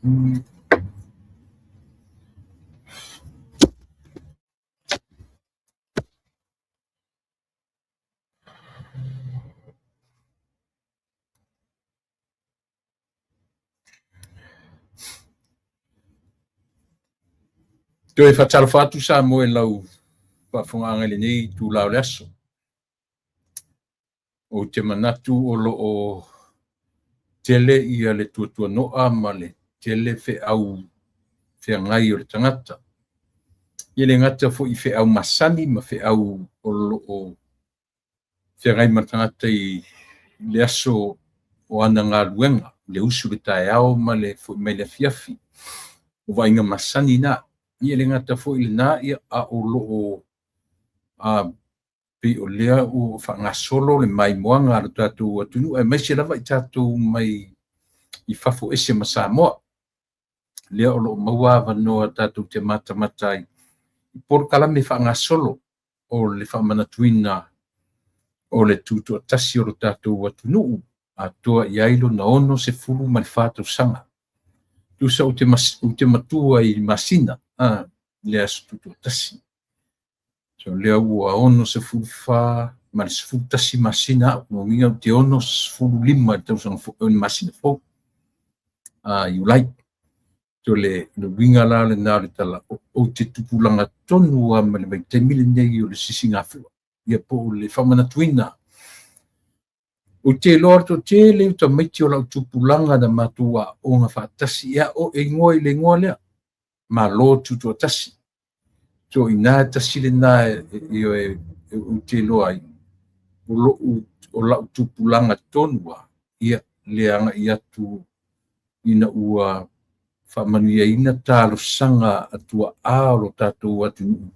Toe faatalofa atu Samoa i lau faafofogaaga i lenei itula o le aso. Ou te manatu o lo o tele ia le tuatuanoa ma le tele feau feagai o le tagata. E le gata foi i feau masani ma feau o lo o feagai ma le tagata i le aso o ana galuega, le usu i le taeao ma le foi mai le afiafi. O vaaiga masani na. Ia e le gata foi i lena, ia, a o lo o pei o lea ua faagasolo le maimoaga a lo tatou atunuu, aemaise lava i tatou mai i fafo ese ma Samoa. Lea o lo o maua avanoa tatou te matamata ai i polokalame faagasolo o le faamanatuina o le tutoatasi o lo tatou atunuu atoa i ai lona 64 tausaga. Tusa ou te matua i masina le aso tutoatasi. So lea ua 64 ma le 11 masina au, lona uiga ou te 65 i le tausaga fou, le masina fou, Iulai. So le uiga la lena o le tala, ou te tupulaga tonu lava ma le vaitaimi lenei o le sisigafua, ia po o le faamanatuina. Ou te iloa le toatele o tamaiti o lau tupulaga na matou aoga faatasi, ia o e igoa i le igoa lea, Malo Tutoatasi. So ina e tasi lena e ou te iloa ai, o lau tupulaga tonu lava, ia le agai atu ina ua faamanuiaina talosaga a tuaa o lo tatou atunuu,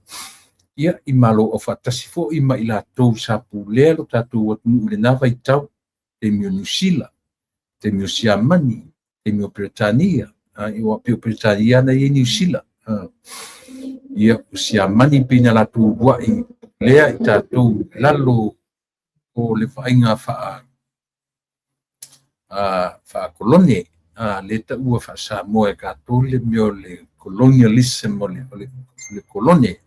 ia i Malo Aufaatasi foi ma i latou sa pulea lo tatou atunuu i lena vaitau, taimi o Niu Sila, taimi o Siamani, taimi o Peretania, aua pei o Peretania na i ai Niu Sila. Ia, o Siamani pei na latou uluai pulea i tatou i lalo o le vaaiga faa-kolone, lea taua faa-Samoa e tatou le mea o le colonialism, o le kolone,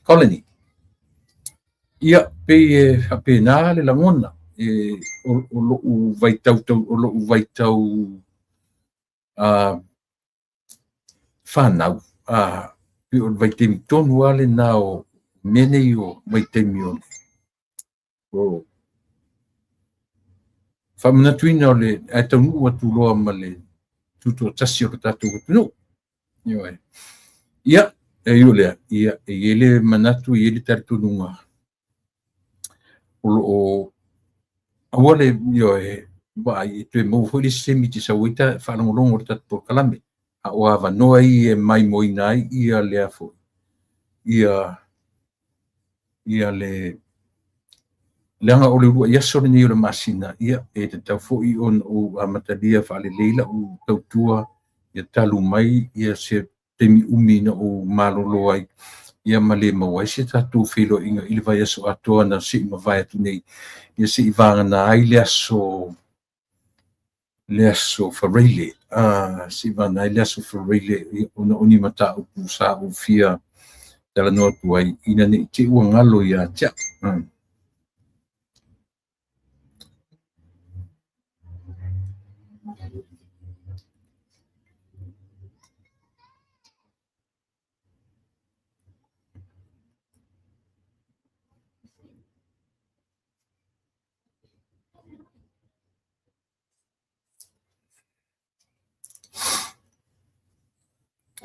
colony. Ia, pei e faapena le lagona, o lou vaitau, o lou vaitau fanau, pei o le vaitaimi tonu lava lena o mea nei o vaitaimi o faamanatuina o le ae taunuu atu loa ma le tutoatasi o le tatou atunuu. Ia, e ui o lea, ia, e i ai le manatu, e i ai le talitonuga o lo o aua le ioe vaai e toe maua foi le isi taimi e te sau ai ta faalogologo i le tatou polokalame. A o avanoa ia e maimoaina ai ia lea foi, ia ia le leaga o le uluai aso lenei o le masina, ia e tatau foi ona ou amatalia faalelei lau tautua, ia talu mai ia se taimi umi na ou malolo ai, ia ma le maua ai se tatou feiloaiga i le vaiaso atoa na se i mavae atu nei, ia se i vagana ai le aso Faraile, se i vagana ai le aso Faraile ona o ni mataupu sa ou fia talanoa atu ai ina ne i te i ua galo ia te au.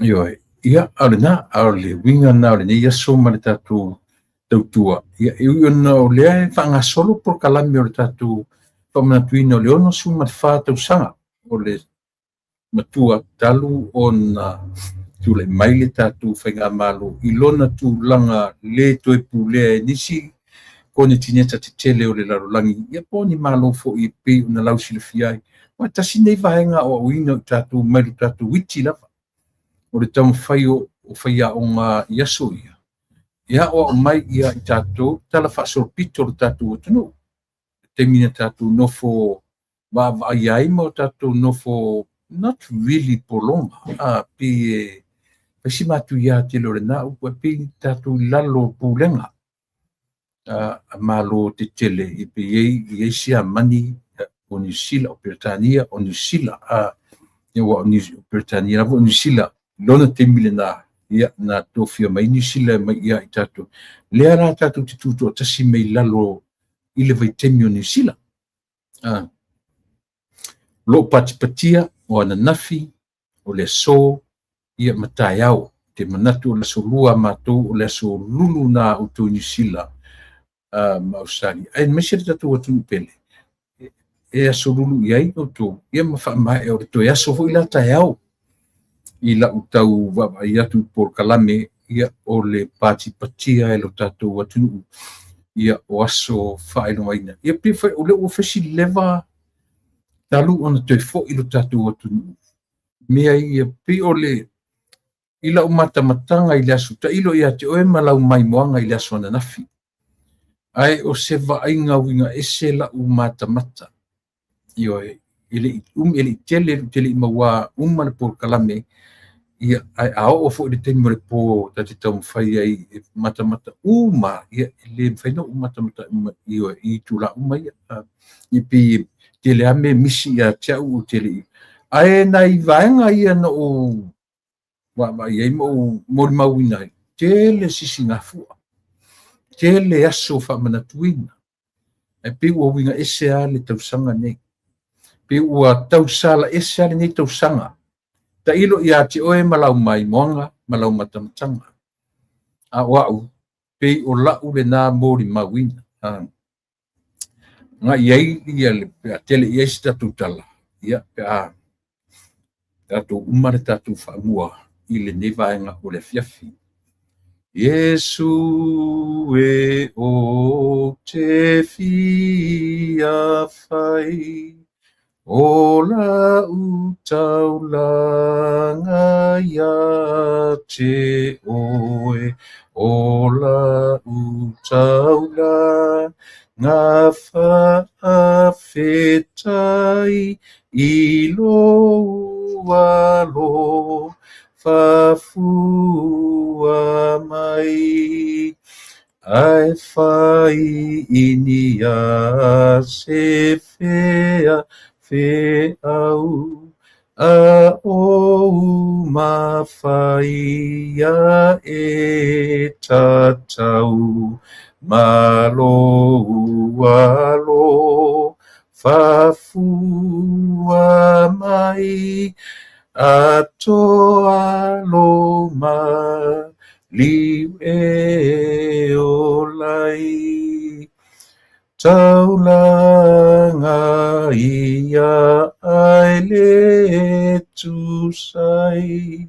Ioe, ia, a o lena, a o le uiga lena o lenei aso ma le tatou tautua. Ia, e ui ona o lea e faagasolo polokalame o le tatou faamanatuina o le 64 tausaga o le matua talu ona tulai mai le tatou faigamalo i lona tulaga le toe pulea e nisi konetineta tetele o le lalolagi, ia po o ni malo foi e pei ona lausilafia ai. Aua e tasi lenei vaega aoaoina o i tatou mai lo tatou iti lava, o le taumafai o faiaoga i aso ia, e aoao mai ia i tatou tala faasolopito o le tatou atunuu. I le taimi na tatou nofo vaavaaia ai ma o tatou nofo Not really pologa, a pei e fai si matuia tele o lena upu, ae pei tatou i lalo o pulega a Malo tetele, e pei e i ai Siamani, o Niu Sila, o Peretania, o Niu Sila, a aua o Peretania lava o Niu Sila i lona taimi lena, ia, na tofia mai Niu Sila mai ia i tatou. Lea la tatou te tutoatasi mai lalo i le vaitaimi o Niu Sila. A o lo o patipatia o ananafi, o le aso, ia ma taeao. Ou te manatu o le aso lua a matou, o le aso lulu na outou i Niu Sila ma Ausetalia, aemaise le tatou atunuu pele, e aso lulu i ai outou, ia ma faamaea o le toe aso foi la taeao. I lau tau vaavaai atu i polokalame, ia, o le patipatia e lo tatou atunuu, ia, o aso faailogaina. Ia pei foi o lea ua fai si leva talu ona toe foi lo tatou atunuu. Mea ia pei o le i lau matamataga i le aso tailo ia te oe ma lau maimoaga i le aso ananafi. Ae o se vaaiga uiga ese lau matamata. Ioe, e le i umi, e le i tele, ou te le i mauā uma le polokalame, ia, ae a oo foi i le taimi o le po ta te taumafai ai e matamata uma, ia, e le mafai ona ou matamata uma, ioe, i itulā uma ia. Ia pei e tele lava mea misi ia te au ou te le i. Ae nai vaega ia na ou vaavaai ai ma ou molimauina ai, tele sisigafua, tele aso faamanatuina. Ae pei ua uiga ese lava le tausaga nei. Pei ua tausala ese lava lenei tausaga. Tailo ia te oe ma lau maimoaga ma lau matamataga. A o au, pei o lau lena molimauina. Agai ai ia le, pe a tele i ai se tatou tala, ia, pe a tatou uma le tatou faamua i lenei vaega o le afiafi. Iesu e ou te fia fai, o lau taulaga ia te oe, o lau taulaga faafetai i lou alofa fua mai. Ae fai i ni a se fea feau a ou mafaia e tatau ma lou alofa fua mai atoa lo maliu e ola ai. Taulaga ia ai le tusai,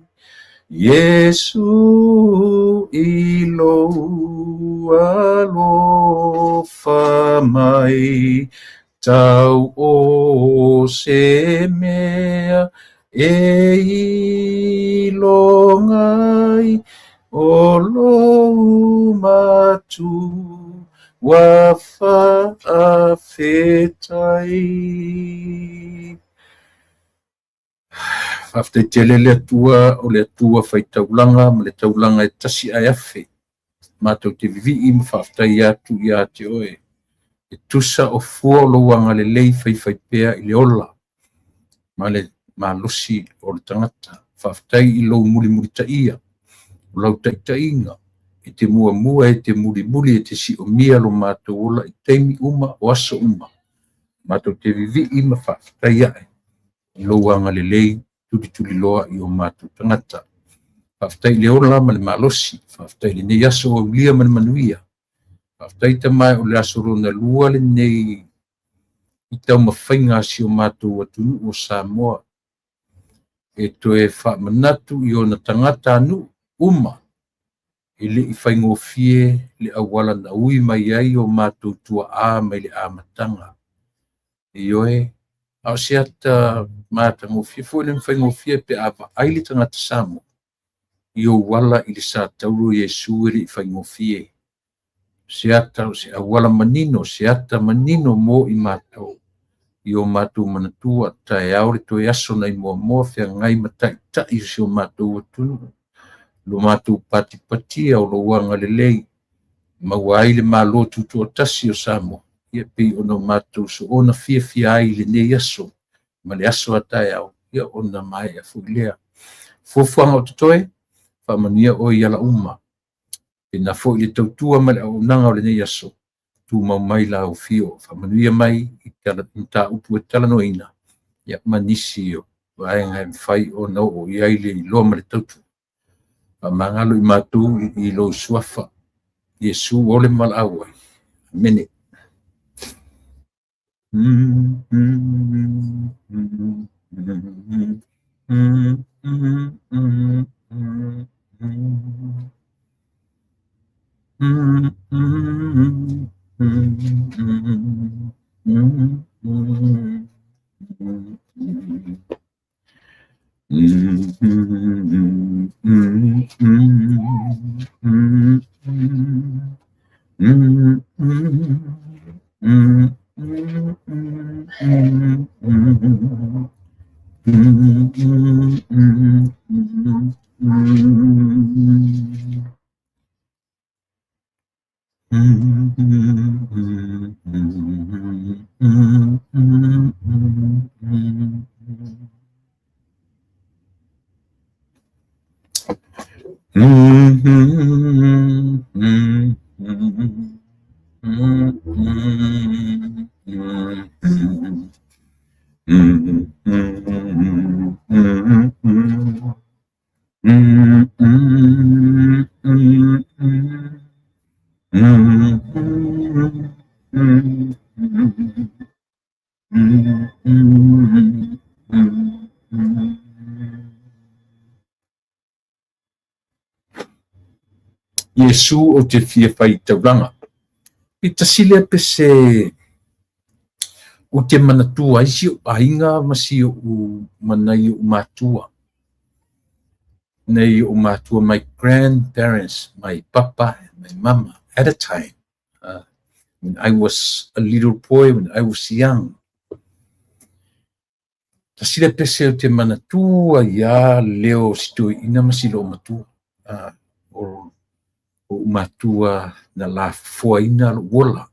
Iesu i lou alofa mai, tau o se mea e iloga ai, o lou matua faafetai. Faafetai tele le Atua, o le Atua fai taulaga ma le taulaga e tasi ae afe. Matou te vivii ma faafetai atu ia te oe. E tusa o fua o lou agalelei faifaipea i le ola ma le malosi o le tagata. Faafetai i lou mulimulitaia, o lau taitaiga, e te muamua, e te mulimuli, e te siomia lo matou ola i taimi uma o aso uma. Matou te vivii ma faafetai ae i lou agalelei tulituliloa i o matou tagata. Faafetai i le ola ma le malosi, faafetai i lenei aso o aulia ma le manuia. Faafetai Tama e o le aso lona lua lenei i taumafaiga a si o matou atunuu o Samoa e toe faamanatu i ona tagatanuu uma e le i faigofie le auala na ui mai ai o matou tuaa mai le amataga. Ioe, a o se ata matagofie foi le faigofie pe a vaai le tagata Samoa i ou ala i le sa tauro Iesu e le i faigofie. Se ata o se auala manino, se ata manino mo i matou. i o matou manatua taeao le toe aso nai Moamoa feagai ma taitai o si o matou atunuu. Lo matou patipatia o lou agalelei maua ai le Malo Tutoatasi o Samoa, ia pei ona matou soona fiafia ai i lenei aso ma le aso a taeao, ia ona maea foi lea. Fuafuaga o totoe, faamanuia oe i ala uma. Pena foi le tautua ma le auaunaga o lenei aso, tumau mai lau afio, faamanuia mai i mataupu e talanoaina, ia ma nisi o vaega e mafai ona oo i ai le iloa ma le tautua. Faamagalo i matou i lou suafa, Iesu o le valaau ai. Amene. Iesu ou te fia fai taulaga. E tasi lea pese ou te manatua ai si ou aiga ma si ou ma nai ou matua. Nai ou matua, my grandparents, my papa and my mama at a time. When I was a little boy, when I was young. Tasi lea pese ou te manatua ai lava le leo o si toeaina ma si loomatua, o ou matua na lafofoaina lou ola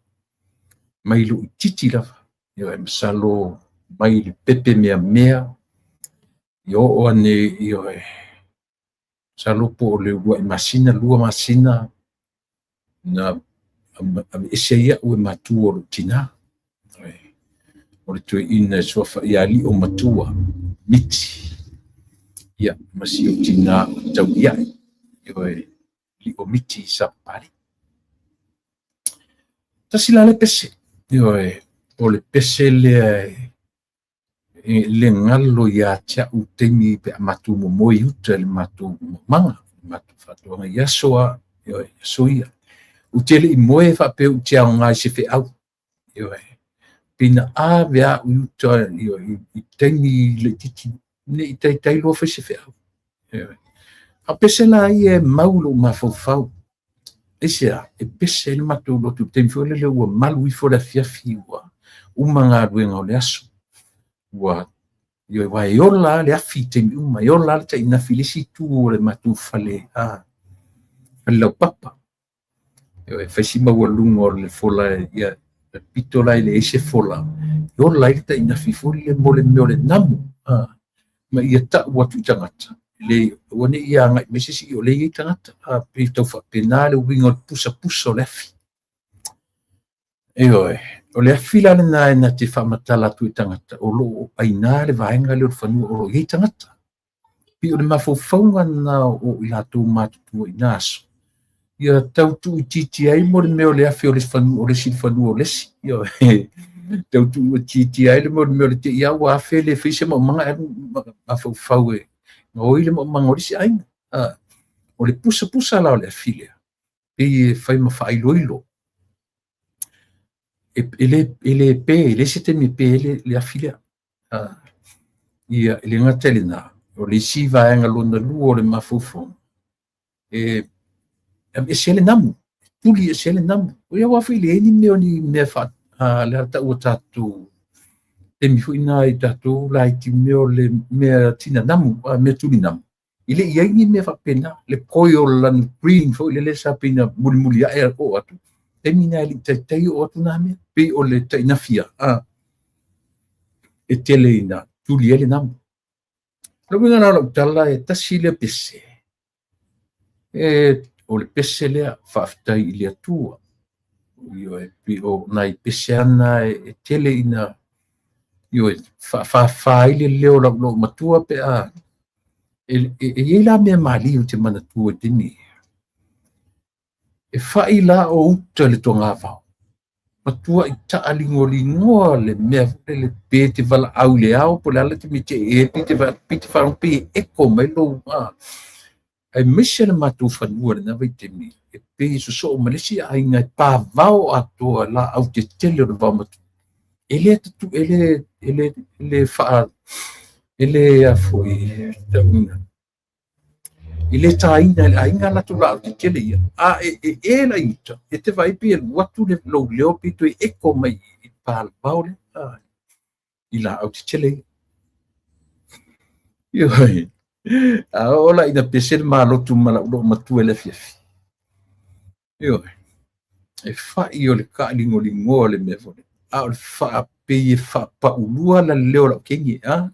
mai lou itiiti lava. Ioe, masalo mai le pepe meamea ia oo ane, ioe, masalo po o le uluai masina, 2 masina na aveese ai au e matua o lou tinā. O le toeaina e suafa ia Aliomatua Miti, ia ma si ou tinā o Tauiae, ioe, Lio Miti Sapapalii. Tasi la lea pese, ioe, o le pese lea e le galo ia te au taimi pe a matou momoe i uta i le matou maumaga, le matou faatoaga i aso a, ioe, aso ia. Ou te le i moe faapea ou te aoga i se feau, ioe. Pei na ave au i uta, ioe, i taimi laitiiti ne i taitai loa fai se feau. Ioe. A o pese la ia e mau i lou mafaufau. Aisea, e pese ai le matou lotu i le taimi foi lele ua malu ifo le afiafi, ua uma galuega o le aso. Ua, ioe, aua e ola lava le afi i taimi uma, e ola lava le tainafi i le isi itu o le matou fale, fale laupapa. Ioe, fai si maualuga o le fola, ia, le pito la e leai se fola, e ola ai le tainafi foi lele mo le mea o le namu, ma ia tau atu i tagata, le, aua ne i agai mai se isi o lea e i ai tagata, pei tau faapena le uiga o le pusapusa o le afi. Ioe, o le afi la lena e na te faamatala atu i tagata, o lo o aina le vaega lea o le fanua o lo o i ai tagata. Pei o le mafaufauga lena o i latou matutua i na aso, ia tau tuuitiitia ai mo le mea o le afi o le fanua o le isi i le fanua o le isi. Ioe, tau tuuitiitia ai le mo le mea o le te i a ua afe le fai se maumaga e alu mafaufau e gaoi le maumaga o le isi aiga. O le pusapusa la o le afi lea, pei e fai ma faailoilo. E le pe, e leai se taimi e pe ai le afi lea. Ia, e le gata i lena, o le isi vaega lona lua o le mafaufauga, e aveese ai le namu, e tuli ese ai le namu. O ia aua foi e leai ni mea o ni mea le a taua tatou. Taimi foi na i tatou laiti mea o le mea tina namu, a mea tuli namu. E le i ai ni mea faapena, le coil lanu green foi lele sa pei na mulimuli ae oo atu. Taimi na e le i taitai oo atu na mea, pei o le tainafia, a, e tele ina tuli ai le namu. O le uiga la o lau tala, e tasi lea pese, e, o le pese lea, faafetai i le Atua. Ioe, pei o nai pese ana e tele ina, ioe, faafafa ai le leo o lau loomatua pe a e i ai la mea malie ou te manatua i taimi ia. E fai la o uta i le togavao, matuai taaligoligoa le mea foi lele pe te valaau i le ao po o le a le taimi e te pei te pei te faalogo pei e echo mai lou aemaise le matou fanua i lena vaitaimi e pei e sosoo ma le isi aiga e pavao atoa laau tetele o le vaomatua. E le tatu e le e le e le faa e le a foi tauina e le taina e le aiga latou laau tetele ia. A e e e la i uta, e te vaai pei e alu atu le lou leo pei toe echo mai i pa o le vao lea i laau tetele ia. Ioe. A oo la ina pese le malotu ma lau loomatua i le afiafi. Ioe. E fai o le kaaligoligoa le mea foi. A o le faapei e faapaulua la le leo o lau teine, a?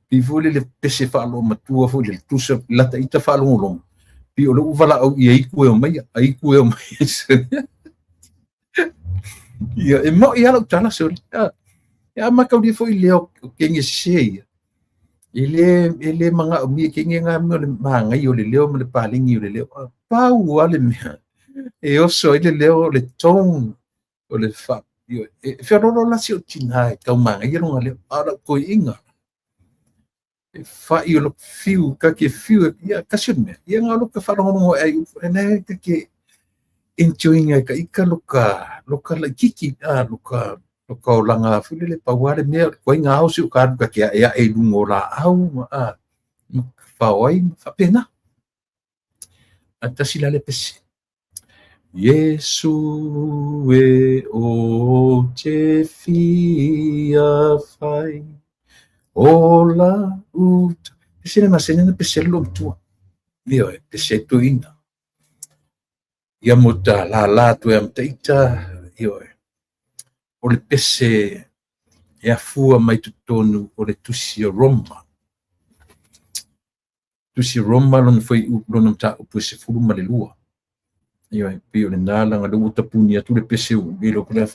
Pei foi lele pese faaloomatua foi lele tusa lata ita faalogologo. Pei o lou valaau ia itu e omaia, a itu e omaia. Ia, e mo'i lava lau tala sole. E a mataulia foi leo o teine sese ia. E le manaomia e teine na mea o le manaia o le leo ma le paleni o le leo. Pau lava le mea e oso ai le leo o le tone o le fa e feoloolo la si ou tina e tau manaia lona leo. A o lau toeaina e fai o lou fiu, ta te fiu, ia kasi o le mea. Ia na o lou faalogologo ai e la ta te enjoy ina e ka ita loka laitiiti a loka olaga foi lele pau lava le mea koai na ao si o ka alu ka te ae ae i luga o laau ma a ma fao ai ma faapena. A tasi la le pese. Iesu e ou te fia fai o la uta. Pese le masani na pese le loomatua. Ioe, pese ai toeaina. Ia mo ta lala atu e amataita, ioe. O le pese e afua mai totonu o le tusi o Roma. Tusi o Roma lona foi lona mataupu e 12. Ioe, pei o lena laga lea ua tapuni atu le pese ua le iloa po o le a.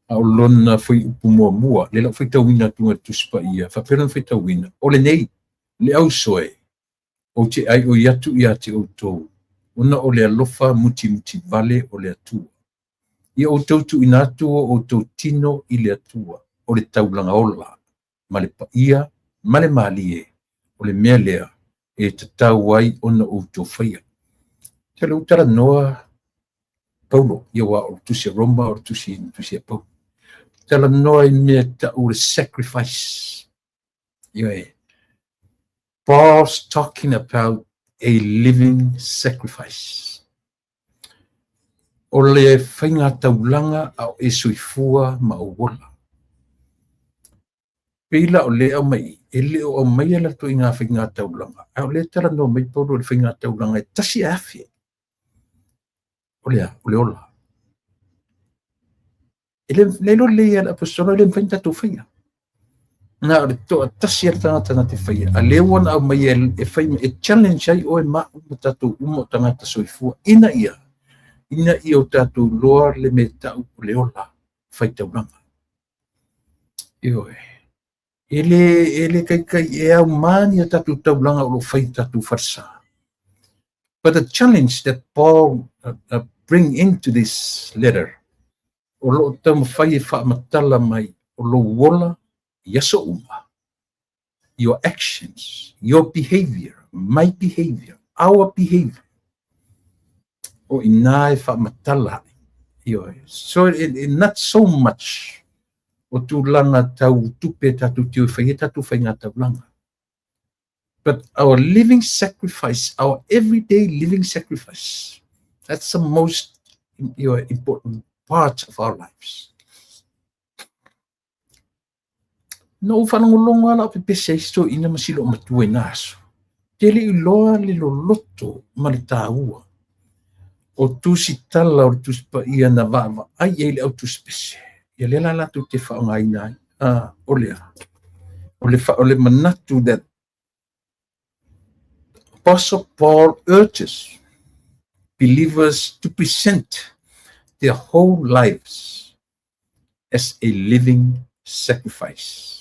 A o lona fuaiupu muamua, lea la ua faitauina atu e le Tusi Paia, faapea lona faitauina, o lenei, le auso e, ou te aioi atu ia te outou, ona o le alofa mutimutivale o le Atua. Ia outou tuuina atu o outou tino i le Atua, o le taulaga ola, ma le paia, ma le malie, o le mea lea e tatau ai ona outou faia. Te le talanoa Paulo, ia aua o le tusi a Roma o le tusi na tusi a Paulo. Talanoa i mea tau le sacrifice. Ioe. Paul's talking about a living sacrifice. O le faiga taulaga a o e soifua ma ou ola. Pei la o le aumai, e le o aumaia la ituaiga faiga taulaga. A o le talanoa mai Paulo i le faiga taulaga e tasi e afe. O le a, o le ola. E le le iloa lelei e le aposetolo e le mafai ona tatou faia. Na o le toatasi a le tagata na te faia. A lea ua na aumaia e fai e challenge ai oe ma au ma tatou uma o tagata soifua ina ia o tatou iloa le mea tau o le ola faitaulaga. Ioe. E le taitai e aumā ni a tatou taulaga o lo o fai i tatou falesa. But the challenge that Paul bring into this letter, o lo o taumafai e faamatala mai o lou ola i aso uma. Your actions, your behavior, my behavior, our behavior. O ina e faamatala ai. Ioe. So it not so much o tulaga tau tupe tatou te o e fai ai tatou faiga taulaga. But our living sacrifice, our everyday living sacrifice, that's the most important part of our lives. Na ou faalogologo lava la o pepesi ai si toeaina ma si loomatua i na aso, ou te le i iloa le loloto ma le taua o tusitala o le Tusi Paia na vaavaai i ai le au tusipese. Ia lea la latou te faaaogaina ai. O le a? O le manatu that Apostle Paul urges believers to present their whole lives as a living sacrifice.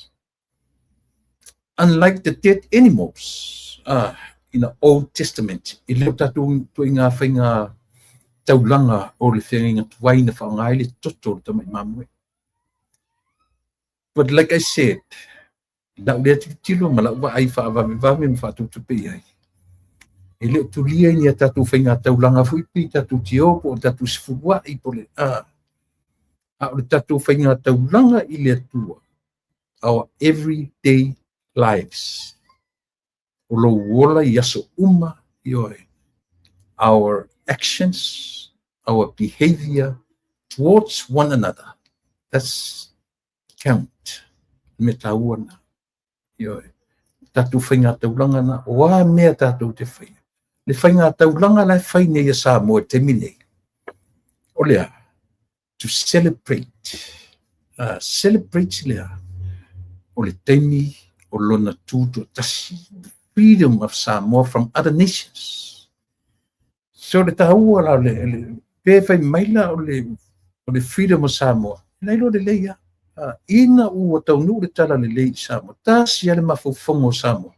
Unlike the dead animals in the Old Testament, e le o tatou ituaiga faiga taulaga o le feagaiga tuai na faaaoga ai le toto o le tamai mamoe. But like I said, lau lea tilotilo ma lau vaai faavavevave ma faatupatupe i ai, e le o tulia i ni a tatou faiga taulaga foi pe tatou te o po o tatou sefuluai po le a o le tatou faiga taulaga i le Atua, our everyday lives, o lou ola i aso uma, ioe, our actions, our behavior towards one another, that's count, me taua na. Ioe, tatou faiga taulaga na, o a mea tatou te faia. Le faiga taulaga la e fai nei e Samoa i le taimi nei, o le a? To celebrate. Celebrate le a? O le taimi o lona tutoatasi. The freedom of Samoa from other nations. So le taua la, le, pe fai mai la o le freedom of Samoa, e lai loa lelei lava. Ina ua taunuu le tala lelei i Samoa, tasi lava le mafaufauga o Samoa.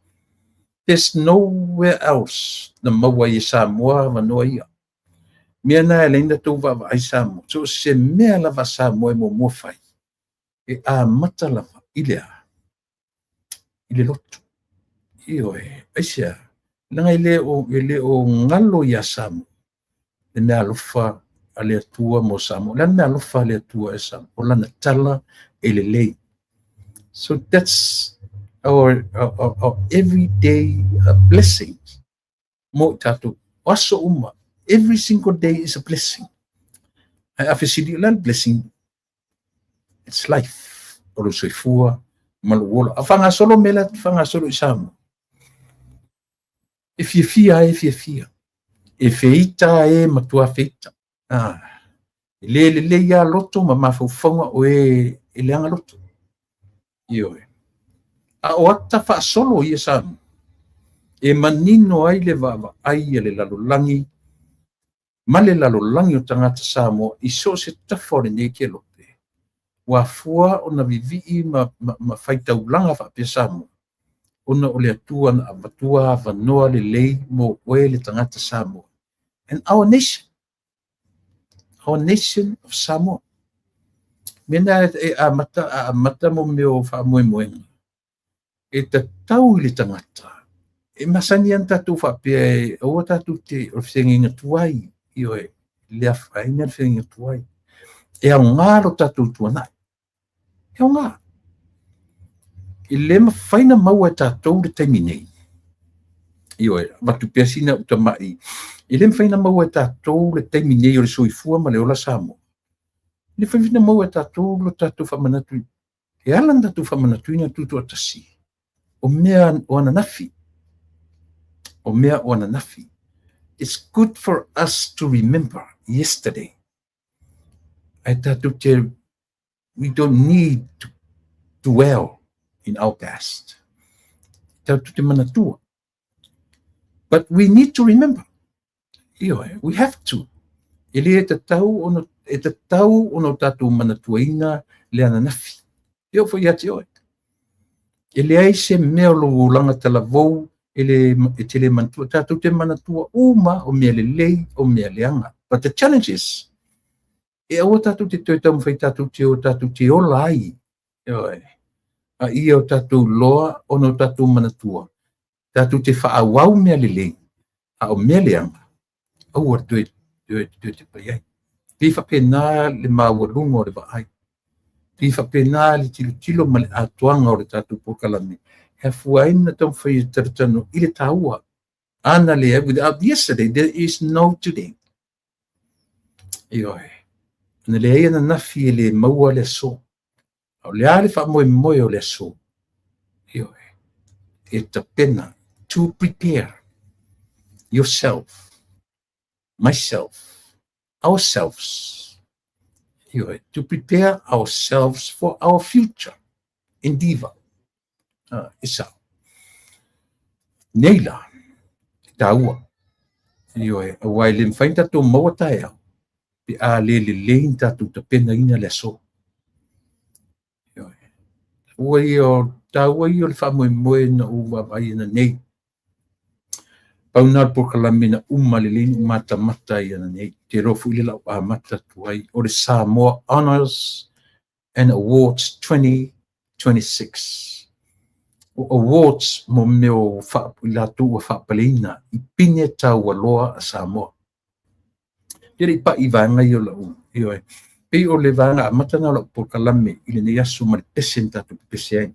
There's nowhere else na maua ai e Samoa avanoa ia. Mea na e ala ai ona tou vaavaai Samoa. So se mea lava a Samoa e muamua fai, e amata lava i le a? I le lotu. Ioe, aisea, leaga e le o galo iā Samoa le mea alofa a le Atua mo Samoa. O le a le mea alofa a le Atua e Samoa? O lana tala e lelei. So that's our everyday blessings mo i tatou. O aso uma, every single day is a blessing. Ae a fesili o le a le blessing? It's life. O lou soifua ma lou ola. A faagasolo mea la faagasolo i Samoa. E fiafia ai e fiafia. E feita e matua feita. E le lelei lava loto ma mafaufauga o e e leaga loto. Ioe. A o ata faasolo ia Samoa, e manino ai le vaavaai a le lalolagi ma le lalolagi o tagata Samoa i so o se tafa o lenei kelope, ua afua ona vivii ma faitaulaga faapea Samoa, ona o le Atua na avatua avanoa lelei mo oe le tagata Samoa. And our nation of Samoa. Mea na e amata mo mea o faamoemoega, e tatau i le tagata, e masani ana tatou faapea e aua tatou te o le feagaiga tuai, ioe, le afaina le feagaiga tuai. E aoga lo tatou tuanai. E aoga. E le mafai na maua e tatou le taimi nei. Ioe, avatu pea sina utamai. E le mafai na maua e tatou le taimi nei o le soifua ma le ola Samoa. E le mafai na maua e tatou lo tatou faamanatu. E ala na tatou faamanatuina tutoatasi o mea o ananafi. O mea o ananafi. It's good for us to remember yesterday. Ae tatou te, we don't need to dwell in our past. Tatou te manatua. But we need to remember. Ioe, we have to. E le e tatau ona o tatou manatuaina le ananafi. E oo foi ia te oe. E leai se mea o lou olaga talavou e le e te le manatua. Tatou te manatua uma o mea lelei o mea leaga. But the challenge is, e aua tatou te toe taumafai tatou te o tatou te ola ai. Ioe. A ia o tatou loa ona o tatou manatua. Tatou te faaauau mea lelei, a o mea leaga, aua toe te pai ai. Pei faapena le maualuga o le vaai. Pei faapena le tilotilo ma le atoaga o le tatou polokalame. E afua ai na taumafai e talatalanoa i le taua. Ana lea, without yesterday, there is no today. Ioe. Na leai ananafi e le maua le aso. A o le a le faamoemoe o le aso. Ioe. E tapena, to prepare yourself, myself, ourselves. Ioe. To prepare ourselves for our future endeavor. E sao. Nei la, e taua. Ioe, aua e le mafai ona tatou maua taeao, pe a le lelei ona tatou tapenaina le aso. Ioe. Taua ia o, taua ia o le faamoemoe na ou vaavaai ananei. Pau lena o le polokalame na uma lelei ona ou matamata ai ananei. Ou te iloa foi lea o le a ou amata atu ai, o le Samoa Honours and Awards 2026. O awards mo mea o i latou ua faapaleina i pine taualoa a Samoa. Ou te le i pai i vaega ia o lau, ioe, pei o le vaega amata lena o lau polokalame i lenei aso ma le pese na tatou pepese ai.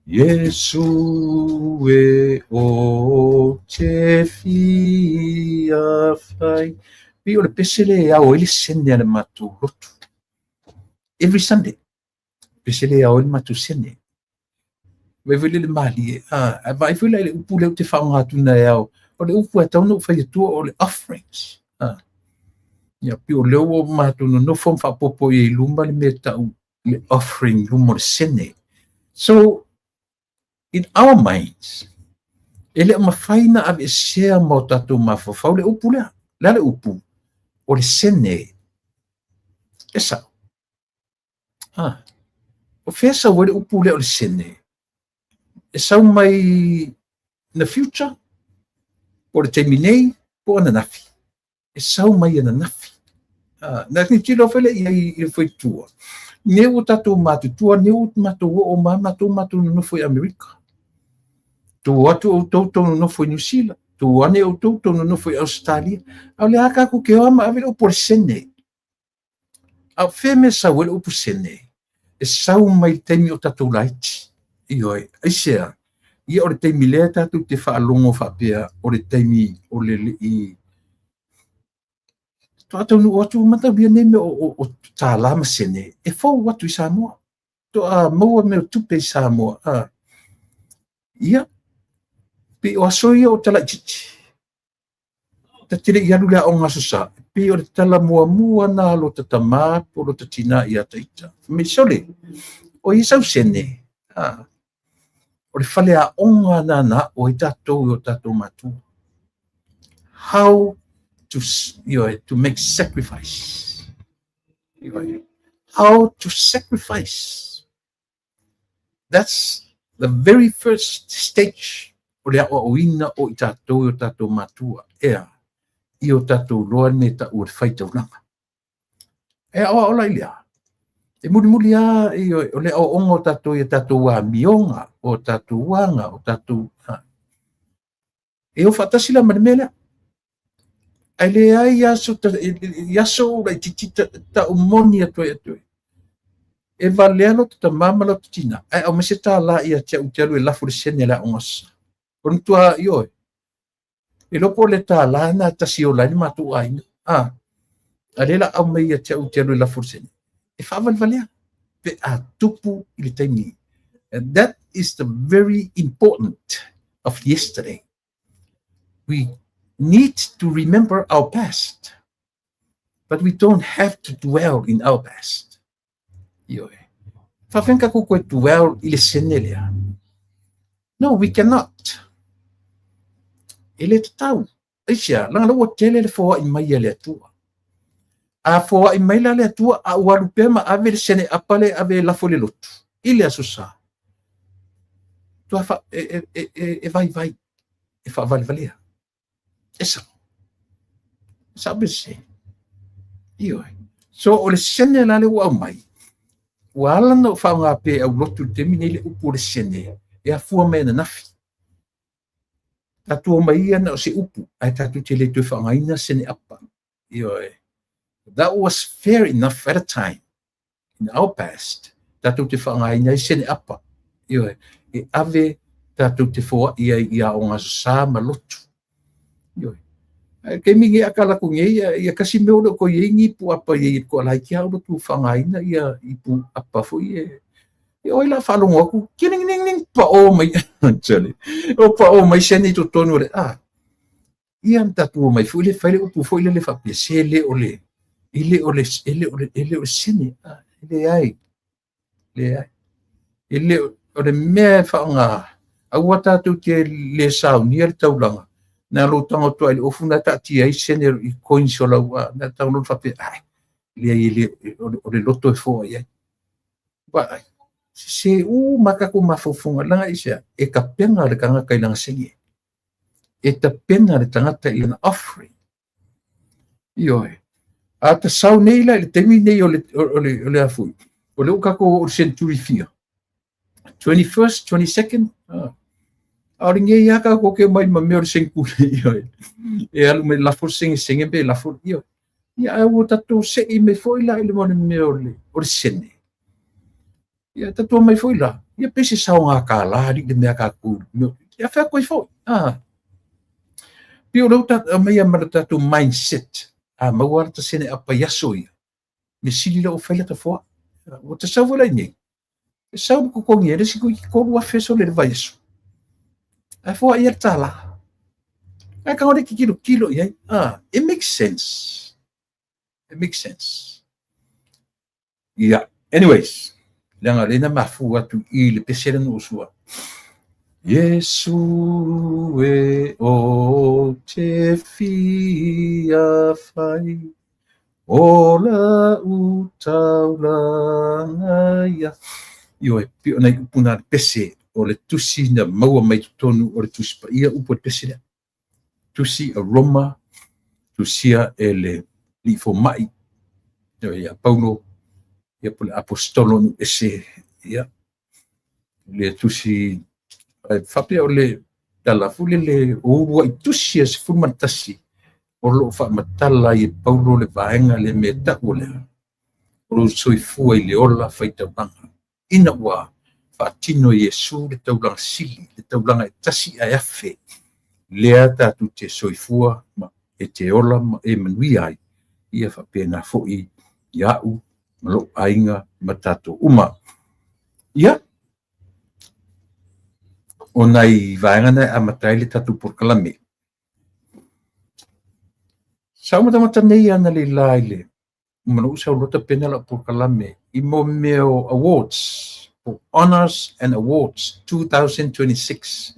Iesu e o te fia fai. Pei o le pese lea e ao ai le sene a le matou lotu. Every Sunday. Pese lea e ao ai le matou sene. Vaai foi lea i le malie. A vaai foi la i le upu lea ou te faaaoga atu na e ao. O le upu e tatau ona ou fai atua o le offerings. Ia, pei o lea ua matou nonofo ma faaopoopo i ai i luma le mea e tau le offering luma o le sene. So, in our minds, e le o mafai ona aveesea ma o tatou mafaufau le upu lea. O le a le upu? O le sene. E sao. O fea e sau ai le upu lea o le sene? E sau mai in the future, po o le taimi nei, po o ananafi. E sau mai ananafi. Na tilotilo foi lea i ai i le fuaitua. Nei ua tatou matutua, nei ua matou oo mai matou matou nonofo i Amerika. Tuu atu outou tou nonofo i Niu Sila, tuu ane outou tou nonofo i Ausetalia. A o le a tatou te o lava ma ave le upu o le sene. A o fea mea e sau ai le upu sene? E sau mai le taimi o tatou laiti. Ioe, aisea? Ia o le taimi lea tatou te faalogo faapea o le taimi o le lei Faatoa taunuu atu mataulia nei mea o tālā ma sene e fou atu i Samoa. Faatoa maua mea o tupe i Samoa. Ia, pei o aso ia o talaitiiti. Ta te le i alu i le aoga Aso Sa, pei o le tala muamua na a lota tamā po o lota tinā ia te ita. Fai mai, Sole, o i ai sau sene? O le faleaoga na na aʻo ai tatou e o tatou matua. How to, to make sacrifice. How to sacrifice. That's the very first stage o le aʻoaʻoina o i tatou e o tatou matua. Ea, i o tatou loa le mea e taua o le faitaulaga. E aʻoaʻo la i le a? E mulimuli lava o le aoaoga o tatou i a tatou amioga, o tatou aga, o tatou... E o faatasi la ma le mea lea. Ae leai aso, i aso ou laitiiti ta'u moni atu ai atu ai. E valea lota tamā ma lota tinā, ae aumai se tālā ia te au te alu e lafo le sene a le aoga Aso Sa. O le matua, ioe, E iloa po o le tālā lena e tasi e ola ai le matou aiga. A, a lea la aumai ia te au te alu e lafo le sene. E faavalevalea pe a tupu i le taimi. And that is the very important of yesterday. We need to remember our past, but we don't have to dwell in our past. Ioe. Faafeai ka koe dwell i le sene lea. No, we cannot. E le tatau. Aisea, leaga la ua tele le foai mai a le Atua. A foai mai la le Atua, a ua alu pea ma ave le sene apa lea e ave e lafo i le lotu, i le Aso Sa. Tua fa, e, e, e, e, e vaivai, e faavalevalea. E sao. E sao pe sese. Ioe. So o le sene la lea ua aumai, ua ala ona ou faaaoga pea e aulotu i le taimi nei le upu o le sene e afua mai ananafi. Tatou omai ia na o se upu, ae tatou te le toe faaaogaina sene apa. Ioe. That was fair enough at a time in our past, tatou te faaaogaina ai sene apa. Ioe, e ave tatou te foai ai i aoga Aso Sa ma lotu. Ioe. Ae taimi nei a ka alu atu nei, ia kasi mea ua le o toe i ai ni ipu apa i ai i le toalaiti a o lotu faaaogaina ia ipu apa foi e. Ia o ai la faalogo atu, kiling pao mai, o pao mai sene i totonu o le, ah, ia na tatou omai foi le fai le upu foi lele faapea, se le o le, e le o le, e le o le, e le o le sene, ah, e leai, leai. E le o le mea e faaaoga, aua tatou te le saunia le taulaga, na lou tago atu lava i le ofu na taatia ai sene i coins o lau, na tago loa faapea, ai, leai, e le, o le loto e foa i ai. Vaai, sese uma tatou mafaufauga, leaga aisea? E tapena le tagata i lana sene. E tapena le tagata i lana offering. Ioe. A ta sau nei la i le taimi nei o le, o le, o le afui, o le ua tatou oo i le century fia, 21st, 22nd, ah. A o lenei lava tatou te omai ma mea o le century, ioe. E alu mai lafo le segesege pe lafo, ioe. Ia, ae ua tatou sei mai foi la i le mea o le sene. Ia, tatou omai foi la, ia pe se saoga kālā alii le mea tatou, ia fai atu ai foi. Ah. Pei o lea ua aumaia ma le tatou mindset, a maua lata sene apa i aso ia, me sili lea ua fai lata foai. Ua ta sau foi la i nei, e sau le totogi e le isi 3,000 sole i le vaiaso. Ae foai ia le tālā. Ae tago le tilotilo i ai. Ah, it makes sense. It makes sense. Ia, anyways, leaga lea na mafua atu i le pese lea na ou sua. Iesu e o te fia whai, o la u taulanga ia. Ioe, pei o nai upu na le pese o le tusi na maua mai totonu o le Tusi Paia upu o le pese lea. Tusi a Roma, tusia e le alii fomai, ia Paulo, ia po o le aposetolo nuu ese, ia, le tusi, ae faapea o le tala foi lele o uluai tusi a 11 o lo o faamatala ai e Paulo le vaega le mea tau o lea, o lou soifua i le ola faitaulaga. Ina ua faatino e Iesu le taulaga sili, le taulaga e tasi ae afe, lea tatou te soifua ma e te ola ma e manuia ai, ia faapena foi ia au ma lou aiga ma tatou uma. Ia, o nai vaega na e amata ai le tatou polokalame. Sa ou matamata nei analeila i le uma na ou sau loa tapena lau polokalame i mo mea o awards, po Honors and Awards 2026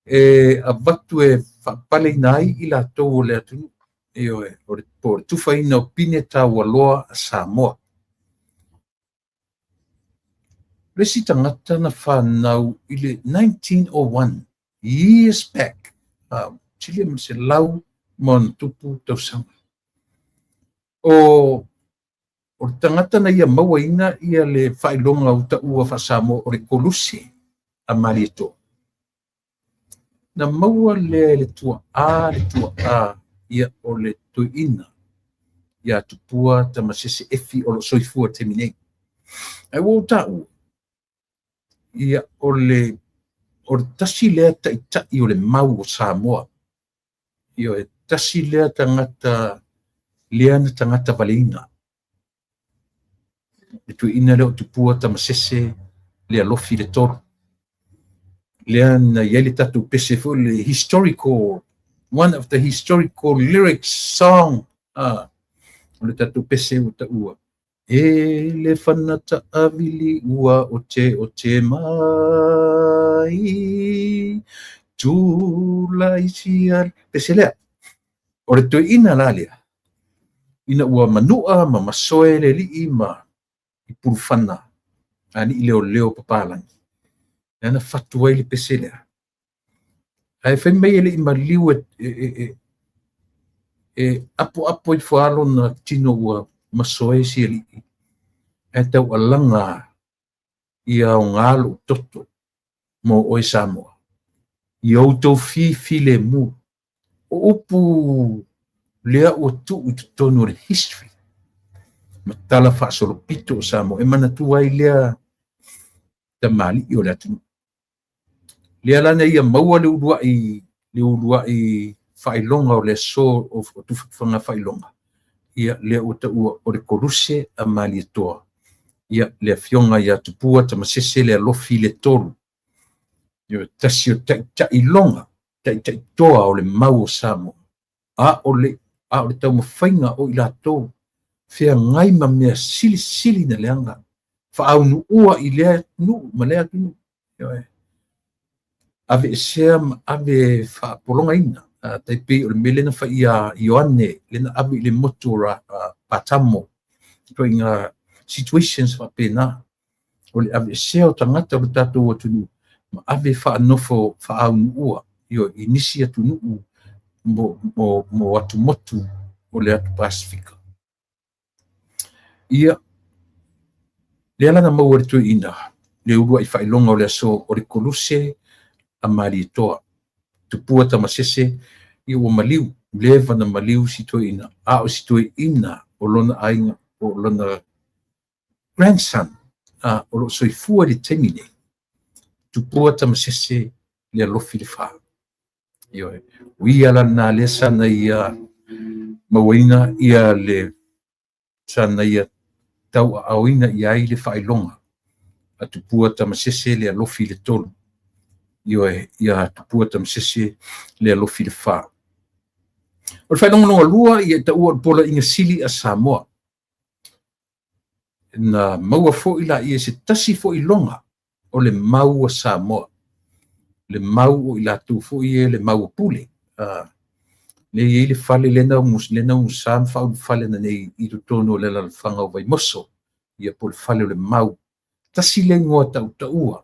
e avatu e faapaleina ai i latou o le atunuu, ioe, o le, po o le tufaina o pine taualoa a Samoa. O le isi tagata na fanau i le 1901, years back, silia ma le 100+ tausaga. O o le tagata na ia mauaina ia le faailoga o taua faa-Samoa o le Koluse a Malietoa. Na maua lea e le tuaa, le tuaa ia o le toeaina ia Tupua Tamasese Efi o lo o soifua i le taimi nei. Ae ua ou taua, ia o le o le tasi lea taitai o le mau o Samoa. Ioe, tasi lea tagata lea na tagata valeina. Le toeaina lea o Tupua Tamasese le alofi le tolu. Lea na i ai le tatou pese foi le historical, one of the historical lyrics song. Ah, o le tatou pese ua taua. E le fana taavili ua o te o te mai, tulai sia. Pese lea. O le toeaina la lea, ina ua manua ma masoe le alii ma i Pulufana, alii leoleo papalagi, lea na fatu ai le pese lea. Ae fai mai e le i maliu e, e, e, e, e apoapo ifo lava lona tino ua masoe si alii, ae taualaga ia aoga lou toto mo oe Samoa, i outou fifilemu. O upu lea ua tuu i totonu o le history ma tala faasolopito o Samoa e manatua ai lea tamalii o le atunuu. Lea la na ia maua le uluai le uluai faailoga o le aso o tufatufaga faailoga, ia lea ua taua o le Koluse a Malietoa. Ia, le afioga ia Tupua Tamasese Lealofi le Tolu. Ia, tasi o taitai loga, taitai toa o le mau o Samoa. A o le taumafaiga o i latou feagai ma mea silisili na leaga, faaunuua i lea atunuu ma lea atunuu. Aveesea ma ave faapologaina, tai pei o le mea lea na fai ia Ioane, lea na ave i le motu o Patamo, ituaiga situations faapena, o le aveesea o tagata o le tatou atunuu ma ave faanofo faaunuua i nisi atunuu mo atumotu o le atu Pasifika. Ia, lea la na maua e le toeaina le uluai faailoga o le aso o le Koluse a Malietoa, Tupua Tamasese, ia ua maliu, leva na maliu si toeaina, a o si toeaina o lona aiga, o lona grandson, o lo o soifua i le taimi nei, Tupua Tamasese Lealofi le Fa. Ioe, o ia la lena lea sa na ia mauaina ia le sa na ia tauaaoina i ai le faailoga a Tupua Tamasese Lealofi le Tolu. Ioe, ia Tupua Tamasese Lealofi le Fa. O le faailoga lona lua, ia e taua o le Poloaiga Sili a Samoa. Na maua foi la ia se tasi foi loga o le mau a Samoa, le mau o i latou foi e le mau a Pule. Le i ai le fale lena ugusa ma faaulufale ina nei i totonu o le alaalafaga o Vaimoso, ia po o le fale o le mau. Tasi le igoa tautaua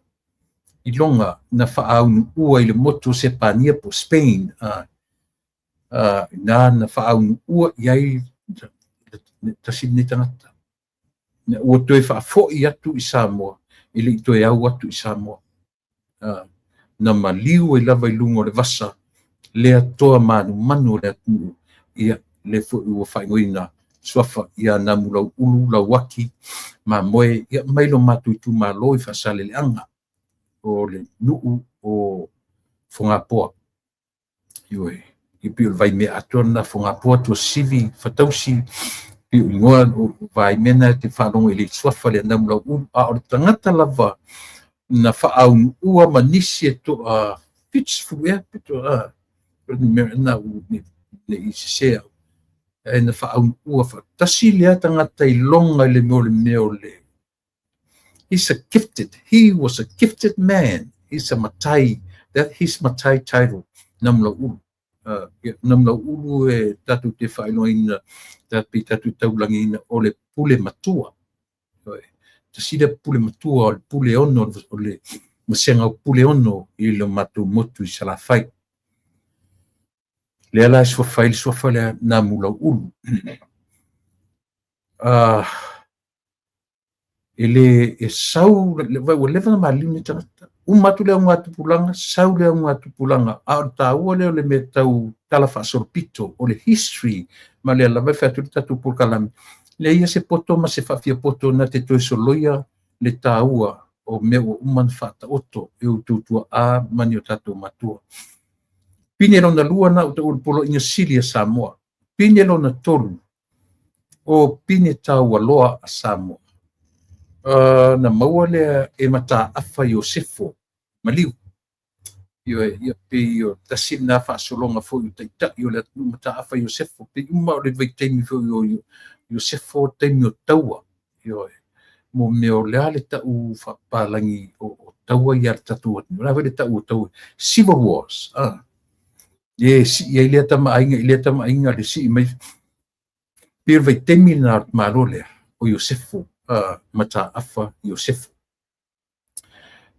i loga na faaunuua i le motu o Sepania po o Spain, na faaunuua i ai tasi lenei tagata. Ua toe faafoi atu i Samoa, e le i toe au atu i Samoa. Na maliu ai lava i luga o le vasa, lea toa manumanu o le atunuu, ia le foi ua faaigoaina suafa ia Namulauulu Lauaki Mamoe, ia mai lo matou itumalo i Faasaleleaga o le nuu o Fogapoa. Ioe, ia pei o le vaimea atoa lena Fogapoa, Tuasivi, Fatausi, pei o igoa o vaimea na te faalogo i le suafa le Namulauulu, a o le tagata lava na faaunuua ma nisi e toa 70 ea, na ne i sese au, e na faaunuua faatasi lea tagata i loga i le mea o le he was a gifted man. He's a matai, that his matai title, Namulauulu. Namulauulu e tatou te faailogaina, pe tatou taulangiina o le pule matua. Tasi le pule matua o le pule ono, o le masega o pule ono i le matou motu i Salafai. Lea la e suafa ai le suafa lea Namulauulu. E le e sau, ua leva na maliliu ni tagata. Uma atu le auga tupulaga, sau le auga tupulaga. A o le taua lea o le mea tau tala faasolopito, o le history, ma lea lava e fai atu le tatou polokalame. Lea ia se poto ma se faafia poto na te toe soloia le taua o mea ua uma na faataoto e outou tuaa ma ni o tatou matua. Pine lona lua na o taua le Poloaiga Sili a Samoa. Pine lona tolu, o pine taualoa a Samoa. Na maua lea e Mataafa Iosefo Maliu. Ia pei o tasi lena faasologa foi o taitai o le atunuu Mataafa Iosefo. Pei uma o le vaitaimi foi o Iosefo, taimi o taua. Mo mea o lea le tau faapalagi o taua ia le tatou atunuu. La foi le tau o taua, Civil Wars. E si ai lea tamaaiga i lea tamaaiga le si mai. Pei o le vaitaimi lena malo lea o Iosefo, Mataafa Iosefo.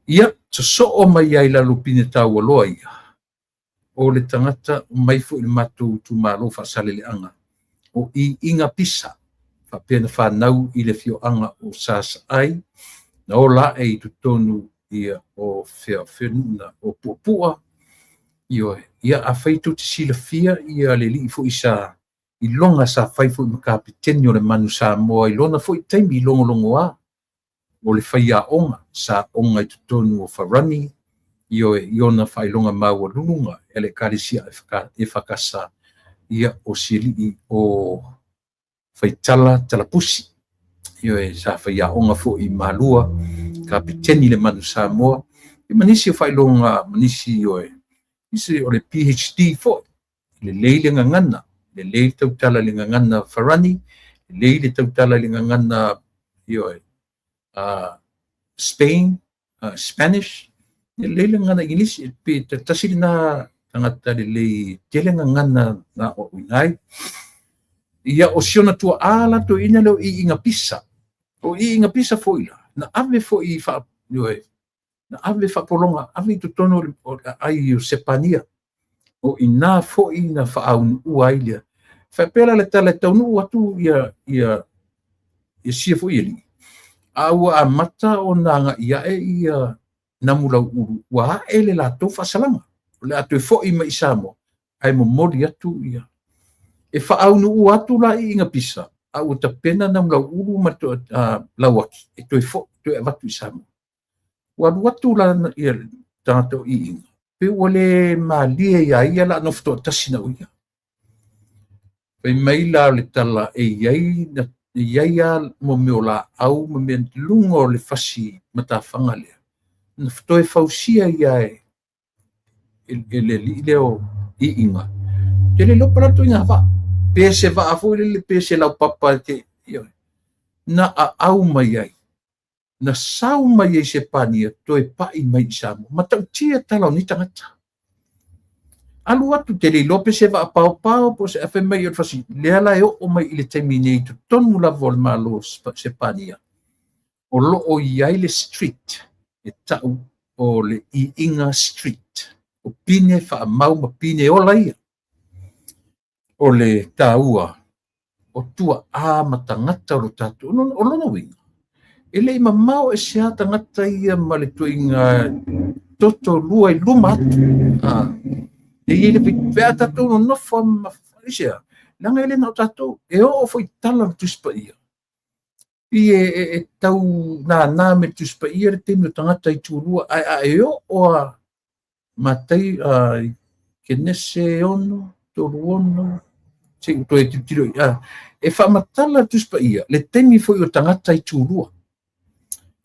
Ia, sosoo mai ai lalo pine taualoa ia, o le tagata mai foi le matou itumalo Faasaleleaga, o Iiga Pisa, faapea na fanau i le afioaga o Sasaai, na ola ae i totonu ia o feanuuna o Puapua. Ioe, ia afai tou te silafia ia le alii foi sa i loga sa fai foi ma kapiteni o le Manu Samoa i lona foi taimi i logologoa o le faiaoga sa oga i totonu o Farani, ioe, i ona faailoga maualuluga e le ekalesia e fakasa, ia o si alii o Faitala Talapusi. Ioe, sa faiaoga foi i Malua, kapeteni i le Manu Samoa, ia ma nisi o faailoga, ma nisi, ioe, nisi o le PhD foi. Lelei le gagana, lelei le tautala i le gagana Farani, lelei le tautala i le gagana, ioe, Spain, Spanish, lelei le gagana Igilisi, pe tasi lena tagata lelei tele gagana na aoaoina ai. Ia, o si ona tuaa la toeaina lea o Iiga Pisa. O Iiga Pisa foi la, na ave foi i faa, ioe, na ave faapologa, ave i totonu o le aai o Sepania. O i ina foi na faaunuua ai lea. Faapea la le tala e taunuu atu ia, ia, ia sia foi alii, a ua amata ona agai ae ia Namulauulu, ua ae le latou faasalaga. O le a toe foi mai i Samoa, ae momoli atu ia. E faaunuua atu la Iiga Pisa, a ua tapena Namulauulu ma Lauaki e toe foi, toe avatu i Samoa. Ua alu atu la ia le tagata o Iiga, pe ua le malie ia ia la nofo toatasi na o ia. Fai mai la o le tala e i ai a mo mea o laau ma mea luga o le fasi matafaga lea. Na toe fausia ia e le alii lea o Iiga. Te le iloa po o le a le ituaiga vaa. Pe se vaa foi lele, pe se laupapa te, na aau mai ai, na sau mai ai Sepania toe pai mai i Samoa. Matautia tala o nei tagata. Alu atu te le iloa pe se vaa paopao po o se fai mai o le fasi. Lea la e oo mai i le taimi nei i totonu lava o le Malo Sepania, o lo o i ai le street e tau o le Iiga Street. O pine faamau ma pine ola ia. O le taua o tuaa ma tagata o lo tatou. O lona uiga, e le i mamao ese a tagata ia ma le ituaiga toto lua i luma atu. E i ai le pe a tatou nonofo ma aisea, leaga e le na o tatou, e oo foi tala o le Tusi Paia. I e tau nānā me le Tusi Paia le taimi o tagata i tulua, ae a e oo a Matai Kenese 6, 3, 6, se i toe tilotilo i, e faamatala le Tusi Paia le taimi foi o tagata i tulua.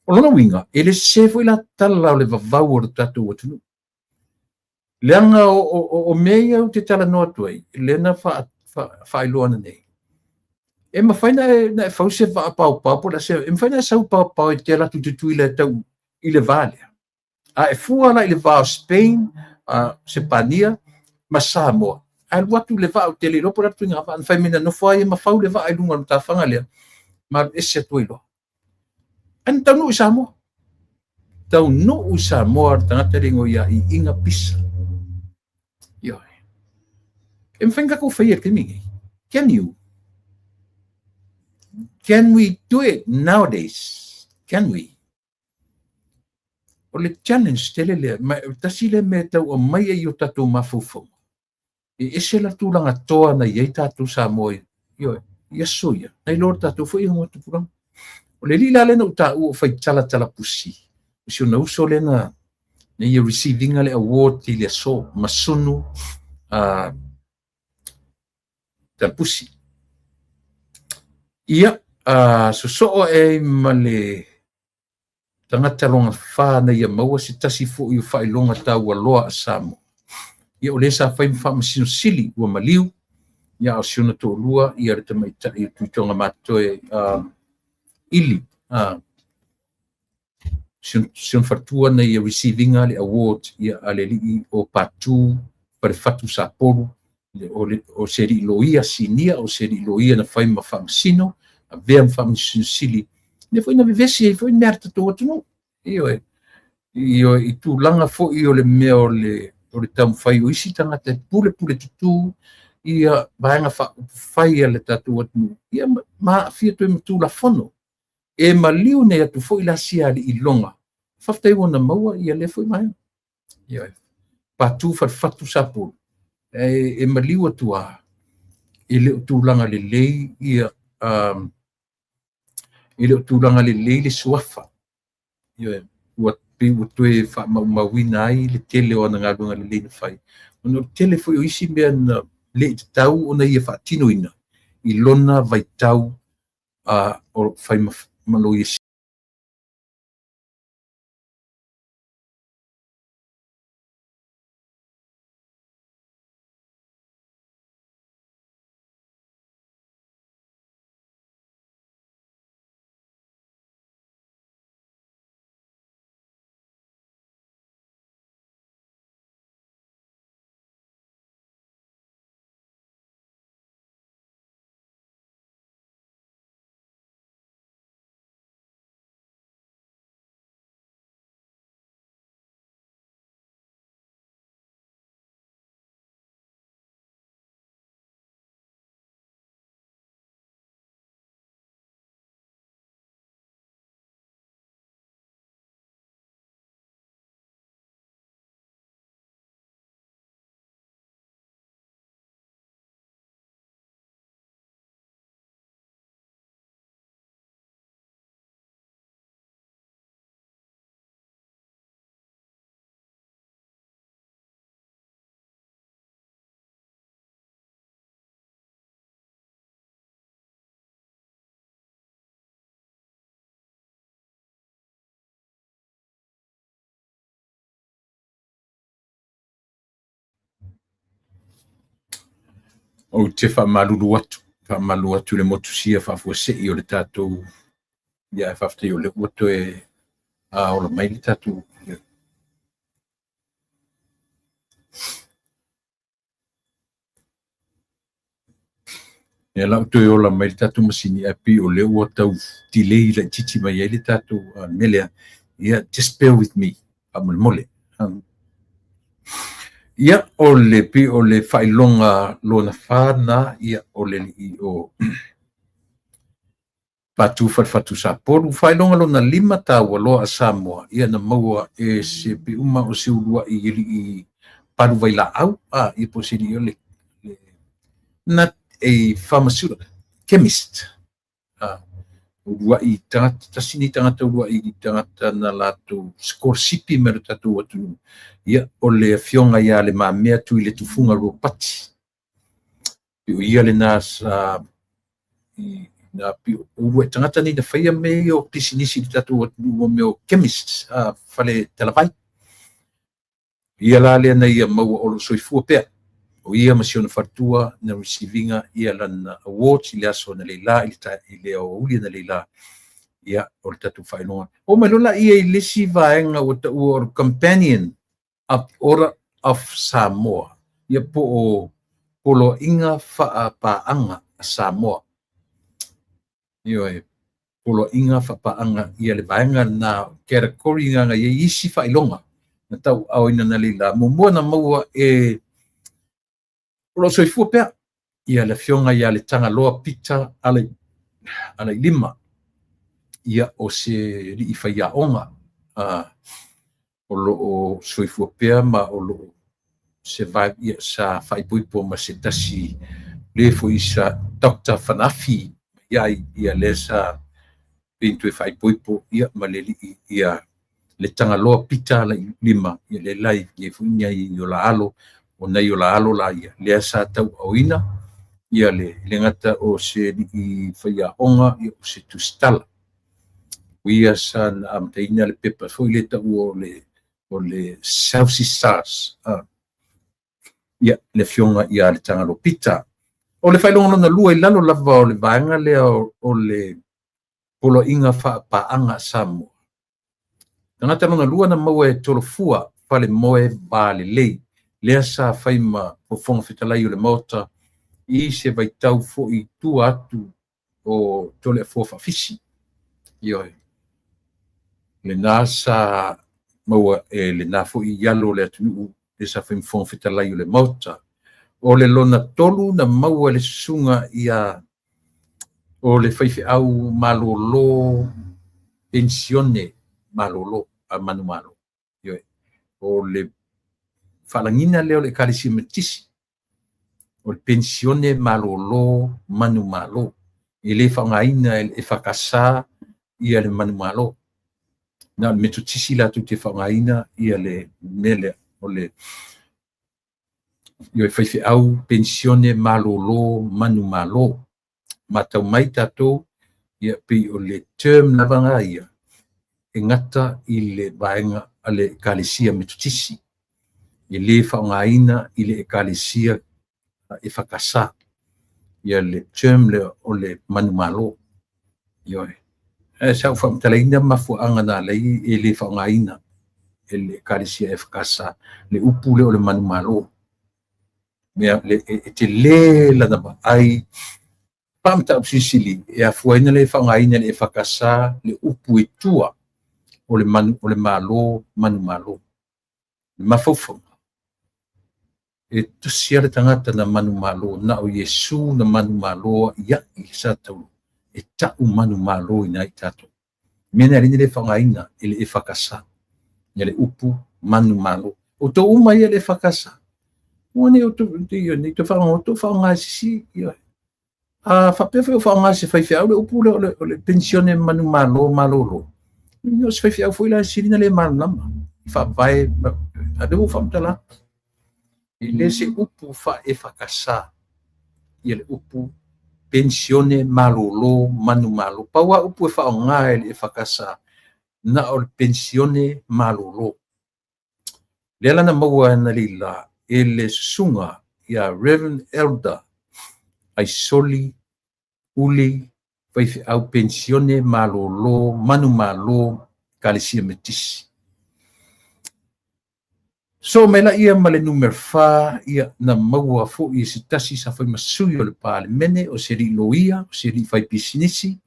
O lona uiga, e le sese foi la tala o le vavau o le tatou atunuu. Leaga o mea ia ou te talanoa atu ai, lea na faailoa nei. E mafai na e fau se vaa paopao po o le a se, e mafai na e sau paopao e te alu atu i Tutuila e tau i le va lea. A e fua la i le va o Spain, Sepania ma Samoa, ae alu atu le vaa, ou te le iloa po o le a le ituaiga vaa, na fai mai na nofo ai ma fau le vaa i luga o le matafaga lea, ma alu ese atu ai loa. Ae na taunuu i Samoa. Taunuu i Samoa le tagata le igoa ia Iiga Pisa. Ioe. E mafai ona tatou faia i le taimi nei. Can you? Can we do it nowadays? Can we? O le challenge tele lea, ma tasi lea mea e tau aumai ai i o tatou mafaufauga. E ese la tulaga toa na i ai tatou Samoa ioe, i aso ia, na iloa le tatou foi igoa tupulaga. O le alii la lea na ou taua o Faitala Talapusi, o si ona uso lea na ia receiving le award i le aso, Masunu Talapusi. Ia, sosoo ae ai ma le tagata lona fa na ia maua se tasi foi o faailoga taua loa a Samoa. Ia o lea sa fai ma faamasino sili ua maliu, ia a o si ona toalua ia le tamaitai o Tuitoga Matoe Ili, si ona faletua na ia receiving le award ia a le alii o Patu Falefatu Sapolu, o se alii loia sinia, o se alii loia na fai ma faamasino, avea ma faamasino sili, lea foi na vevesi ai foi mea a le tatou atunuu. Ioe, ioe, i tulaga foi o le mea o le taumafai o isi tagata e pulepule tutū ia vaega faaupufai a le tatou atunuu, ia ma aafia toe ma Tulafono. E maliu nei atu foi la sia alii loga, faafetai ua na maua ia lea foi vaega. Ioe, Patu Falefatu Sapolu, e maliu atu a, e le o tulaga lelei ia, e le o tulaga lelei le suafa. Ioe, ua pei ua toe faamaumauina ai le tele o ana galuega lelei na fai. Ona o le tele foi o isi mea na le i tatau ona ia faatinoina i lona vaitau o fai ma Loia Ou te faamalulu atu, faamalulu atu i le motusia faafuasei o le tatou, ia ae faafetai o lea ua toe ola mai le tatou. Ia la ua toe ola mai le tatou masini ae pei o lea ua tau delay laitiiti mai ai le tatou mea lea. Ia, just bear with me, faamolemole. Ia, o le pei o le faailoga lona fa lena, ia, o le alii o Patu Falefatu Sapolu. Faailoga lona lima taua loa a Samoa, ia na maua e se piuma o se uluai alii palu vailaau, a, ia po o se alii o le, not a pharmaceutical, chemist. A, uluai tagata, tasi nei tagata uluai tagata na latou sikolasipi mai lo tatou atunuu, ia, o le afioga ia Le Mamea Tuiletufuga Ropati. O ia lena sa i na pi o uluai tagata nei na faia mea ia o pisinisi i le tatou atunuu mo mea o chemists, fale talavai. Ia la lea na ia maua o lo o soifua pea. O ia ma si ona faletua na receive ina ia lana awards i le aso analeila i le, i le aoauli analeila. Ia, o le tatou faailoga. Oo mai loa laia i le isi vaega ua taua o le Companion of the Order of Samoa, ia po o Poloaiga Faapaaga a Samoa. Ioe, Poloaiga Faapaaga, ia le vaega lena category na na i ai isi faailoga na tauaaoina analeila. Muamua na maua e o lo o soifua pea ia le afioga ia Letagaloa Peter Alailima, ia o se alii faiaoga o lo o soifua pea ma o lo o survive, ia sa faaipoipo ma se tasi le foi sa Dr. Fanafi iai, ia lea sa pei toe faaipoipo ia ma le alii ia Letagaloa Peter Alailima, ia le la i foi nai o la alo, o nai o la alo la ia lea sa tauaaoina ia le gata o se alii faiaoga, ia o se tusitala. O ia sa na amataina le pepa foi le taua o le South Sea Stars, ia le afioga ia Letagaloa Peter. O le faailoga lona lua i lalo lava o le vaega lea o le Poloaiga Faapaaga a Samoa. Tagata lona lua na maua e Tolofua Falemoe Valelei, lea sa fai ma Fofoga Fetalai o le Maota i se vaitau foi i tua atu o Toleafoa Faafisi. Ioe. Lena sa maua e lena foi i alo o le atunuu lea sa fai ma Fofoga Fetalai o le Maota. O le lona tolu na maua e le susuga ia o le faifeau malolo penisione malolo a manumalo. Ioe. O le faalagiga lea o le Ekalesia Metotisi, o le penisione malolo manumalo. E le faaaogaina e le EFKS ia le manumalo. Na o le Metotisi latou te faaaogaina ia le mea lea o le ioe, faifeau penisione malolo manumalo. Matau mai tatou Ia pei o le term lava na ia e gata i le vaega a le Ekalesia Metotisi, e le faaaogaina i le Ekalesia EFKS ia le term lea o le manumalo. Ioe. Ae sa ou faamatalaina mafuaaga na ala ai e le faaaogaina e le Ekalesia EFKS le upu lea o le manumalo. Mea e tele lana vaai faamataupu silisili e afua ai ona le faaaogaina e le EFKS le upu i tua o le manu o le malo manumalo. Le mafaufauga e tasi lava le tagata na manumalo, na o Iesu na manumalo a'ia'i i le sa taulu e ta'u manumaloina ai tatou. Mea na e ala ai ona le faaaogaina e le EFKS ia le upu manumalo. Outou uma ia le EFKS, aua ne i outou ne i toe faalogologo faaaoga e se isi. A faapea foi o faaaoga e se faifeau le upu lea o le penisione manumalo malolo, o se faifeau foi la e sili ona le malamalama i faavae a lea ua ou faamatala atu. E le se upu faa-EFKS ia le upu penisione malolo manumalo. Pau lava upu e faaaoga e le EFKS na o le penisione malolo. Lea la na maua analeila e le susuga ia Reverend Elder Aisoli Uli, faifeau penisione malolo manumalo Ekalesia Metotisi. Sosoo mai laia ma le numera 4, ia na maua foi e se tasi sa fai ma sui o le Palemene, o se alii loia, o se alii faipisinisi,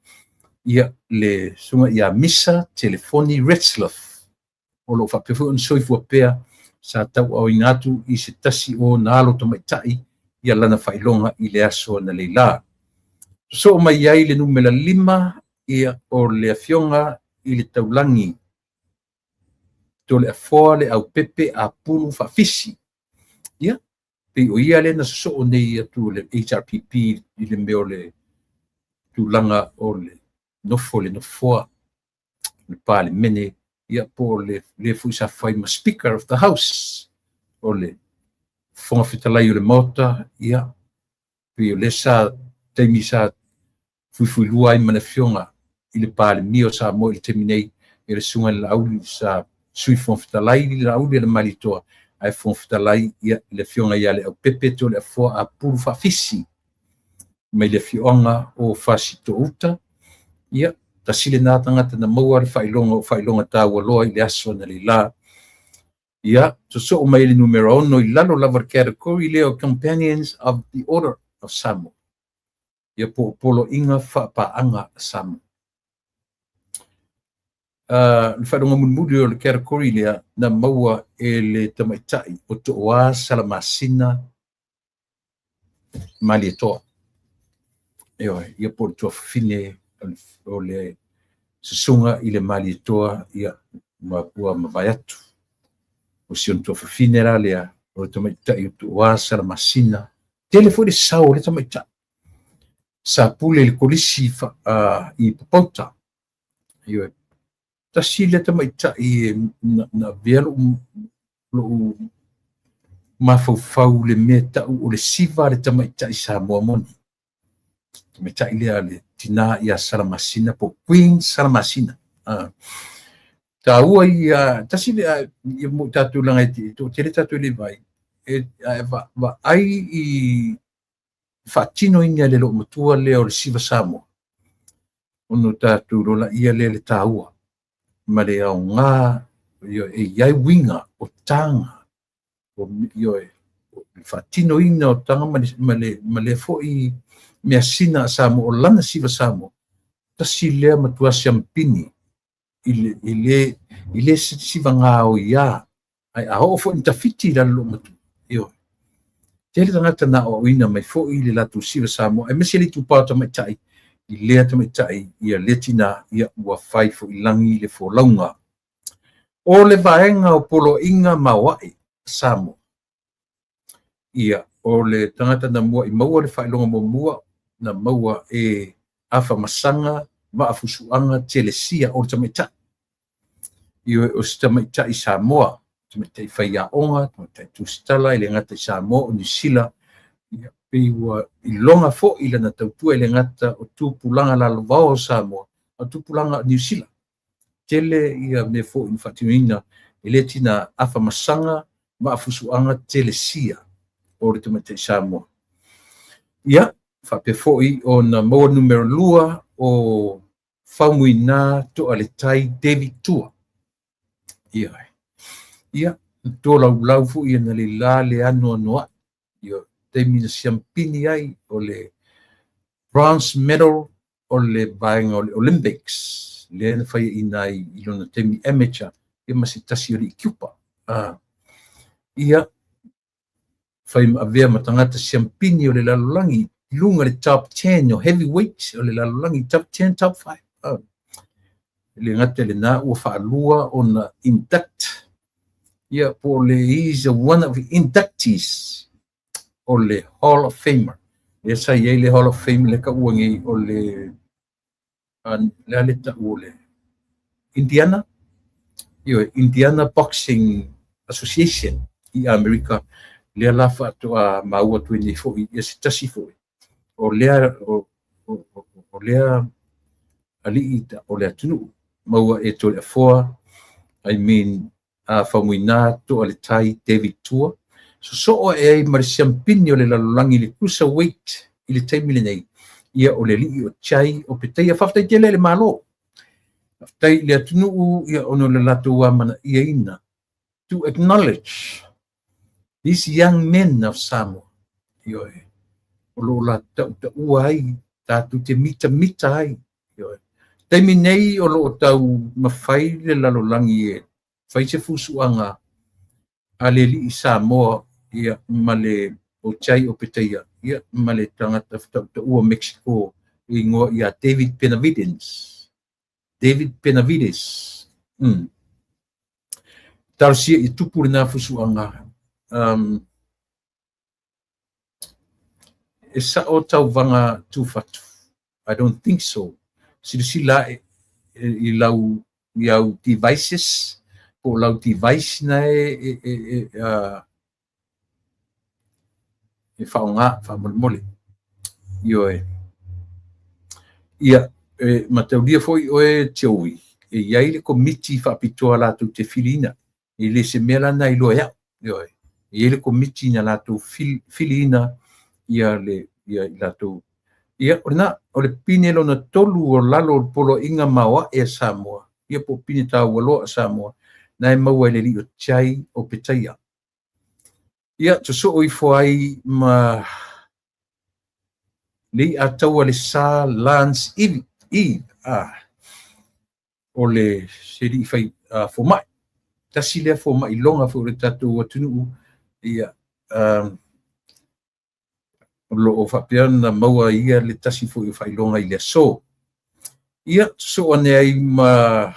ia le susuga ia Misa Telefoni Retzlaff, o lo o faapea foi ona soifua pea, sa tauaaoina atu i se tasi o ona alo tamaitai ia lana faailoga i le aso analeila. Sosoo mai ai le numera 5, ia o le afioga i le Taulagi Toleafoa le Aupepe Apulu Faafisi. Ia, pei o ia lea na sosoo nei atu le HRPP i le mea o le tulaga o le nofo le nofoa le Palemene, ia po o le lea foi sa fai ma Speaker of the House, o le Fofoga Fetalai o le Maota, ia pei o lea sa taimi sa fuifuilua ai ma le afioga i le Palemia o Samoa i le taimi nei, i le susuga i le Laauli, sa Sui Fofoga Fetalai le Laauli a le Malietoa, ae Fofoga Fetalai ia le afioga ia Leaupepe Toleafoa Apulu Faafisi mai le afioaga o Fasitoo-uta. Ia, tasi lena tagata na maua le faailoga o faailoga taua loa i le aso analeila. Ia, sosoo mai le numera 6 i lalo lava o le category lea o Companions of the Order of Samoa, ia po o Poloaiga Faapaaga a Samoa. Le faailoga mulimuli o le category lea na maua e le tamaitai o Tooa Salamasina Malietoa. Ioe, ia po o le tuafafine o le susuga i le Malietoa, ia ma ua mavae atu. O si ona tuafafine la lea o le tamaitai o Tooa Salamasina. Tele foi le sao o le tamaitai. Sa pule i le kolisi i Papauta. Ioe, tasi lea tamaitai na avea lo'u mafaufau le mea ta'u o le siva a le tamaitai Samoa moni. Tamaitai lea le tina ia Salamasina po Queen Salamasina. Taua ia tasi lea ia mo tatou laga e toatele tatou le vai e vaai i faatinoina e le loomatua lea o le siva Samoa, ona tatou iloa laia lea le taua ma le aoga e i ai uiga o taga o le faatinoina o taga ma le foi measina a Samoa o lana siva Samoa. Tasi lea matua siamapini i le siva gaoia, ai a oo foi ni tafiti i lalo loomatua. Ioe, tele tagata na aoaoina mai foi le latou siva Samoa, aemaise le itupa o tamaitai i lea tamaitai ia lea tina, ia ua fai foi lagi le folauga. O le vaega o Poloaiga Maoae Samoa, ia o le tagata na mua'i maua le faailoga muamua na maua e Afamasaga Vaafusuaga Telesia, o le tamaitai. Ioe, o se tamaitai Samoa, tamaitai faiaoga, tamaitai tusitala e le gata i Samoa o Niu Sila. Ia, Pei ua iloga foi lana tautua e le gata o tupulaga lalovaoa o Samoa, a o tupulaga o Niu Sila. Tele ia mea foi na faatinoina e le tina Afamasaga Vaafusuaga Telesia o le tamaitai Samoa. Ia, faapea foi ona maua numera 2 o Faumuina Toaletai David Tua. Ia, ia, tolaulau foi analeila le anoanoai. Ia, taimi na siampini ai o le bronze medal o le vaega o le Olympics, lea na faiaina ai i lona taimi amateur, ia ma se tasi o alii Kiupa. Ia, fai ma avea ma tagata siampini o le lalolagi i luga le top 10 o heavyweight o le lalolagi, top 10, top 5. E le gata i lena ua faalua ona induct, ia po o le he is one of the inductees o le Hall of Famer. Lea sa i ai le Hall of Fame le taua nei o le le a le tau o le Indiana, ioe, Indiana Boxing Association i Amerika, lea la faatoa maua atu ai nei foi ia se tasi foi o lea o lea alii o le atunuu maua e Toleafoa, I mean Faumuina Toaletai David Tua, sosoo ae ai ma le siampini o le lalolagi le cruiserweight i le taimi lenei, ia o le alii o Jai Opetaia. Faafetai tele i le Malo, faafetai i le atunuu, ia ona o le latou amanaiaina to acknowledge these young men of Samoa. Ioe, o lo o latou tautaua ai, tatou te mitamita ai. Ioe. Taimi nei o lo o tau mafai le lalolagi e fai se fusuaga a le alii Samoa, ia ma le o Jai Opetaia, ia ma le tagata tautaua Mexico e igoa ia David Benavidez. David Benavides. Talosia i tupu lena fusuaga. E sao tauvaga tufatu. I don't think so. Silasila i lau i au devices po o lau device na e faaaoga faamolemole. Ioe. Ia, e mataulia foi oe Joey, e i ai le komiti faapitoa latou te filiina. E le se mea la na iloa e au. Ioe. E i ai le komiti na latou filiina ia le ia i latou. Ia, o lena, o le pine lona 3 o lalo o le poloaiga maoae a Samoa, ia po o pine taua loa a Samoa, na e maua e le alii o Jai Opetaia. Ia, sosoo ifo ai ma le i'a taua le sa Lance Eve, o le se alii fai fomai. Tasi lea fomai iloga foi o le tatou atunuu, ia, o lo o faapea ona maua ia le tasi foi o faailoga i le aso. Ia, sosoo ane ai ma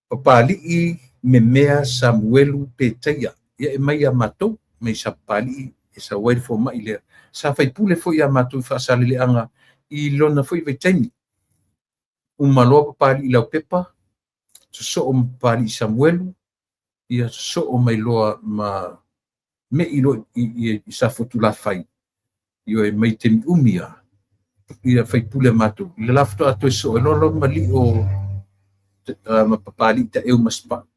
Papali'i Memea Samuelu Petaia. Ia e mai ia matou, mai sa Papali'i e sau ai le fomai lea. Sa faipule foi ia matou i Faasaleleaga i lona foi vaitaimi. Uma loa Papali'i Laupepa, sosoo ma Papali'i Samuelu, ia sosoo mai loa ma mei loa i Safotulafai, ioe, mai taimi umi a ia faipule a matou. I le la faatoa toe sosoo ai loa loa ma lio ma Papali'i Taeu ma Sipa'u.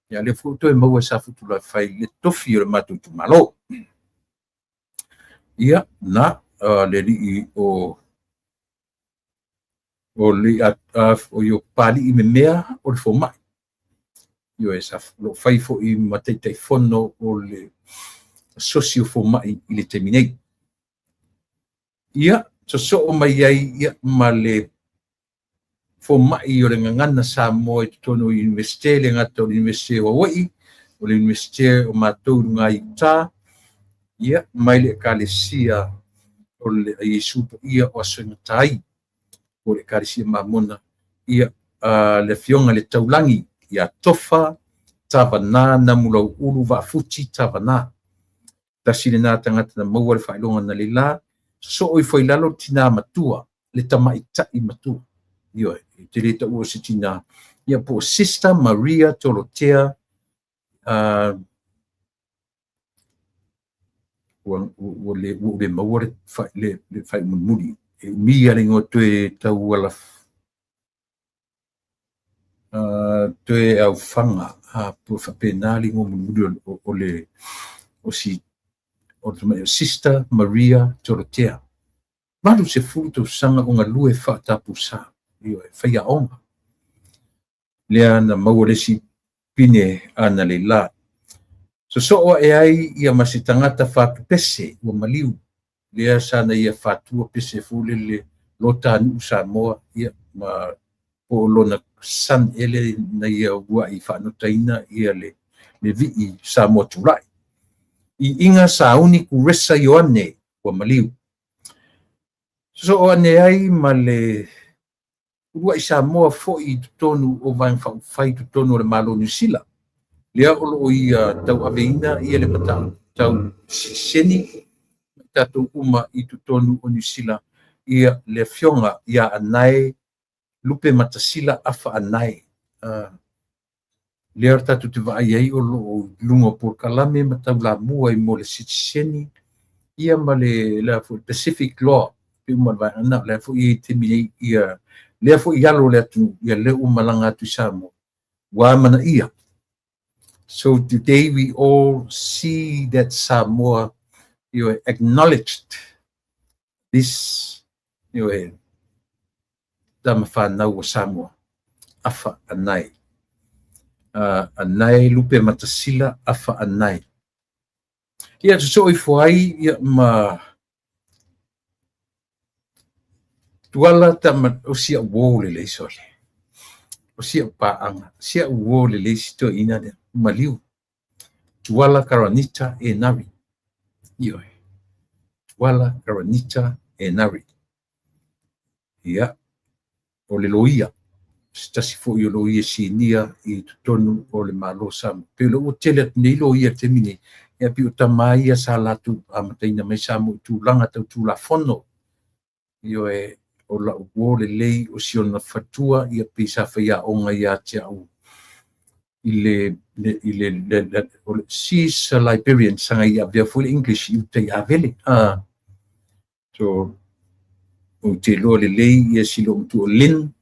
Ia lea foi toe maua e Safotulafai le tofi o le matou itumalo. Ia, na, le alii o le o i o Papali'i Memea o le fomai. Ioe, sa lo fai foi ma Taitaifono o le Asosi o Fomai i le taimi nei. Ia, sosoo mai ai ia ma le fomai o le gagana Samoa i totonu o Iunivesite, le gata o le Iunivesite o Hawaii, o le Iunivesite o matou i luga i uta, ia, mai le Ekalesia o le Iesu Paia o Aso e Gata ai, o le Ekalesia Mamona, ia, le afioga i le Taulagi ia Tofa Tavana Namulauulu Vaafuti Tavana. Tasi lena tagata na maua le faailoga analeila, sosoo ifo i lalo le tina matua, le tamaitai matua. Ioe, e te le taua o se tina, ia po o Sister Maria Tolotea, Ua le maua le faaiuga mulimuli. E umi lava le igoa toe tau toe aufaga, po o faapena le igoa mulimuli o le o si o le Sister Maria Dorotea. 80 tausaga o galue faatapusa, ioe, faiaoga. Lea na maua le isi pine analeila. Sosoo ae ai ia ma se tagata fatupese ua maliu, lea sa na ia fatua pese foi lele lota nuu Samoa, ia ma po o lona son ele na ia uluai faanotaina ia le vii Samoa tulai. Iiga Sauni Kuresa Ioane ua maliu. Sosoo ane ai ma le uluai Samoa foi i totonu o Vaega Faaupufai i totonu o le Malo o Niu Sila. Lea o loo ia tauaveina ia le mataupu tau sitiseni tatou uma i totonu o Niu Sila, ia le afioga ia Anae Lupematasila Afa Anae. Lea tatou te vaai ai o loo i luga o polokalame ma taulamua mo le sitiseni ia ma le foi Pacific Law pe uma le vaega na lea foi i taimi nei ia lea foi alo le atunuu ia lea ua malaga atu i Samoa ua amanaia. So today we all see that Samoa acknowledged this tama whanau o Samoa, Afa Anae. Anae Lupematasila Afa Anae. Ia sosoo ifo ai ia ma Tuala tama o sia uo le lei sole. O sia paanga, sia uo le lei sito ina le maliu. Tuala Karanita e nari. Ioe. Tuala Karanita e nari. Ia, o le loia. Se tasi foi o loia sinia i totonu o le Malo Samoa. Pe le ua tele atu nei loia te mine. Ia pi o tama ia sa latu amataina mai Samoa i tulaga tau tulafono. Ioe, o la uo le lei o si ona fatua ia pe sa whaiaonga ia te au i le o le she's a Liberian sanga ia vea foi le English i utai avele. So o te loa le lei ia si lo mtu o Lynn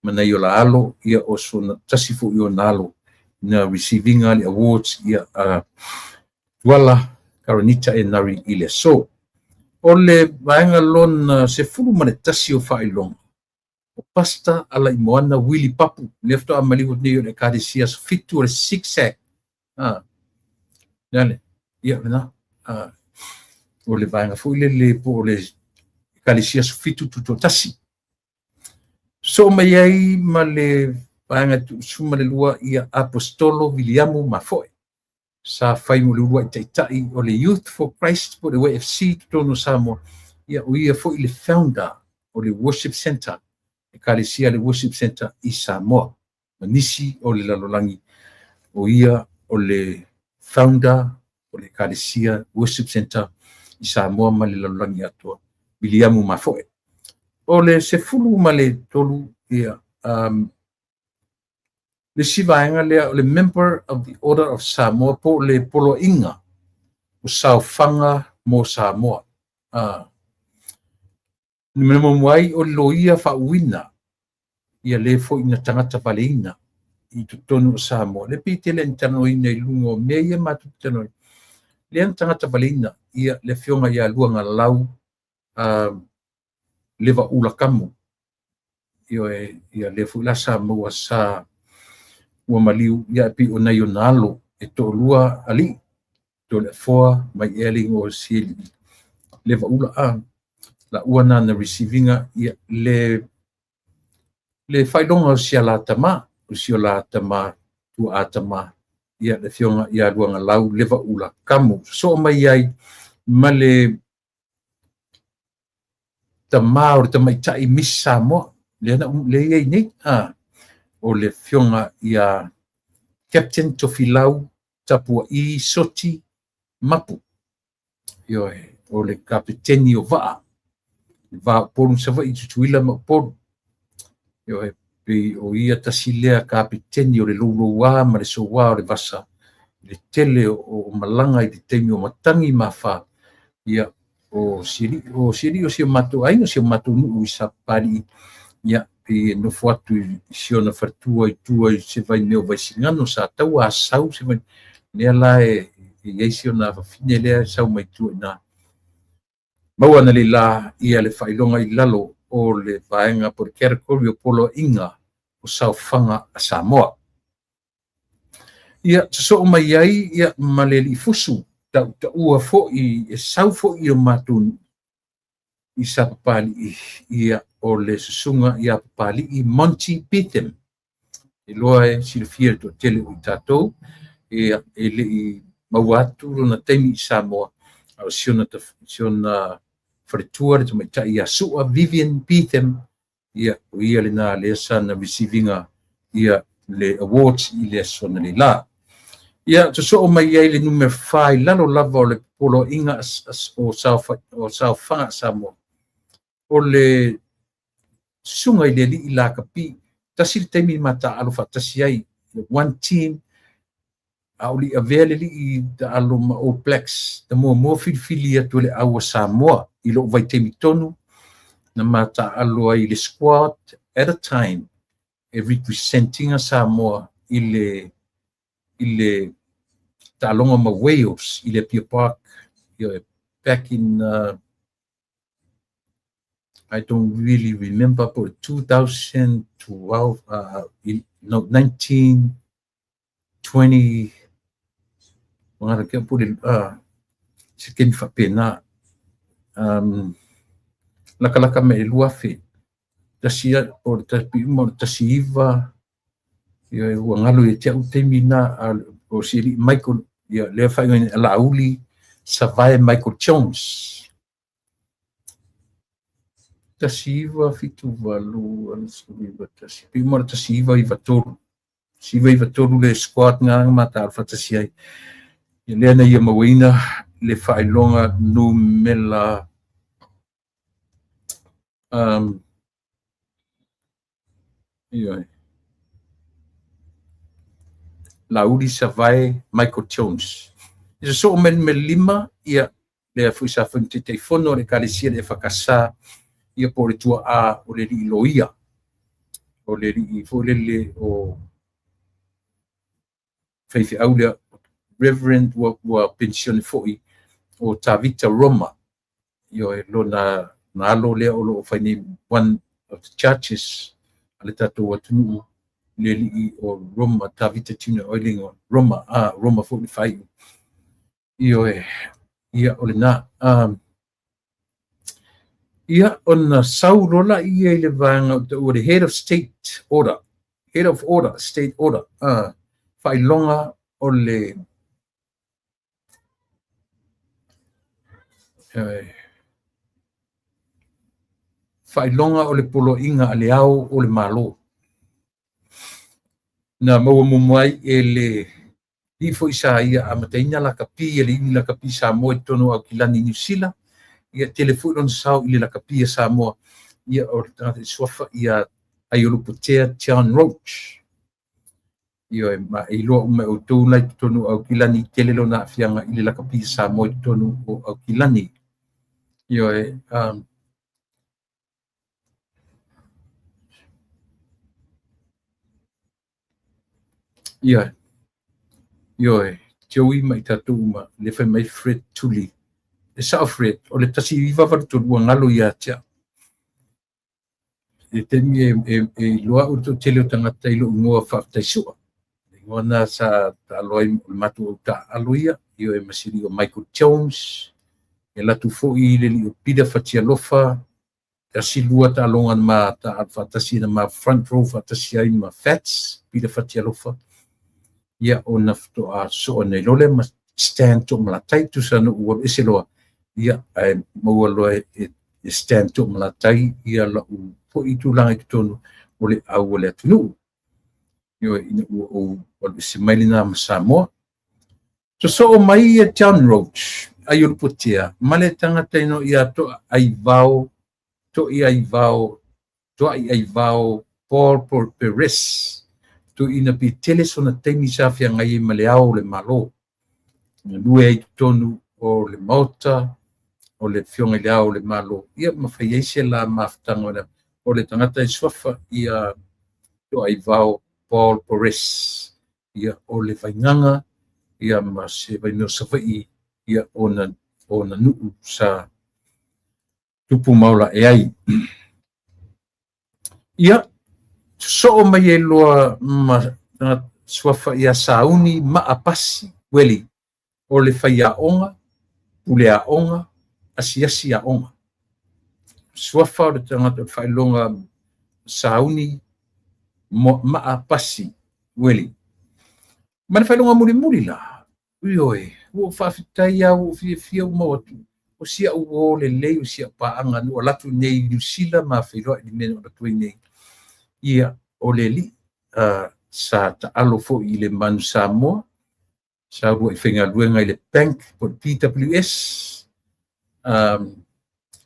mana i o la alo ia o sona tasi foi o na alo na receiving le awards ia Tuala Karanita e nari i le so. O le vaega lona 11 o faailoga o Pasta Alaimoana Willie Papu, lea faatoa maliu atu nei o le Ekalesia Aso Fitu o le Zigzag. Lea ia lena. O le vaega foi lele po o le Ekalesia Aso Fitu Tutoatasi. So mai ai ma le vaega 12 ia Apostolo Viliamu Mafoe. Sa fai mo le uluai taitai o le Youth for Christ po le YFC totonu o Samoa. Ia o ia foi le founder o le Worship Center, Ekalesia le Worship Center i Samoa. Ma nisi o le lalolagi o ia o le founder o le Ekalesia Worship Center i Samoa ma le lalolagi atoa, Viliamu Mafoe. O le 13 ia le si vaega lea o le Member of the Order of Samoa po le poloaiga o saofaga mo Samoa. Le muamua ai o le loia faauuina ia le foi na tagata valeina i totonu o Samoa. Le pei tele ni talanoaina i luga o mea ia matou te talanoaina. Lea na tagata valeina ia le afioga ia Luagalau Levaula Kamu. Ioe, ia lea foi la sa maua sa ua maliu ia e pei o nai ona alo e toalua alii Toleafoa mai ea le igoa o si alii Levaula la ua na na receivinga ia le faailoga o si ala tama, o si o la tama tua a tama ia le afioga ia Luagalau Levaula Kamu. Sosoo mai ai ma le tama o le tamaitai Miss Samoa lea na lea i ai nei o le afioga ia Captain Tofilau Tapua'i Soti Mapu. Ioe, o le kapeteni o vaa, le va o Upolu ma Savaii, Tutuila ma Upolu. Ioe, pei o ia tasi lea kapeteni o le louloua ma le soua o le vasa i le tele o malaga i le taimi o matagi ma afa. Ia, o si alii, o si alii o si o matou aiga, si o matou nuu i Sapapalii, ia, pei e nofo atu i si ona faletua i tua i se vaimea o Vaisigano, Sataua, Asau, se vai, lea la e i ai si ona afafine lea e sau mai tua i ina. Maua analeila ia le faailoga i lalo o le vaega po o le category o Poloaiga o Saofaga a Samoa. Ia, sosoo mai ai ia ma le alii Fusu, tautaua foi e sau foi i o matou nuu i Sapapalii, ia, o le susuga ia Papalii Monty Betham. Iloa e silafia le toatele o i tatou, ia, e le i maua atu lona taimi i Samoa, a o si ona faletua le tamaitai ia Sua Vivian Betham, ia, o ia lena lea sa na receive ina ia le awards i le aso analeila. Ia, sosoo mai ai le numera 4 i lalo lava o le Poloaiga o Saofaga a Samoa, o le susuga i le alii Lakapi. Tasi le taimi ma taaalo faatasi ai, one team, a o le i avea le alii taalo ma All Blacks, na muamua filifili atu e le au a Samoa i lou vaitaimi tonu, na ma taaalo ai le squad at a time e representing a Samoa i le taaloga ma Wales i le Apia Park, back in I don't really remember, but 2012, no, 1920, se taimi faapena, lakalaka mai le 2000, tasi o le tapi uma o le 19, ia, ua galo ia te au taimi na, o si alii Michael, ia, lea faaigoaina Laauli Savae Michael Jones. 1978, 81, pi uma o le 1993. 1993 le squad ngā ma tālo faatasi ai. Ia lea na ia mauaina le faailoga numera ia, Laauli Savae Michael Jones. Ia sosoo mai numera 5, ia, lea foi sa fai ma Taitaifono o le Ekalesia le EFKS, ia po o le tuaa o le alii loia, o le alii foi lele o faifeau lea, Reverend ua penisione foi, o Tavita Roma. Ia, lona alo lea o loo fai nei one of the churches a le tatou atunuu, le alii o Roma, Tavita Tuna Oilinga, Roma, Roma foi le faaiu. Ioe, ia, o lena. Ia, ona sau loa laia i le vaega o taua le Head of State Order, Head of Order, State Order, faailoga o le faailoga o le Poloaiga a le Ao o le Malo. Na maua muamua ai e le alii foi sa ia amataina lakapi e le iuni lakapi Samoa i totonu o Aukilani Niu Sila. Ia, tele foi lona sao i le lakapi a Samoa. Ia, o le tagata i suafa ia Aiolupotea John Roach. Ia, ma e iloa uma e outou la i totonu o Aukilani, tele lona aafiaga i le lakapi a Samoa i totonu o Aukilani. Ia, ia, ioe, Joey ma i tatou uma, le fai mai Fred Tuli. E sao Fred, o le 1983 ua galo ia te au. E taimi e iloa au le toatele o tagata i lou igoa faafetai sua. Le igoa na sa taalo ai o le matou au taaalo ia, ioe, ma si alii o Michael Jones, e alu atu foi le alii o Peter Fatialofa, tasi lua taaloga na ma taaalo faatasi na ma front row faatasi ai ma Fats, Peter Fatialofa. Ia, ona faatoa sosoo nei loa lea ma Stan Toomalatai, tusa na ou alu ese loa, ia, ae maua loa e Stan Toomalatai ia lau foi tulaga i totonu o le au o le atunuu. Ioe, ina ua ou alu ese mai lena ma Samoa. Sosoo mai ia John Roach, Aiolupotea, ma le tagata ino ia Toa Aivao, Toi Aivao, Toai Aivao, Paul Perez, tuuina pe tele sona taimi sa feagai ai ma le ao o le Malo. Galue ai totonu o le Maota o le Afioga i Le Ao o le Malo, ia ma fai ai se la mafutaga o le tagata e suafa ia Toaivao Paul Perez, ia o le Vaigaga ia ma se vaimea o Savaii ia ona nuu sa tupu ma ola e ai. Ia, sosoo mai ai loa ma suafa ia Sauni Maapasi Ueli, o le faiaoga, puleaoga, asiasi aoga. Suafa o le tagata o le faailoga Sauni Maapasi Ueli. Ma le faailoga mulimuli la, ioe, ua ou faafetai lava, ua ou fiafia ua maua atu, o si au uo lelei, o si au paaga na ou alu atu nei i Niu Sila ma feiloai i le mea na ou alu atu ai nei. Ia, o le alii sa taalo foi i le Manu Samoa, sa uluai faigaluega i le bank po o le PWS,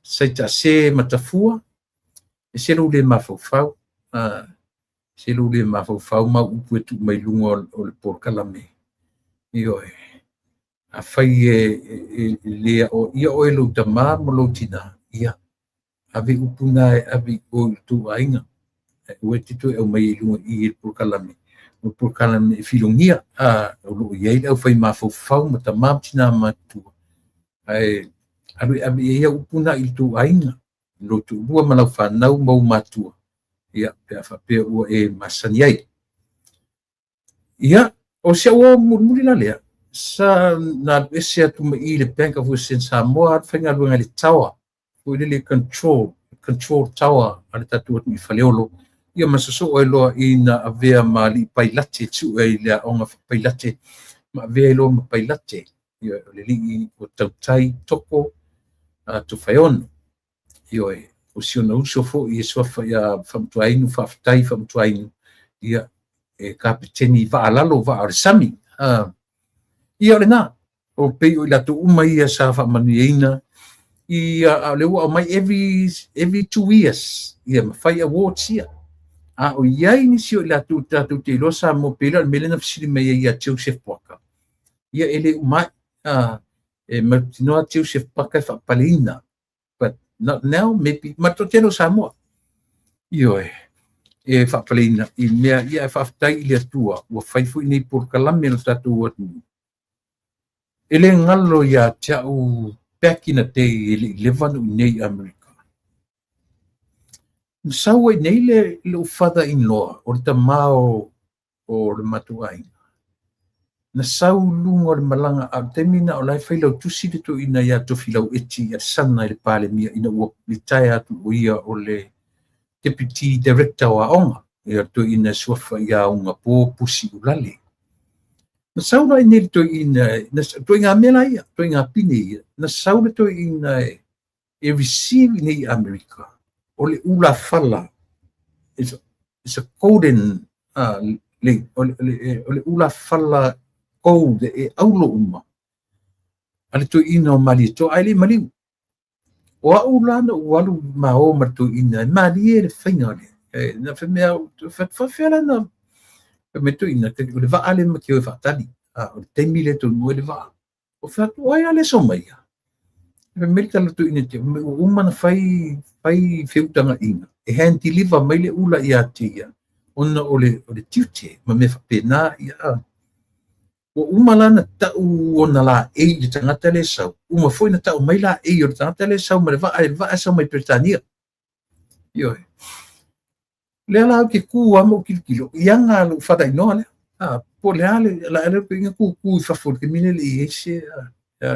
Saitase Matafua, e se lou le mafaufau, se lou le mafaufau ma upu e tuu mai luga o le polokalame. Ioe, afai e le aoaia oe lou tama ma lou tina, ia, ave upu na e ave i o i le tou aiga, aua e te toe aumai i luga i le polokalame, o le polokalame e filogia, o lo o i ai le aufai mafaufau ma tama ma tina matutua, ae alu e ave i ai au upu na i le tou aiga, lou toalua ma lau fanau ma ou matua, ia, pe a faapea ua e masani ai. Ia, o si au uo mulimuli la lea, sa na alu ese atu mai i le Bank of Western Samoa, alu faigaluega i le Tower, foi lele control tower a le tatou atunuu i Faleolo, ia ma sosoo ai loa ina avea ma alii pailate, sue ai le aoga pailate, ma avea ai loa ma pailate, ia, o le alii o Tautai Toko Tofaeono. Ioe, o si ona uso foi e suafa ia Faamatuainu, faafetai Faamatuainu, ia, e kapeteni vaalalo vaa o le sami. Ia o lena, o pei o i latou uma ia sa faamanuiaina, ia, a o le ua aumai every 2 years, ia, ma fai awards ia. A o i ai nisi o i latou tatou te iloa Samoa, pei la o le mea lea na fesili mai ai ia Joseph Puaka, ia e le uma ai, e mautinoa Joseph Puaka e faapaleina, but not now, maybe, ma toatele o Samoa. Ioe, e faapaleina i mea, ia e faafetai i le Atua, ua fai foi nei polokalame o tatou atunuu. E le galo ia te au back in the day e le i leva ona ou i nei i Amerika. Na sau ai nei le lou father-in-law, o le tama o le matou aiga. Na sau luga o le malaga, a o le taimi na o la e failautusi le toeaina ia Tofilau Eti Alesana i le Palemia ina ua retire atu o ia o le Deputy Director o Aoga, ia le toeaina e suafa ia Ugapo Pusi Ulale. Na sau la i nei le toeaina, toeaina mea la ia, toeaina pine ia, na sau le toeaina e receive i nei i Amerika, o le ulafala, it's a golden, o le ulafala gold e aulo uma, a le toeaina o Malietoa, ae le maliu. O au la na ou alu ma o ma le toeaina, e malie le faiga o le, na fai mea, faafefea la na, fai mai le toeaina, o le vaa le ma te o e faatali, o le taimi le taunuu ai le vaa. O fai atu, o ai a le sau mai ia? Fai mai le tala toeaina te, ua uma na fai feutagaina, e hand deliver mai le ula ia te ia, ona o le tiute, ma mea faapena, ia. Ua uma la na tau ona la ei le tagata le sau, uma foi na tau mai la ei o le tagata le sau ma le vaa, le vaa sau mai Peretania. Ioe. Lea la au ke ku a mo kilokilo, ia ngā lou father-in-law lea. Po le a le, la le inga ku ku i fafo le taimi le i ai se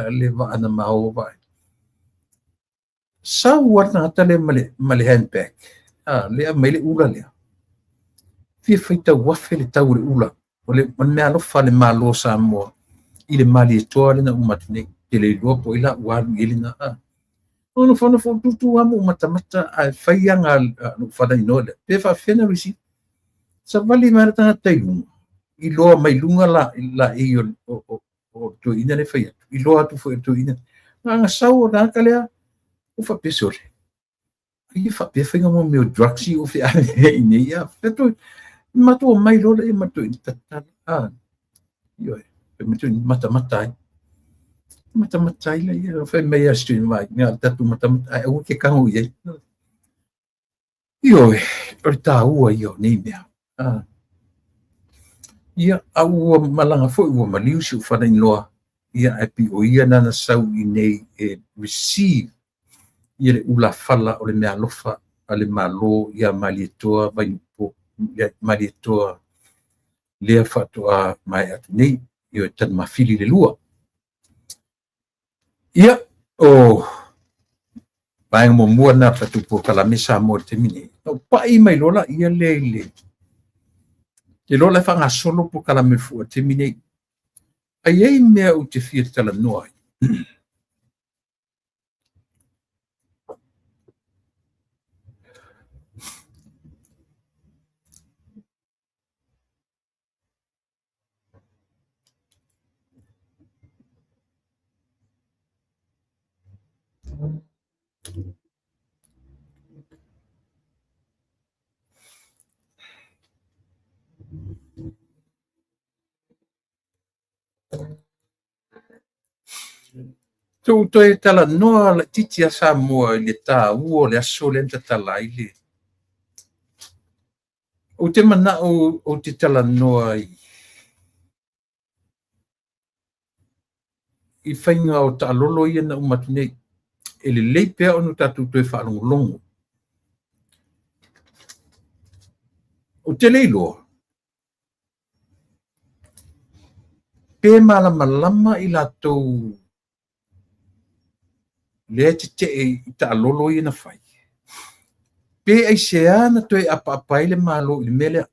le vaa na mao vaa. Sau a le tagata lea ma le handbag, lea mai le ula lea. Fia faitau afe le tau o le ula, o le mea alofa le Malo Samoa i le Malietoa lena uma atu nei. Te le iloa po ai la ua alu i ai lena. Ono whana fo tutu a mo matamata a fai anga lou father-in-law lea. Pe faafefea na receive. Savali mai le tagata i luga, i loa mai luga la ei o toeaina le fai atu, i loa atu foi o toeaina. Nga sau o tagata lea, o faapea sole. Ai e faapea faiga mo mea o drugs i o fe ave i nei ia. Fe matou mai loa le matou i tatala. Ioe, pe matou i matamata ai. Matamata ai laia, fai mai a si mai, na o tatou matamata, ae aua e te tago i ai. Ioe, o le taua ia o nei mea. Ia, a ua malaga foi, ua maliu si ou father-in-law, ia, ae pei o ia na na sau i inei e receive ia le ulafala o le meaalofa a le Malo ia Malietoa Vainuupo, Malietoa lea faatoa maea atu nei, ioe, Tanumafili le lua. Ia, o vaega muamua lena o le tatou polokalame Samoa i le taimi nei. Na ou pai mai loa laia lea i le... Te iloa o la e faagasolo polokalame fua i le taimi nei. Ae i ai mea ou te fia talanoa ai. Se i ou toe talanoa laitiiti lava Samoa i le taua o le aso lea na tatala ai le... Ou te manao ou te talanoa i faiga o taalolo ia na uma atu nei. E lelei pea ona tatou toe faalogologo. Ou te le iloa pe malamalama i latou lea e tetee i taalolo ia na fai, pe aisea na toe apaapa ai le Malo i le mea lea.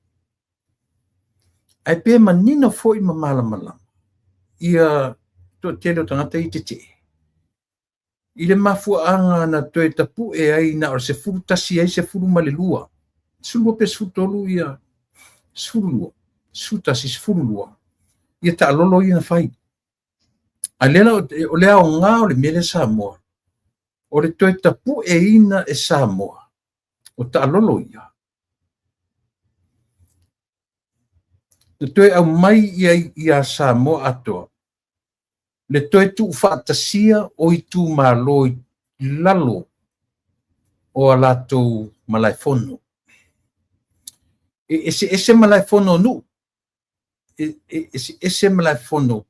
Ae pe manino foi ma malamalama ia toatele o tagata ia tetee i le mafuaaga na toe tapue ai na o le 11 ai 12, 12 pe 13 ia 12, 11, 12 ia taalolo ia na fai. A lea la o le aoga o le mea lea Samoa, o le toe tapueina e Samoa o taalolo ia, na toe aumai ia Samoa atoa le toe tuufaatasia o itumalo i lalo o a latou malaefono. E eseese malaefono o nuu, e eseese malaefono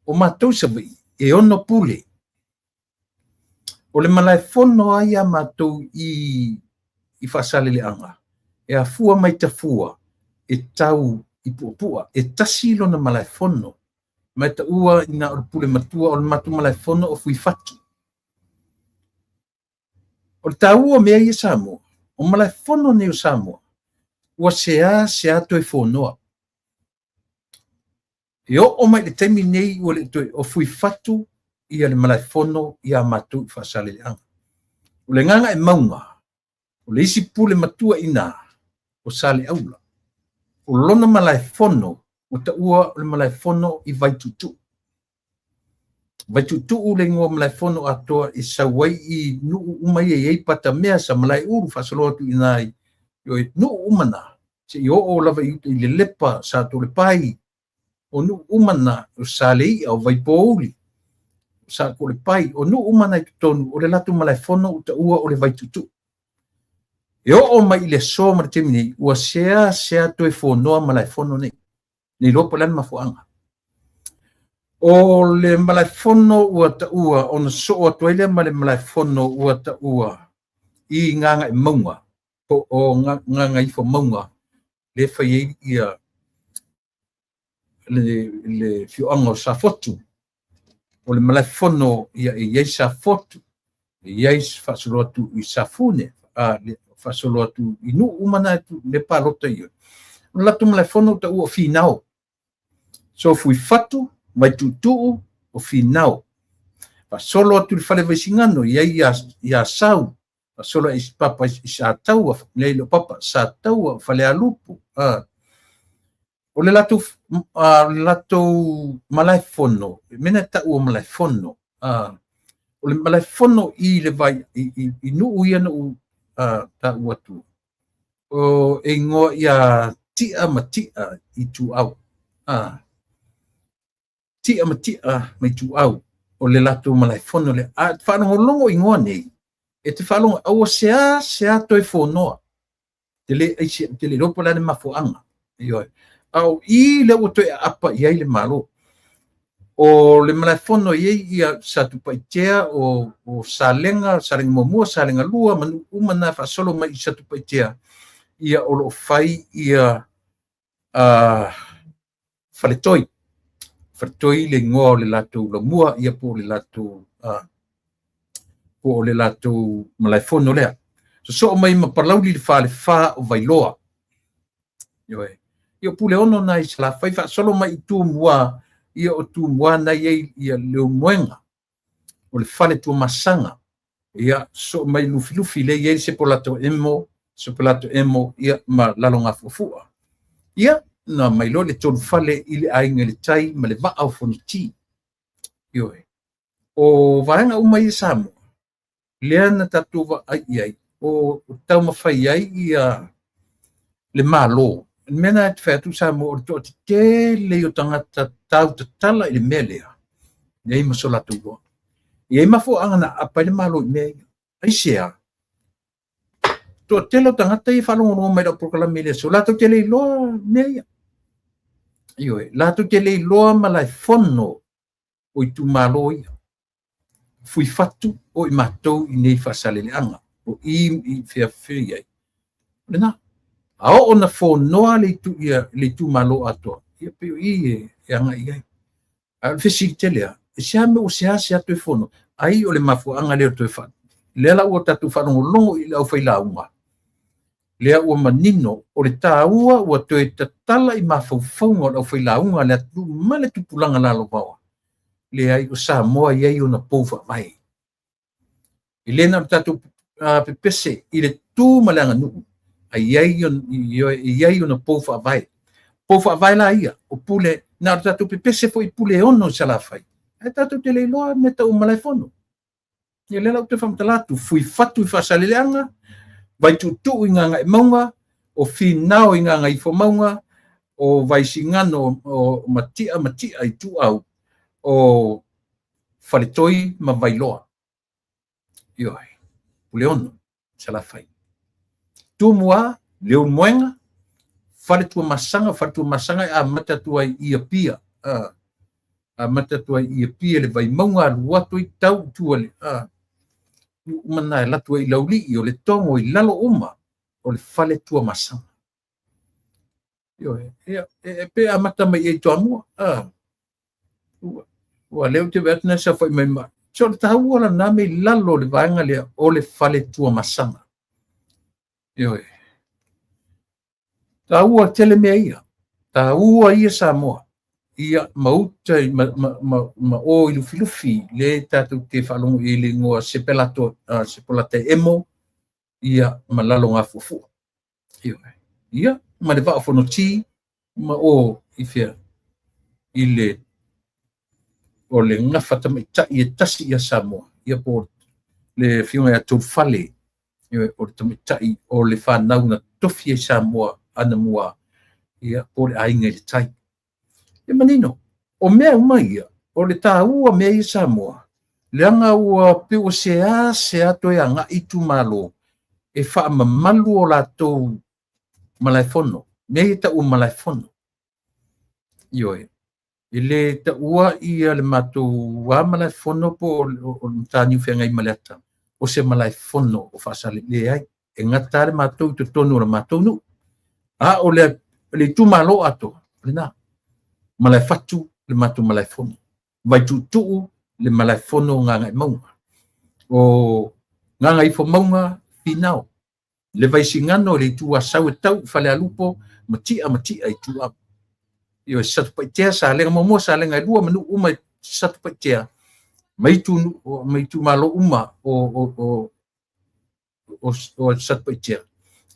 o matou i Savaii, e 6 pule. O le malaefono lava ia a matou i Faasaleleaga, e afua mai Tafua e tau i Puapua, e tasi lona malaefono. Ma e taua ina o le pule matua o le matou malaefono o Fuifatu. O le taua o mea ia Samoa, o malaefono nei o Samoa, ua sea toe fonoa. E oo mai i le taimi nei ua le toe o Fuifatu ia le malaefono ia matou i Faasaleleaga. O le Gagaemauga, o le isi pule matua i ina, o Saleaula. O lona malaefono, ua taua o le malaefono i Vaituutuu. Vaituutuu le igoa malaefono atoa e sau ai i nuu uma ia e i ai Patamea, Samalaeulu, faasolo atu i ina i nuu uma na, seia oo lava i uta i Lelepa, Satoalepai, o nuu uma na, o Saleia, o Vaipouli, o Satoalepai, o nuu uma na i totonu, o le latou malaefono ua taua o le Vaituutuu. E oo mai i le aso ma le taimi nei, ua sea toe fonoa malaefono nei. Le iloa po o le a le mafuaaga. O le malaefono ua taua, ona sosoo atu ai lea ma le malaefono ua taua i Gagaemauga, po o Gagaifomauga, lea e fai ai ia le afioaga o Safotu. O le malaefono ia e i ai Safotu, e i ai faasolo atu i Safune, faasolo atu i nuu uma na le palota ia. O le latou malaefono ua taua o Finao. So Fuifatu, Vaituutuu, o Finao. Faasolo atu i le fale Vaisigano, i ai ia Asau, faasolo i papa i Sataua, nei le papa, Sataua, Falealupo. O le latou malaefono, mea na taua o malaefono, o le malaefono i le vai, i nuu ia na ou taua atu, o e igoa ia Tia ma Tia i Ituau. Tia ma Tia ma Ituau. O le latou malaefono lea. A e faalogologo i igoa nei, e te faalogo aua sea sea toe fonoa. Te le aise, te le iloa po o le a le mafuaaga. Ioe. A o i lea ua toe aapa i ai le Malo. O le malaefono e i ai ia Satupaitea, o Salega, Salega muamua, Salega lua, ma nuu uma na faasolo mai i Satupaitea, ia o lo o fai ia Faletoi. Faletoi le igoa o le latou laumua, ia po o le latou po o le latou malaefono lea. Sosoo mai ma Palauli le Falefa o Vailoa. Ioe. Ia o Puleono na i Salafai faasolo mai i Tumua, ia o Tumua na i ai ia Leulumoega, o le Fale Tuamasaga, ia sosoo mai Lufilufi lea i ai Sepolata Emo, Sepolata Emo ia ma Lalogafuafua. Ia na mai loa le tolu fale i le Aiga i le Tai ma le Vaa o Fonoti. Ioe. O vaega uma ia Samoa, lea na tatou vaai i ai, o taumafai ai ia le Malo. Le mea na e te fai atu Samoa, o le toatetele o tagata tau tatala i le mea lea, leai ma so latou iloa. E i ai mafuaaga na aapa ai le Malo i mea ia. Aisea? Toatele o tagata ia e faalogologo mai i lau polokalame i le aso, latou te le iloa mea ia. Ioe, latou te le iloa malaefono o itumalo ia. Fuifatu o i matou i nei Faasaleleaga, o i i feafea i ai. O lena. A oo na fonoa le itu, ia, le itumalo atoa, ia pei o i e agai i ai. A o le fesili tele lava, e se a mea ua seasea toe fono? Ai o le mafuaaga lea o toe faa. Lea la ua tatou faalogologo i le aufailauga, lea ua manino o le taua ua toe tatala i mafaufauga o le aufailauga a le atunuu ma le tupulaga lalovaoa. Leai, o Samoa e i ai ona pou faavae. E le na o le tatou pepese i le tu ma le aganuu, a i ai ona pou faavae. Pou faavae la ia, o pule, na o le tatou pepese foi i Puleono i Salafai, ae tatou te le iloa mea tau malaefono. Ia lea la ou te faamatala atu, Fuifatu i Faasaleleaga, Vaituutuu i Gagaemauga, o Finao i Gagaifomauga, o Vaisigano, o Matia Matia i Ituau, o Faletoi ma Vailoa. Ioe, Puleono, Salafai. Tumua, Leulumoega, Faletuamasaga, Faletuamasaga e amata atu ai i Apia. Amata atu ai i Apia le Vaimauga, alu atu ai tau i tua le uma na e alu atu ai i Laulii, o Letogo, i lalo uma o le Faletuamasaga. Ioe, ia, e pe amata mai i Toamua. Ua lea ou te vaai atu na saofai mai ma. So le taua la na me i lalo o le vaega lea o le Faletuamasaga. Ioe. Taua tele mea ia. Taua ia Samoa. Ia ma uta ma o i Lufilufi le tatou te faalogo i le igoa Sepelato, Sepolata Emo, ia ma Lalogafuafua. Ioe. Ia ma le Vaa o Fonoti ma o i fea i le o le gafa tamaitai e tasi ia Samoa, ia po le afioga ia Tolufale, o le tamaitai o le fanau na tofi ai Samoa anamua, ia po le Aiga i le Tai. E manino, o mea uma ia, o le taua mea ia Samoa, leaga ua pei ua seasea toe agai itumalo e faamamalu o latou malaefono, mea ia tau o malaefono. Ioe, e le taua ia le matou a malaefono po o le Mataniu Feagai ma le Ata, o se malaefono o Faasale, leai, e gata le matou i totonu o le matou nuu. A o le itumalo atoa, lena, Malaefatu le matou malaefono, Vaituutuu le malaefono o Gagaemauga, o Gagaifomauga Finao, le Vaisigano le itu Asau e tau i Falealupo, Matia Matia i Ituau. Ioe, Satupaitea, Salega muamua, Salega e lua, ma nuu uma i Satupaitea, ma itumalo uma o Satupaitea,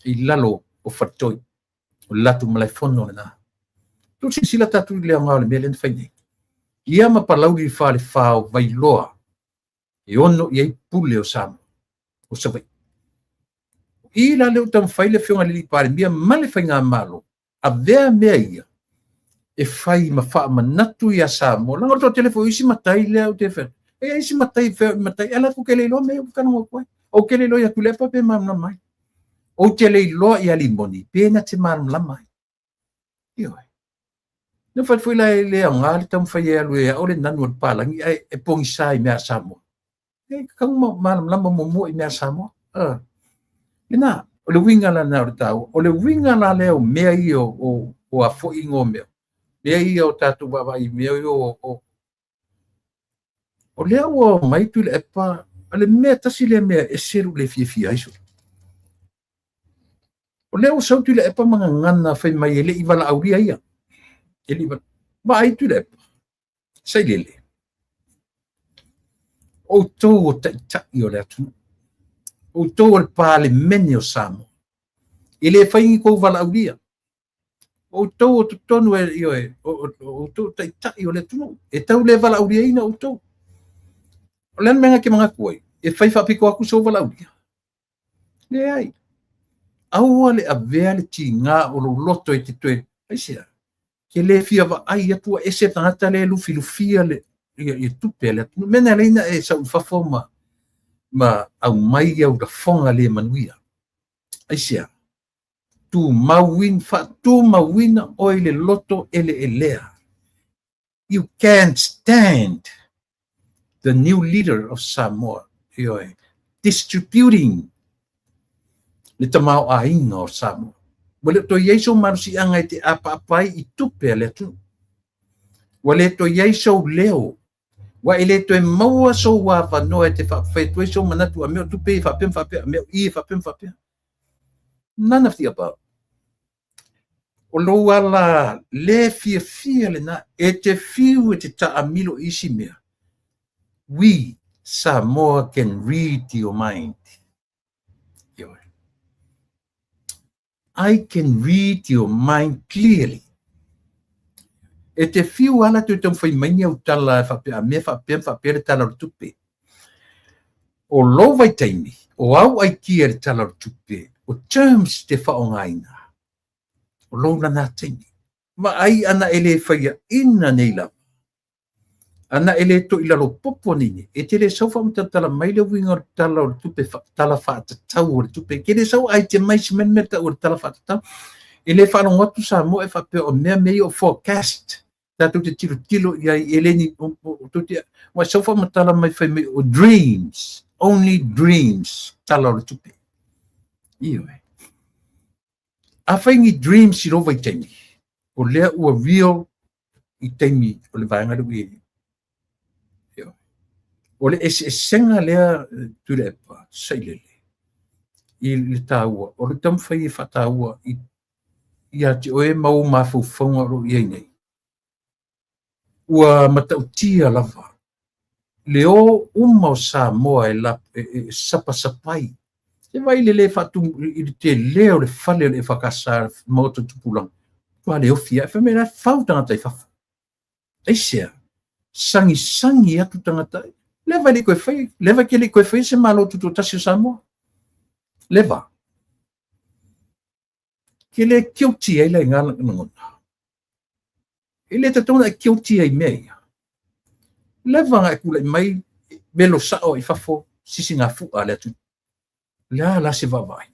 i lalo o Faletoi, o le latou malaefono lena. Tu silasila tatou i le aoga o le mea lea na fai nei. Ia ma Palauli le Falefa o Vailoa, e ono i ai pule o Samoa, o Savaii. I la lea ua taumafai le afioga i le Palemia ma le faigamalo, avea mea ia e fai ma faamanatu ia Samoa. Leaga o le toatele foi o isi matai lea ou te fai, E ai si matai fe matai ala ku ke le iloa mea ou te talanoa atu ai. Ou te le iloa ia Tuilaepa pe malamalama ai. Ou te le iloa ia Limoni pe na te malamalama ai. Ioe. Na fai foi la e le aoga le taumafai e alu e ao le nanu o le palagi ae e pogisa i mea a Samoa. E tatau ona malamalama muamua i mea a Samoa. Lena, o le uiga lena o le taua. O le uiga la lea o mea ia o a foi igoa o mea. Mea ia o tatou vaavaai i mea ia o o lea ua omai Tuilaepa, o le mea tasi lea mea e ese lou le fiafia ai soo. O lea ua sau Tuilaepa ma gagana fai mai e le i valaaulia ia. E le i vaai Tuilaepa, sailele. Outou o taitai o le atunuu. Outou o le Palemene o Samoa. E le fai ni tou valaaulia. Outou o totonu e, ioe, outou o taitai o le atunuu. E tau le valaauliaina outou. O le a le mea na te manatu ai? E fai faapito atu sou valaaulia? Leai. Aua le avea le tiga o lou loto e te toe, aisea? Ke le fia vaai atu ua ese le tagata lea e lufilufia le, ia, ia tupe a le atunuu. Mea na ala ai ona e sau i fafo ma, ma aumai au lafoga le manuia. Aisea? Tumauina, faatumauina oe i le loto eleelea. You can't stand the new leader of Samoa, ioe, distributing le tamaoaiga o Samoa. Ua le o toe i ai sou malosiaga e te apaapa ai i tupe a le atunuu. Ua le toe i ai sou leo. Ua e le toe maua sou avanoa e te faafai atu ai sou manatu a mea o tupe ia faapea ma faapea, a mea o i e faapea ma faapea. None of the above. O lou ala le fiafia lena, e te fiu e te taamilo i isi mea. We, Samoa can read your mind. Ioe. I can read your mind clearly. E te fiu ala toe taumafai mai ni au tala e faapea a mea faapea ma faapea le tala o le tupe. O lou vaitaimi, o au aitia i le tala o le tupe, o terms te faaaogaina, o lou lana taimi. Vaai ana e le faiaina nei lava, ana e le toilalo popo nei nei, e te le sau faamatalatala mai le uiga o le tala o le tupe, tala faatatau o le tupe. E te le sau itemize mai le mea tau o le tala faatatau. E le faalogo atu Samoa e faapea o mea mea ia o forecast, tatou te tilotilo i ai, e le ni, o, te, ua sau faamatala mai fai mai o dreams, only dreams, tala o le tupe. Ioe. Afai ni dreams i lou vaitaimi, o lea ua real i taimi o le vaega lea ua i ai nei. Ioe. O le eseesega lea Tuilaepa, sailele, i le taua, o le taumafai e faataua i ia te oe ma ou mafaufauga o lo o i ai nei. Ua matautia lava le o uma o Samoa e, la, e, e, e sapasapai. Se vai le le faatu i le tele o le fale o le EFKS Maota Tupulaga. Ua le ofi ai, fai mai la fau tagata i fafo. Aisea? Sagisagi atu tagata. Leva e le i toe fai, leva ke le i toe fai se Malo Tutoatasi o Samoa. Leva. Ke le guilty ai la i ngā lagona. E le tatau ona e guilty ai i mea ia. Leva na e tulai mai melo sao i fafo sisigafu'a a le atunuu. O le a la se vaavaai?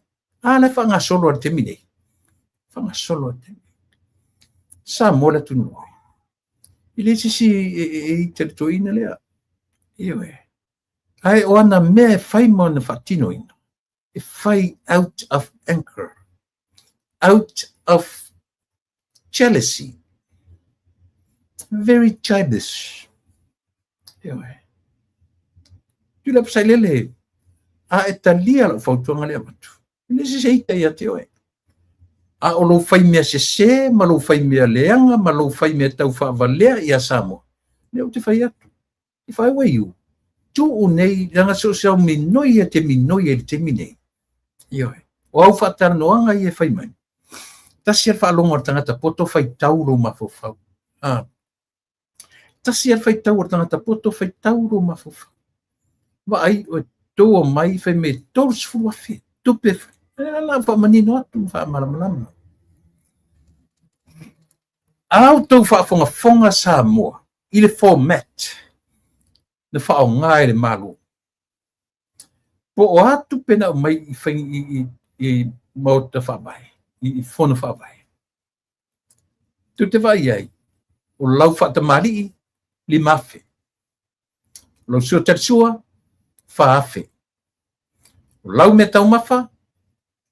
A la e faagasolo a le taimi nei. Faagasolo a le taimi. Samoa le atunuu. E le se isi e i talitoina lea. Ioe. Ae o ana mea e fai ma ona faatinoina, e fai out of anger, out of jealousy, very childish. Ioe. Tuilaepa Sailele, a e talia lau fautuaga lea avatu, e le se isi e ita ia te oe. A o lou fai mea sese ma lou fai mea leaga ma lou fai mea taufaavalea ia Samoa, lea ou te fai atu. If I were you, tuu nei, leaga so o se au minoi e te minoi ai i le taimi nei. Ioe. O au faatalanoaga ia e fai mai. Tasi a le faalogo a le tagata poto faitau lou mafaufau. Ah. Tasi a le faitau a le tagata poto faitau lou mafaufau. Vaai oe, tou omai fai mai 30,000 tupe. E la faamanino atu ma faamalamalama. A outou faafogafoga Samoa i le format. na faaaoga e le Malo. Po o a tupe na aumai i fai i maota faavae, i fono faavae. Tou te vaai ai, o lau faatamalii, 5,000. O lau sua talisua, 4,000. O lau mea taumafa,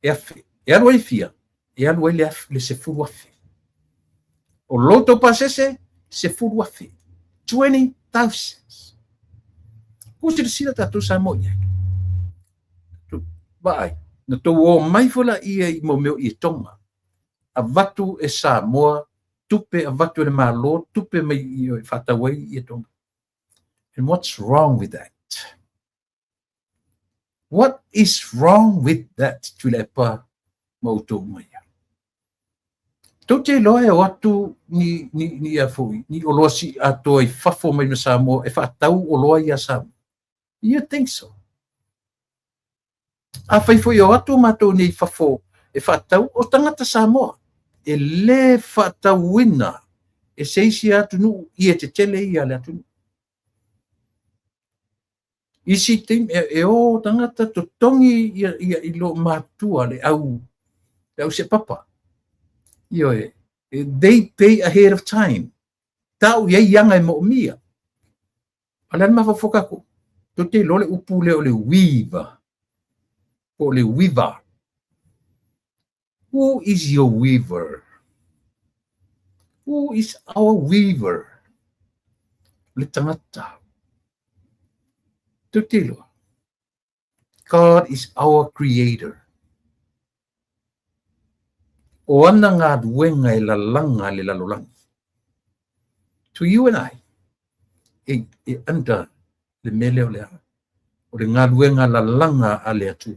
e 1,000. E alu ai fia? E alu ai le 10,000. O lo tou pasese, 10,000. 20,000. Ua silasila tatou Samoa i ai. Vaai, na tou o mai foi laia i mo mea o ietoga. Avatu e Samoa, tupe avatu e le Malo, tupe mai i faatau ai ietoga. And what's wrong with that? What is wrong with that? Tuilaepa ma outou uma ia. Tou te iloa e o atu ni, ni, ni ia foi, ni oloa si atoa i fafo mai ma Samoa e faatau oloa ia Samoa. You think so? Afai foi o atu matou nei fafo e faatau, o tagata Samoa, e le faatauina e se isi atunuu ie tetele ia le atunuu. Isi taimi, e o tagata totogi ia, ia i lo matua le au, le au seapapa. Ioe, they pay ahead of time. Tau i ai aga e moomia. A le a le mafaufau tatou? Tou te iloa le upu lea o le weave, po o le weaver. Who is your weaver? Who is our weaver? Le tagata. Tou te iloa. God is our creator. O ana galuega e lalaga le lalolagi. To you and I, e, e under le mea lea o le a? O le galuega lalaga a le Atua.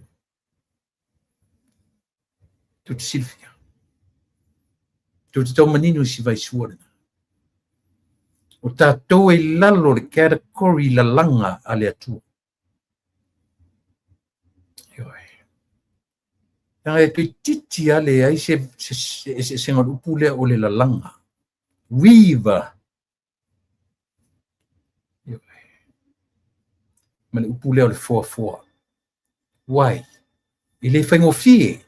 Tou te silafia. Tou te tau manino i si vaisua lena. O tatou e i lalo le category lalaga a le Atua. Ioe. Leaga e toeitiiti lava leai se eseesega o le upu lea o le lalaga. Weave. Ioe. Ma le upu lea o le foafoa. Why? E le faigofie.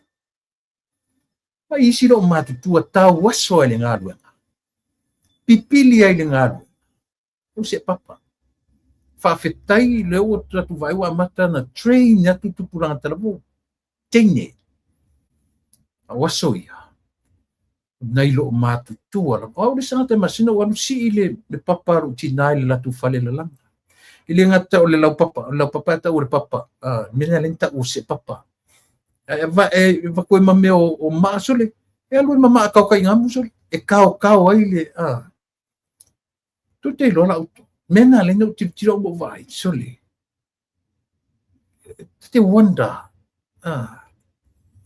Mai isi lou matutua tauaso ai le galuega. Pipili ai le galuega. O se papa. Faafetai lea ua tatou vaai ua amata na train atu tupulaga talavou. Teine. A o aso ia, nai loo matutua lava. O au le isi tagata e masina ua alu sii le, le papa a lou tina i le latou fale lalaga. E le gata o le laupapa, o le laupapa e tau o le papa, mea lea na tau o se papa. Ae e vaku ai ma mea o maa sole, e alu ai ma maa kaokaigamu sole, e kaokao ai le, Tou te iloa la outou. Mea na ala ai ona ou tilotilo au ma ou vaai, sole, ta te wonder,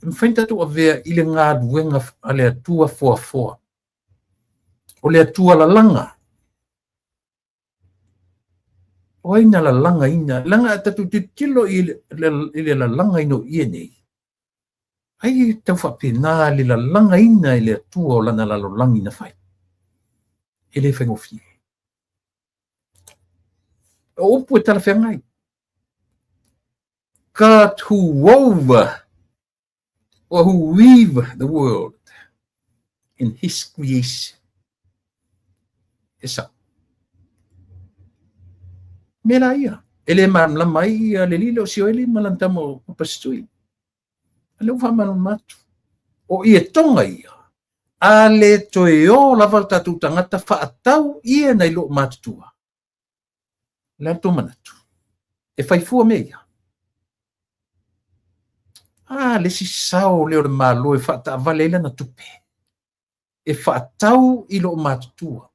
e mafai ona tatou avea i le galuega a le Atua foafoa, o le Atua lalaga. O ai na lalagaina? Leaga a tatou tilotilo i le lalagaina o ie nei, ai e tau faapena le lalagaina e le Atua o lana lalolagi na fai. E le faigofie. O upu e talafeagai. God who wove or who weave the world in his creation. E sao. Me la ia. E le malamalama ai ia le lilo o Sioeli ma lana tama o Pasitui. A lea ua faamalamalama atu. O ietoga ia, a le toe o lava o tatou tagata faatau ie nai loo matutua. O le a le tou manatu? E fai fua mea ia? A, le isi sao lea o le Malo e faataavale ai lana tupe. E faatau i loo matutua.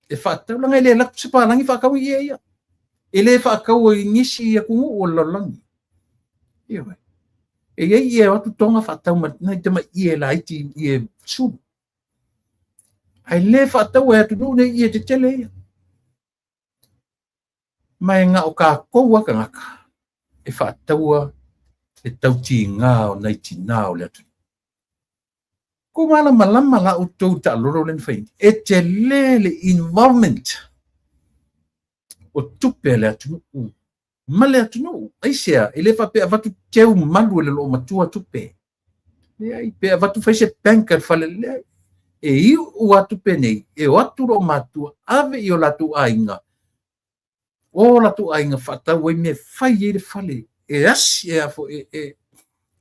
E faatau, leaga e le alu atu se palagi faatau i ie ia. E le faataua i nisi atunuu o le lalolagi. Ioe. E i ai ie o atu toga faatau ma nai tamai ie laiti ie sulu. Ae le faataua e atunuu nei ie tetele ia. Ma e na o tatou lava tagata e faataua le tautiga o nai tina o le atunuu. Kou malamalama la outou i le taalolo lea na fai nei. E tele le involvement O tupe a le atunuu ma le atunuu. Aisea? E le faapea avatu teu malu e le loomatua tupe. Leai, pe avatu fai se bank a le fale, leai. E iu a tupe nei, e o atu loomatua, ave i o latou aiga, o latou aiga faatau ai mea e fai ai le fale, e asi, e, e, e,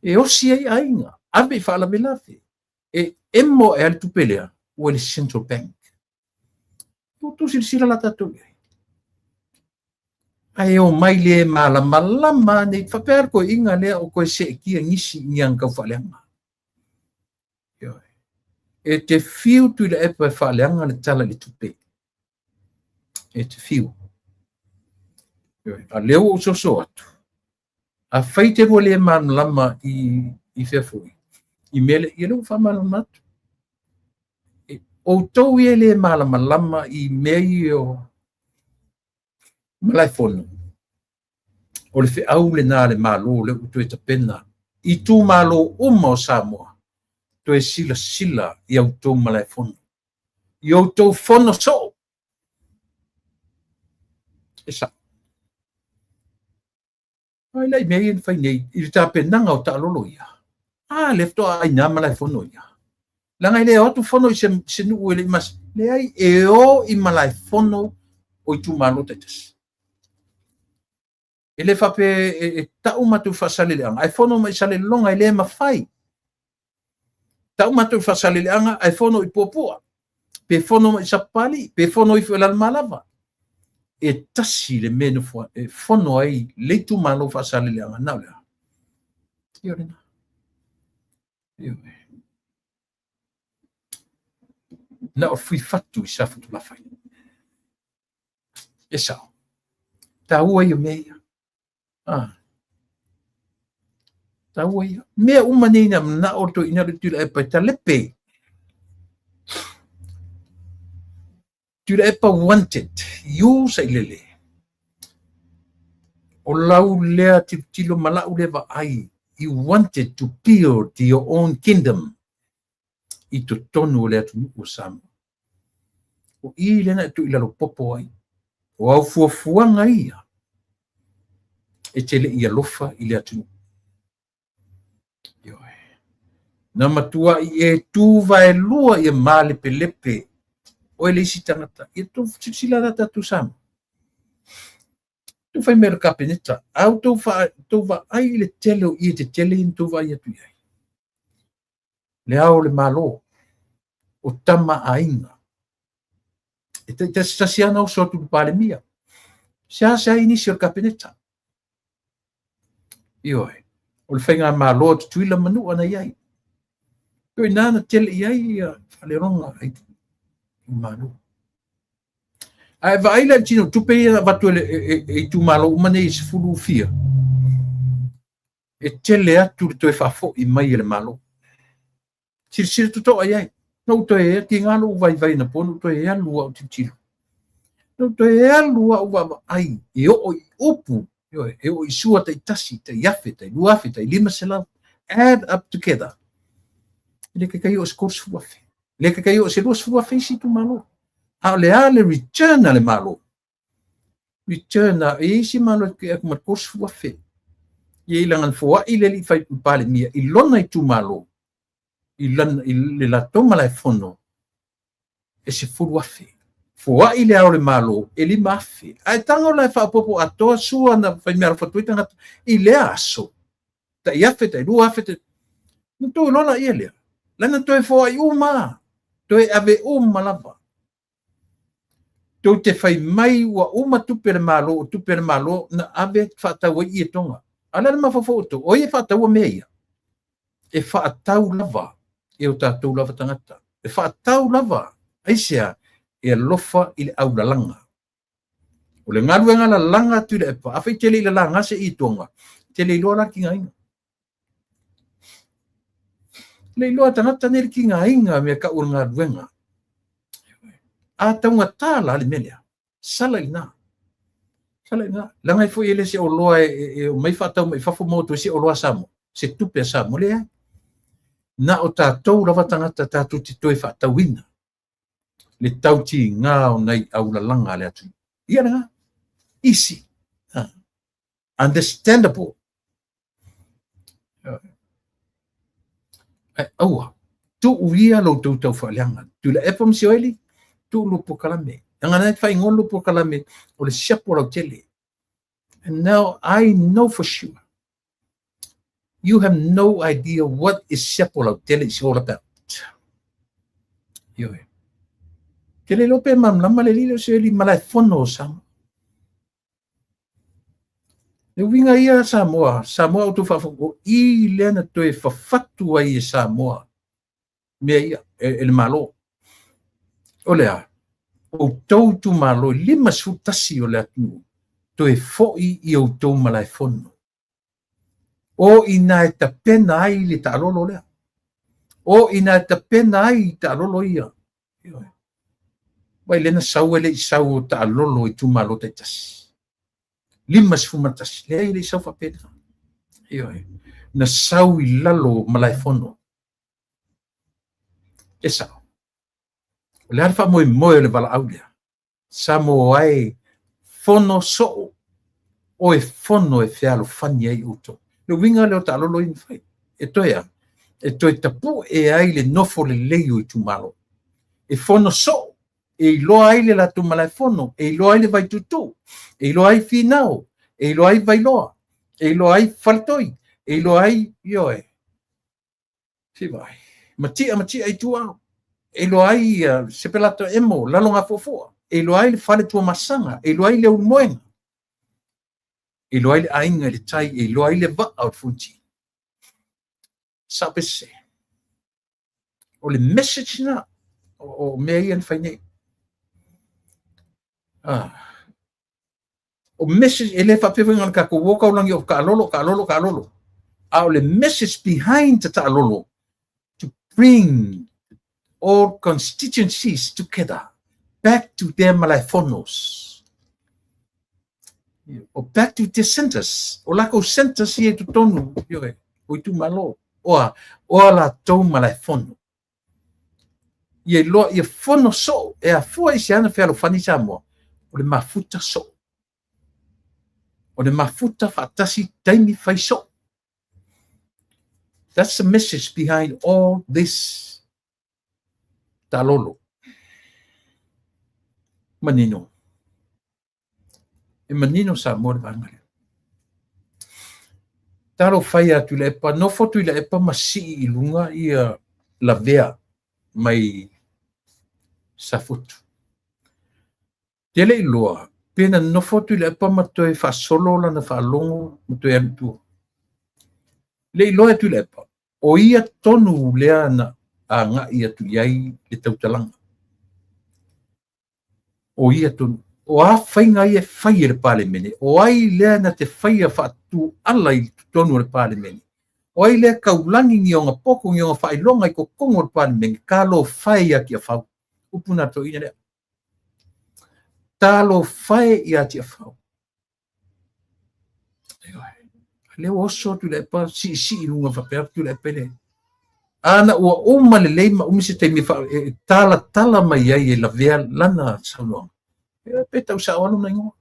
e osi ai aiga, ave i faalavelave. E emo ae a le tupe lea, ua i le Central Bank. Ua outou silasila la tatou i ai. Ae omai le malamalama nei, faapea le toeaiina lea o toe seetia nisi i ni aga tau faaleaga. E te fiu Tuilaepa e faaleaga le Tala i le Tupe. E te fiu. A lea ua ou soso atu, afai te lua le malamalama i fea foi, i mea lea, ia lea ua faamalamalama atu. Outou ia e le malamalama i mea ia o malaefono, o le feau lena a le Malo lea ua toe tapena i itumalo uma o Samoa, toe silasila i a outou malaefono, i outou fono soo. E sao. Ai la i mea ia na fai nei i le tapenaga o taalolo ia. A, lea faatoa aina malaefono ia. Leaga e le o atu fono i se nuu e le i mas. Leai, e o i malaefono o itumalo taitasi. E le faapea e tau matou Faasaleleaga ae fono mai i Salelologa, e le mafai. Tau matou i Faasaleleaga ae fono i Puapua, pe fono mai i Sapapalii, pe fono ifo i Lalomalava. E tasi le mea e fono ai le itumalo Faasaleleaga, na o le a? Ia o lena. Na o Fuifatu i Safotulafai. E sao. Taua ia mea ia. Ah. Taua ia. Mea uma nei na manao le toeaina le Tuilaepa e talepe. Tuilaepa wanted you sailele. O lau lea tilotilo ma lau lea vaai. You wanted to build your own kingdom i totonu o le atunuu o Samoa. O i lea na e tuu i lalo popo ai. O au fuafuaga ia e te le i alofa i le atunuu. Ioe. Na matuai e tu vaelua ia malepelepe oe le isi tagata. Ia tou silasila la tatou Samoa. Tou fai mai o le Kapeneta, a outou tou vaai i le tele o ie tetele ia na tou vaai atu i ai. Le Ao o le Malo, o Tama a Aiga. E taitasitasi lava na oso atu i le Palemia. Seasea ai nisi o le Kapeneta. Ioe, o le faigamalo a Tutuila ma Manua na i ai. O i ina na tele i ai ia faaleloga a itumalo. Ae vaai la i le tino tupe ia na avatu e itumalo uma nei e sefulu fia, e tele atu le toe faafoi mai e le Malo. Silasila totoa i ai. Na ou toe tiga lou vaivai anapo, na ou toe alu lava ou tilotilo. Na ou toe alu lava ou vaavaai e oo i upu, ioe, e oo i sua taitasi, tai afe, tai 2000, tai 500. Add up together. E le taitai oo i se 30,000. E le taitai oo i se 20,000 isi itumalo. A o le a le return a le Malo? Return a e isi Malo e atu ma le 30,000. Ia i laga na foai le alii fai Palemia i lona itumalo, i le latou malaefono e 10,000. Foai le Ao o le Malo e 5,000. Ae tago la e faaopoopo atoa sua na fai meaalofa atu ai tagata i lea aso, tai afe, tai 2000, tai... Na outou iloa laia lea. Lana toe foai uma, toe ave uma lava. Tou te fai mai ua uma tupe a le Malo, o tupe a le Malo na ave faatau ai ietoga. A o le a le mafaufau o outou? O ai e faataua mea ia? E faatau lava e o tatou lava tagata. E faatau lava. Aisea? E alofa i le aulalaga. O le galuega lalaga a Tuilaepa, afai te le i lalaga se ietoga, te le iloa la le tigaina. Le iloa tagata nei le tigaina mea tau o le galuega. A taugata la le mea lea, sala i lena. Sala i lena. Leaga e foi e le se oloa e omai faatau mai fafo ma o atu ai se oloa a Samoa, se tupe a Samoa, leai. Na o tatou lava tagata tatou te toe faatauina le tautiga o nai aulalaga a le atunuu. Ia lena. Easy. Understandable. Ae aua, tuu ia lo outou taufaaleaga. Tuilaepa ma Sioeli, tuu lua polokalame. Leaga na e faaigoa lua polokalame o le siapo lautele. And now I know for sure you have no idea what is siapo lautele is all about. Ioe. Te le iloa pe malamalama le alii lea o Sioeli i malaefono o Samoa. Le uiga ia Samoa, Samoa outou faafofoga, o i lea na toe fafatu ai e Samoa mea ia e le Malo. O le a? Outou itumalo e 51 o le atunuu, toe foi i outou malaefono. O i ina e tapena ai le taalolo lea. O i ina e tapena ai taalolo ia. Vaai lea na sau e le i sau o taalolo i itumalo taitasi. 51, leai e le i sau faapena. Ioe. Na sau i lalo o malaefono. E sao. O le a le faamoemoe o le valaau lea? Samoa e, fono soo, o e fono e fealofani ai outou. Le uiga lea o taalolo ia na fai. E toe a? E toe tapue ai le nofo lelei o itumalo. E fono soo, e iloa ai le latou malaefono, e iloa ai le Vaituutuu, e iloa ai Finao, e iloa ai Vailoa, e iloa ai Faletoi, e iloa ai, ioe, se i vaai, Matia Matia Ituau, e iloa ai Sepelata Emo, Lalogafuafua, e iloa ai le Fale Tuamasaga, e iloa ai le Ulumoega, e iloa ai le Aiga i le Tai, e iloa ai le Vaa o le Fonoti. Sao pe sese? O le message na o mea ia na fai nei. Ah. O message, e le faapea foi na o le tatou o taulagi o taalolo, taalolo, taalolo. A o le message behind the taalolo, to bring all constituencies together back to their malaefonos. O back to their centers. O lakou centers ia i totonu, ioe, o itumalo, o a, o a latou malaefono. Ia iloa, ia fono soo, e afua i se ana fealofani Samoa, o le mafuta soo. O le mafuta faatasi taimi fai soo. That's the message behind all this taalolo. Manino. E manino Samoa le vaega lea. Talofa e ia Tuilaepa, nofo Tuilaepa ma sii i luga ia lavea mai Safotu. Te le iloa pe na nofo Tuilaepa ma toe faasolo lana faalogo ma toe alu i tua. Le iloa e Tuilaepa, o ia tonu lea na agai atu i ai le tautalaga. O ia tonu. O a faiga ia e fai e le Palemene? O ai lea na te faia faatuala i totonu o le Palemene? O ai lea taulagi ni ona poto, ni ona faailoga i totonu o le Palemene? Talofa e ia Tiafau. Upu na toeaina lea. Talofa e ia Tiafau. Lea ua oso Tuilaepa siisii i luga faapea Tuilaepa e le. Ana ua uma lelei ma umi se taimi e talatala mai ai e lavea lana saunoaga. E pe tau sao lona igoa.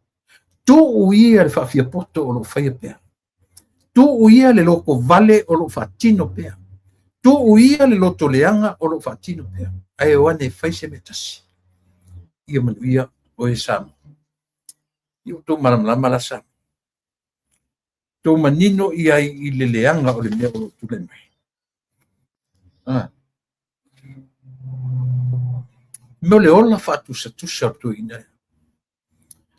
Tuu ia le faafiapoto o lo o faia pea. Tuu ia le loto vale o lo o faatino pea. Tuu ia le loto leaga o lo o faatino pea. Ae o ane e fai se mea tasi. Ia manuia oe Samoa. Ia outou malamalama la Samoa. Tou manino i ai i le leaga o le mea o lo o tulai mai. Ah. Mea o le ola faatusatusa o le toeaina lea.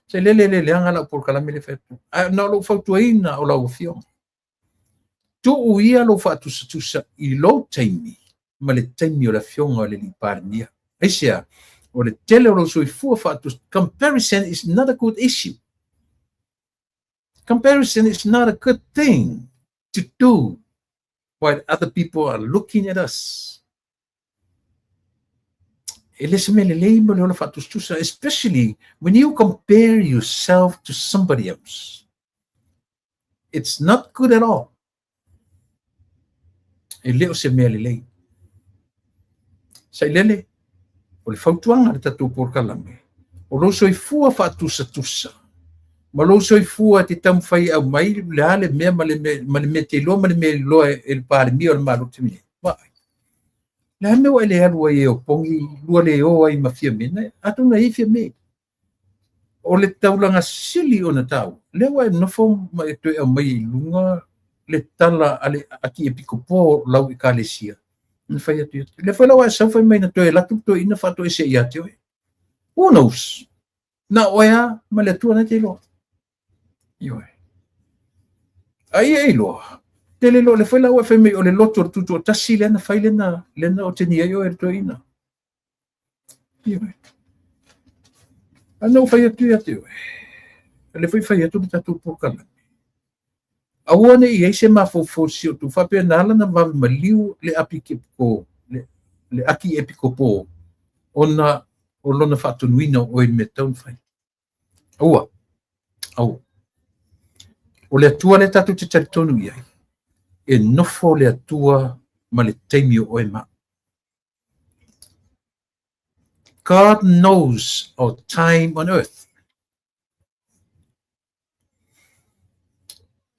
Se lele le leaga lau polokalame lea fai atu. Ae na o lou fautuaina o lau afioga. Tuu ia lou faatusatusa i lou taimi ma le taimi o le afioga o le alii Palemia. Aisea? O le tele o lou soifua faatusatusa. Comparison is not a good issue. Comparison is not a good thing to do while other people are looking at us. E le se mea lelei mo le ola faatusatusa, especially when you compare yourself to somebody else. It's not good at all. E le o se mea lelei. Sailele, o le fautuaga a le tatou polokalame, o lou soifua faatusatusa, Ma lou soifua e te taumafai e aumai le a le mea ma le mea, ma le mea e te iloa ma le mea e iloa e le Palemia o le Malo i le taimi nei. Vaai. Le a le mea ua e le alu ai e opogi lua le o ai ma Fiame? Atonu e i ai Fiame. O le taulaga sili ona taua, lea ua e nofo ma e toe aumai i luga le tala a le Akiepikopo o lau Ekalesia na fai atu ia te oe. Lea foi la ua e sau fai mai na toe alu atu le toeaina faatoese ia te oe. Who knows? Na o oe lava ma le Atua na te iloa. Ioe. A ia e iloa, tele loa le foi la ua fai mai o le loto o le tutoatasi lea na fai lena, lena oteni ai oe e le toeaina. Ioe. A na ou fai atu ia te oe, o lea foi fai atu le tatou polokalame. Aua ne i i ai se mafaufau o si o outou faapea na ala ona vave maliu le apikepiko, le akiepikopo ona o lona faatonuina o oe i le mea tatau ona fai. Aua. Aua. O le Atua lea tatou te talitonu i ai, e nofo le Atua ma le taimi o oe ma au. God knows our time on earth.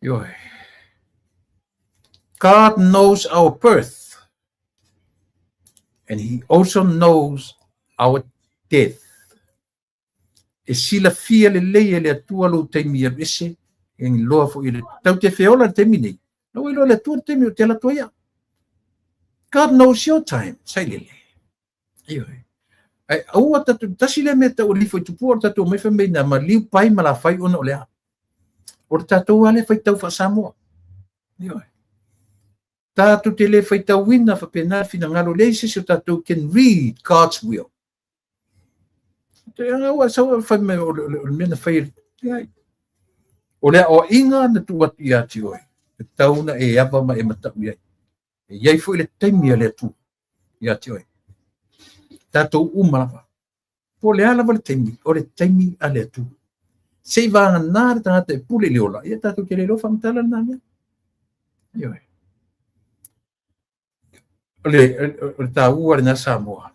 Ioe. God knows our birth and he also knows our death. E silafia lelei e le Atua lou taimi e alu ese, e iloa foi e le Atua. Tatou te feola i le taimi nei, la ua iloa e le Atua le taimi ou te alu atu ai au. God knows your time, sailele. Ioe. Ae aua tatou, tasi lea mea tau alii faitupua o le tatou omai fai mai na maliu pai ma lafai ona o le a? O le tatou lava lea faitau faa-Samoa. Ioe. Tatou te le faitauina faapena le finagalo, leai se isi o tatou can read God's will. Te anga ua sau fai mai o le mea na fai e O le aoaiga na tuu atu ia te oe, e tatau ona e ava ma e matau i ai. E i ai foi le taimi a le Atua ia te oe. Tatou uma lava. Po o le a lava le taimi, o le taimi a le Atua. Se i vagana le tagata e pule i le ola, ia tatou te le iloa faamatala lena mea. Ioe. O le taua lena Samoa.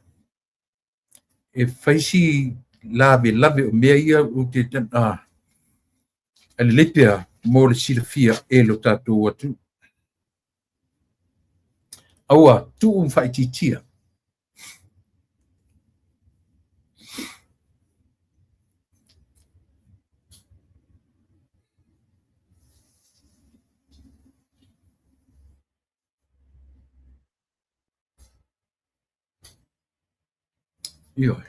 E fai si lavelave o mea ia ou te ae lelei pea mo le silafia e lo tatou atunuu. Aua tuu ma faaitiitia. Ioe.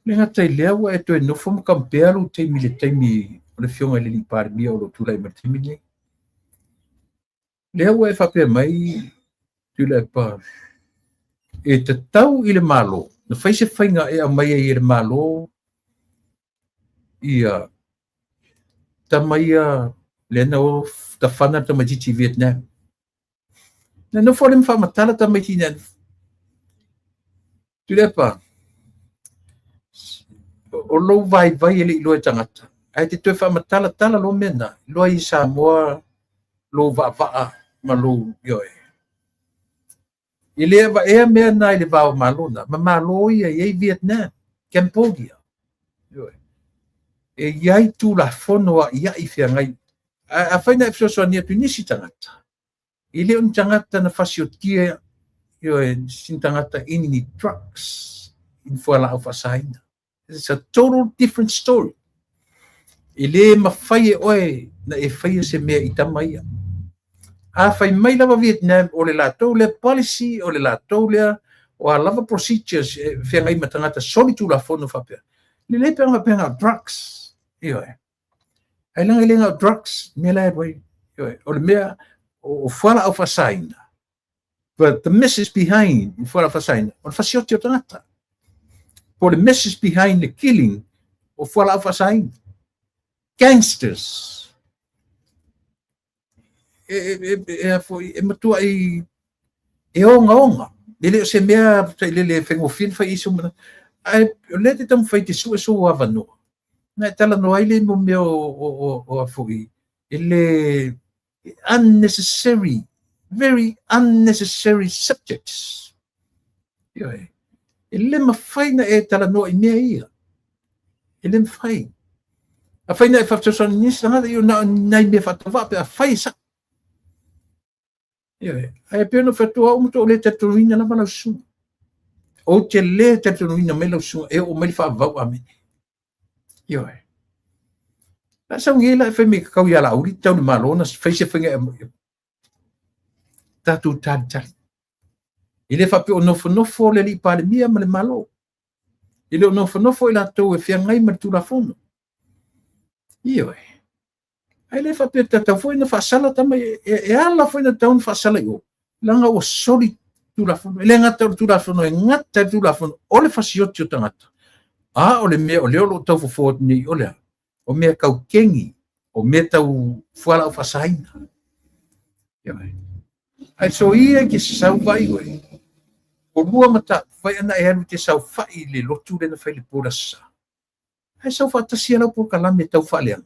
Le gata i lea ua e toe nofo ma compare lou taimi i le taimi o le Afioga i le Alii Palemia o lo o tulai mai i le taimi lenei. Lea ua e faapea mai Tuilaepa, e tatau i le Malo na fai se faiga e aumai ai e le Malo ia tama ia lea na o tafana le tamaitiiti i Vietnam. Na nofo lea ma faamatala tamaiti ina Tuilaepa, o lou vaivai e le i iloa e tagata, ae te toe faamatalatala loa mea na, iloa i Samoa lou vaavaa ma lou ioe. E le avaea mea na i le va o Malo na, ma Malo ia e i ai Vietnam, Cambodia. Ioe. E i ai Tulafono aiai feagai. Ae afai na e fesoasoani atu i nisi tagata, e le o ni tagata na fasiotia, ioe, sina tagata i ni drugs, i ni fualaau faasaina. It's a total different story. E le mafai e oe na e faia se mea i tama ia. A fai mai lava Vietnam, o le latou lea policy, o le latou lea, o a lava procedures e feagai ma tagata solitulafono faapea. Lelei pe ana faapea na o drugs. Ioe. Ai leaga e le na o drugs, mea la e alu ai. Ioe. O le mea, o fualaau faasaina, But the message behind i fualaau faasaina, o le fasioti o tagata. Po o le message behind the killing o fualaau faasaina. Gangsters. E, e, e, e, e, foi, e matuai e ogaoga. E le o se mea sailele e faigofie ona fai i se manatu. Ae o lea e te taumafai e te sue sou avanoa. Na e talanoa ai lea i mo mea o, o, o, o a foi, e le unnecessary, very unnecessary subjects. Ioe. E le mafai na e talanoa i mea ia. E le mafai. Afai na e faafesoasoani i nisi tagata, ia na o ni nai mea faatauvaa pe afai e sa'o. Ioe. Ae pei ona ou fai atu, o au matua ou le talitonuina lava lau susuga. Ou te le talitonuina mai lau susuga e oo mai le faavavau. Amene. Ioe. La sau nei la e fai mai e tau ia Laauli, tau le Malo na fai se faiga e tatou talitali. E le faapea o nofonofo le alii Palemia ma le Malo. E le o nofonofo i latou e feagai ma le Tulafono. Ioe. Ae le faapea tatau foi na faasala tama e ala foi na tatau na faasala i o, leaga ua soli Tulafono. E le gata o le Tulafono e gata le Tulafono o le fasioti o tagata, a o le mea o lea o lo o tau fofo atu nei o le a? O mea tau kegi, o mea tau fualaau faasaina. Ioe. Ae soia e te sau vai oe. O lua mataupu vai ana e alu e te saofai i le lotu lea na fai i le po i le Aso Sa. Ae sau faatasi a lau polokalame tau faaleaga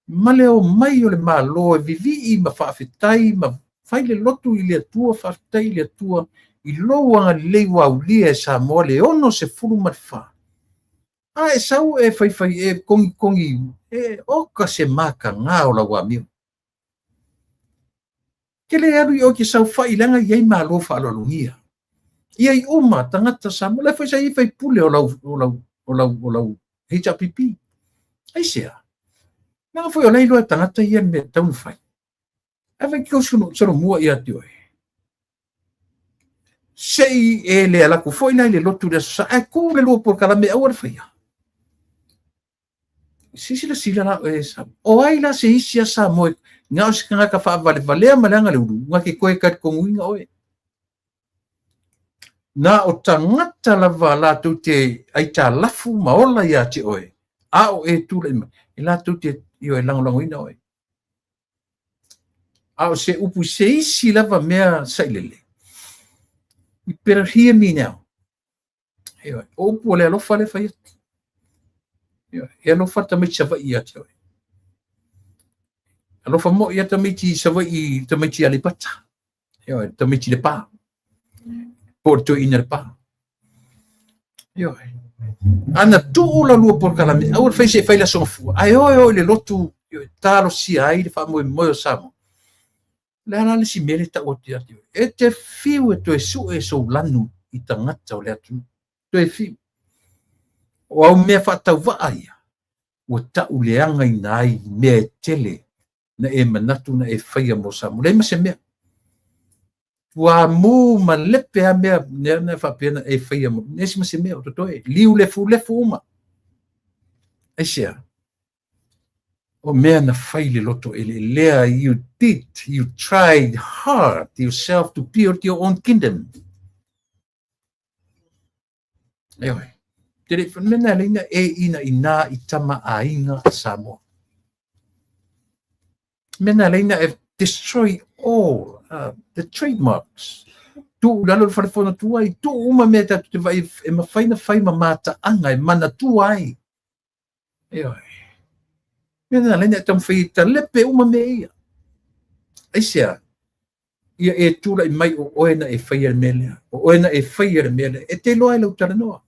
ma le omai o le Malo e vivii ma faafetai ma fai le lotu i le Atua, faafetai i le Atua i lou agalelei ua aulia e Samoa le 64. A e sau e faifai e kogikogi e oka se mataga o lau amio. Te le alu i o e te saofai leaga e i ai malo faaaloalogia. Ia i uma tagata Samoa, la foi sa i ai faipule o lau, o lau, o lau, o lau HRPP. Aisea? Leaga foi o la e iloa e tagata ia le mea e tatau ona fai. Ae fai te solomua ia te oe. Se i e le alu atu foi la i le lotu i le Aso Sa, ae tuu le lua polokalame aua le faia. Se i silasila la oe e Samoa. O ai la se isi a Samoa na o se tagata faavalevalea ma leaga le ulu, na te toe talitonuina oe. Na o tagata lava latou te aitalafu ma ola ia te oe, a o e tulai mai, e latou te ioe lagolagoina oe. A o se upu i se isi lava mea sailele, you better hear me now. Ioe, o upu o le alofa lea e fai atu. Ioe, e alofa tamaiti Savaii ia te oe. Alofa moi ia tamaiti Savaii, tamaiti Aleipata. Ioe, tamaiti Lepa. Po o le toeaina Lepa. Ioe. Ana tuu la lua polokalame, aua le fai se i fai le Aso Gafua. Ae oe oe i le lotu, ioe, talosia ai le faamoemoe o Samoa. O le a la le isi mea lea e tau atu ia te oe? E te fiu e toe sue sou lanu i tagata o le atunuu. Toe fiu. O au mea faatauvaa ia, ua tauleagaina ai mea e tele na e manatu na e faia mo Samoa. Leai ma se mea. Ua mu ma lepe a mea nea na faapea na e faia mo. Leai ma se mea o totoe. Liu lefulefu uma. Aisea? O mea na fai le loto eleelea, you did, you tried hard yourself to build your own kingdom. Ioe. Te le mea na leina e ina ina i tama aiga a Samoa. Mea na leina e destroy all the trademarks. Tuu lalo le fale fono tuai, tuu uma mea tatou te vaai e mafai na fai ma mataaga e manatua ai. Ioe. Mea na leina e taumafai e talepe uma mea ia. Aisea? Ia e tulai mai o oe na e faia le mea lea. O oe na e faia le mea lea. E te iloa ai lau talanoa.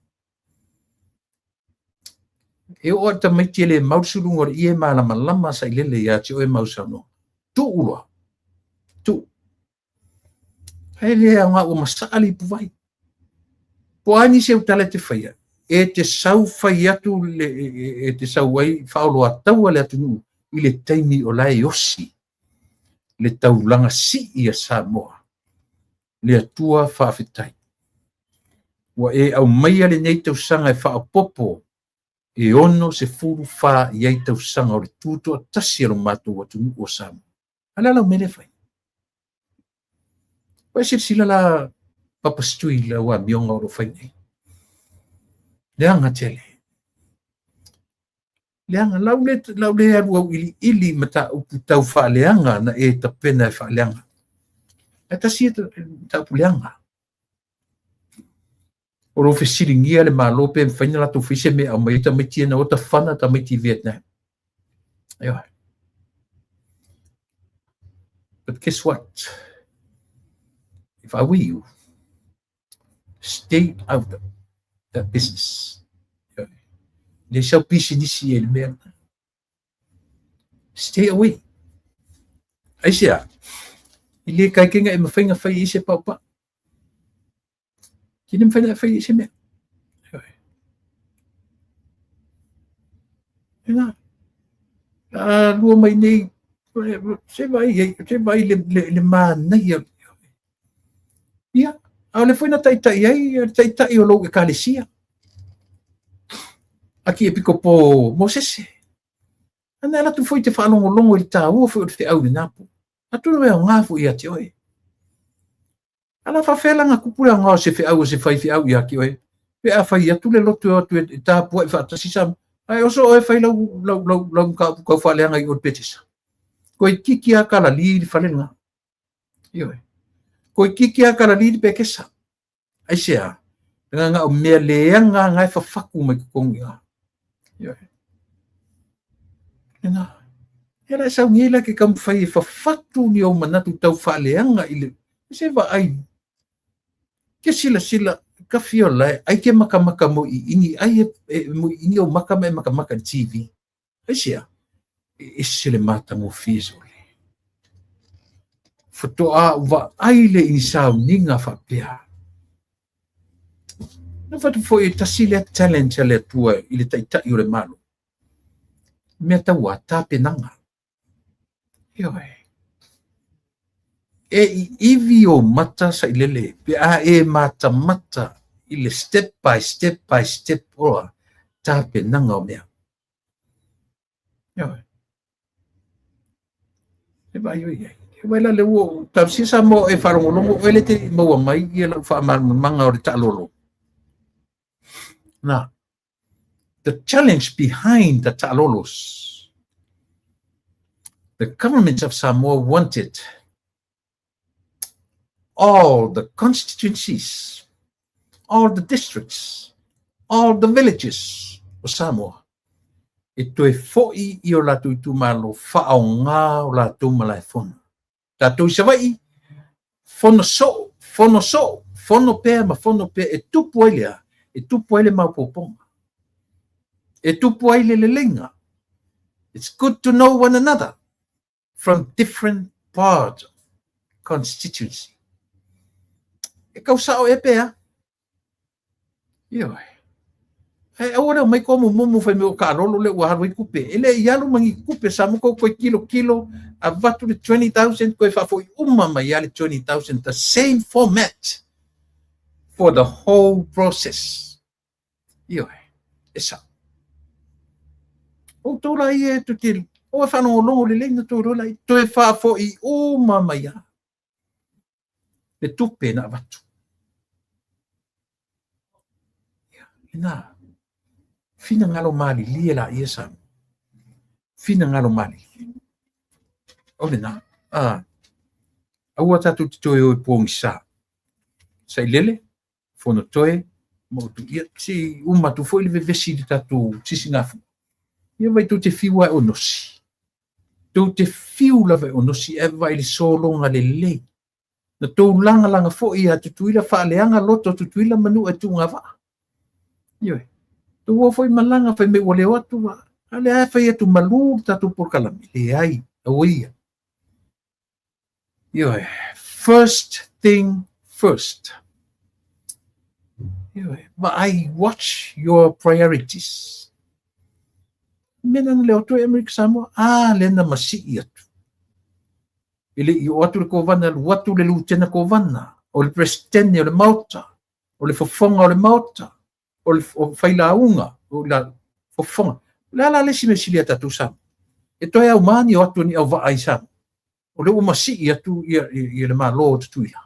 E oo lava i le tamaiti e le mau le suluga o le ie malamalama sailele ia te oe mau saunoaga. Tuu loa. Tuu. Ae le aoga ua masaa le ipuvai. Po o a nisi au tala e te faia, e te sau fai atu le, e te sau ai faaoloataua le atunuu i le taimi o la e osi le taulaga sii a Samoa. Le Atua faafetai. Ua e aumaia lenei tausaga e faaopoopo e 64 i ai tausaga o le tutoatasi a lo matou atunuu o Samoa. A le a lau mea lea e fai? Ua e silasila la Papa Stui i lau amioga o lo o fai nei. Leaga tele. Leaga, lau le, lau le alu auiliili i mataupu tau faaleaga na e tapena e faaleaga. Ae tasi ia mataupu leaga. O lo o fesiligia le Malo pe mafai ona latou fai se mea e aumai ai tamaiti ia na o tafana tamaiti i Vietnam. Ioe. But guess what? If I were you, stay out of that business. Ioe. Leai sau pisinisi i le mea lena. Stay away. Aisea? E le kaikenga e mafai ona fai i se paupau. Ke le mafai ona fai i se mea. Ina. A lua mai nei, se vai ai, se vai le, le, le manaia. Ia, a o le foi na taitai ai le taitai o lou ekalesia. Aki epikopo Mosese. Ana alu atu foi te faalogologo i le taua foi o le feau i lena po. Atonu e aoga foi ia te oe. Ala faafefea la ona tupu le aoga o se feau a se faifeau ia te oe pe a fai atu le loto e o atu e tapuai faatasi sa ae oso oe fai lau lau lau lau mataupu tau faaleaga i o i le Petesa. Toeitiiti lava Kalali le fale lena. Ioe. Toeitiiti lava Kalali le Petesa. Aisea? Leaga na o mea leaga lava na e fafatu mai totonu i ina. Ioe. Lena. Ia la e sau nei la ke taumafai e fafatu ni ou manatu tau faaleaga i le se vaai ke silasila ka fia lae ai ke makamaka mo i ini ai e, e mo i ini o maka ma e makamaka i le TV. Aisea? E ese le matagofie sole. Faatoa ou vaai lea i ni sauniga faapea. Na fatu foi e tasi lea talent a le Atua i le taitai o le Malo. Mea tau a tapenaga. Ioe. E iivi ou mata sailele pe a e matamata i le step by step by step o tapenaga o mea. Ioe. E vaai oi ai. E vai la le ua talosia Samoa e faalogologo oe le te i maua mai ia lau faamalamalamaga o le taalolo. Na, the challenge behind the taalolos, the government of Samoa wanted all the constituencies, all the districts, all the villages o Samoa e toe foi i o latou itumalo faaaoga o latou malaefono. Tatou i Savaii, fono soo, fono soo, fono pea ma fono pea e tupu ai le a? E tupu ai le maopoopoga. E tupu ai le leleiga. It's good to know one another from different part of constituency. E kau sao e pea. Ioe. Ae aua le omai komumumu fai mai o kaalolo lea ua alu ai tupe. E le i alu ma ni tupe sa mo kou toe tilotilo avatu le 20,000 toe faafoi uma mai lava le 20,000 the same format for the whole process. Ioe, e sao. Outou la ia e te aua e faalogologo lelei na tou iloa laia, toe faafoi uma mai lava le tupe na avatu. Ia, lena. Finagalo malilie laia Samoa. Finagalo malilie. O lena. Ah, aua tatou te toe o i pogisa. Sailele, Fonotoe, ma outou. Ia, se i uma atu foi le vevesi i le tatou sisigafua. Ia vai tou te fiu lava e onosi. Tou te fiu lava e onosi ae vaai i le sologa lelei. Na tou lagalaga foi ia Tutuila faaleaga loto o Tutuila ma Nuu e tuugavaa. Ioe. Tou o foi malaga fai mai ua le o atu a a lea e fai atu malu le tatou polokalame. Leai, aua ia. Ioe. First thing first. Ioe. Vaai, watch your priorities. Mea na le o atu e Amerika Samoa, a lea na masii atu. E le i oo atu le Kovana, alu atu le Lutena Kovana, o le Peresetene o le Maota, o le Fofoga o le Maota, o le Failauga, o le Fofoga. O le a la le isi mea sili ia tatou Samoa? E toe auma ni o atu ni auvaa i Samoa. O lea ua masii atu ia, ia, ia le Malo o Tutuila.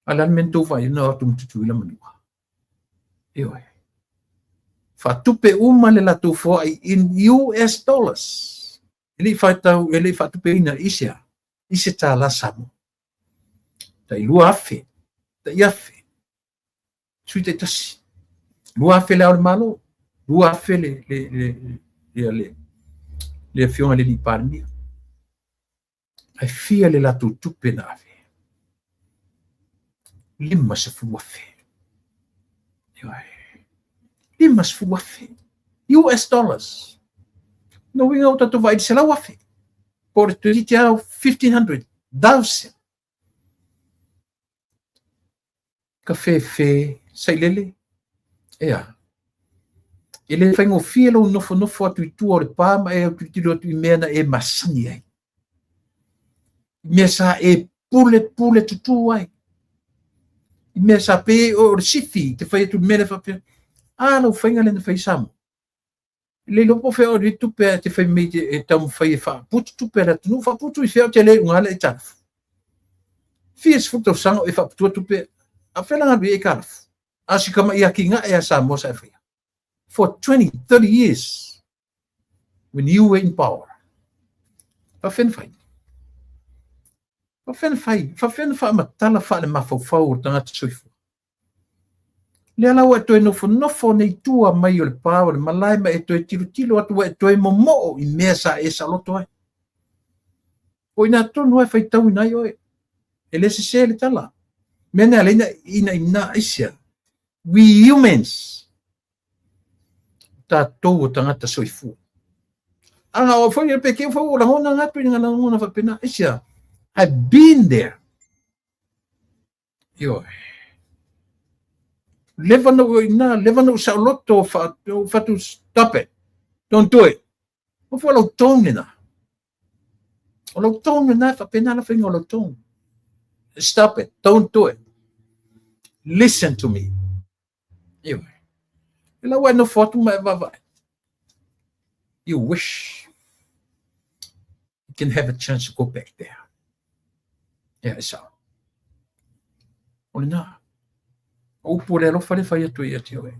A le a le mea na tou vaai na o atu ma Tutuila ma Manua? Ioe. Faatupe uma le latou foai in US dollars. E le i faatau, e le i faatupeina i se a? I se tālā Samoa. Tai 2,000, tai afe, sui taitasi. 2,000 le Ao o le Malo, 2,000 le, le, le, le, le, le Afioga i le Alii Palemia. Ae fia le latou tupe na ave? 50,000. Ioe. 50,000 US dollars. Lona uiga ua tatou vaai i le 100,000, po o le toeitiiti lava 1,500,000. Kafefe sailele, ea, e le faigofie lou nofonofo atu i tua o le pa ma e autilotilo atu i mea na e masani ai, i mea sa e pulepule tutū ai, i mea sa pei ai oe o le sifi te fai atu i le mea lea faapea, a lau faiga lea na fai ai Samoa. E le iloa po o fea o i tupe ae te fai mai e taumafai e faaputu tupe a le atunuu, faaputu i fea ou te le uga le aitalafu. Fia sefulu tausaga o e faaputua tupe, a o fea la na alu i ai aitalafu? A o si tamai atinae a Samoa sa e faia. For 20, 30 years when you were in power. Faafefea na fai? Faafefea na fai? Faafefea na faamatala faalemafaufau o le tagata soifua? Lea la ua e toe nofonofo nei tua mai o le pa o le malae ma e toe tilotilo atu ua e toe momoo i mea sa e saoloto ai. O i ina tonu lava e faitauina ai oe. E le sese le tala. Mea na ala ai na inaina aisea? We humans, tatou o tagata soifua. Aga o foi pe ke foi o lagona ngatu i ngā lagona faapena. Aisea? I've been there. Ioe. Leva na ou ina, leva na ou saoloto, fatu, stop it. Don't do it. O fua lau tone lena. O lau tone lena, faapena la faiga o lau tone. Stop it. Don't do it. Listen to me. Ioe. E lau e nofo atu ma e vaavaai. You wish you can have a chance to go back there. Ia, e sao. O lena. O upu o le alofa le fai atu ia te oe.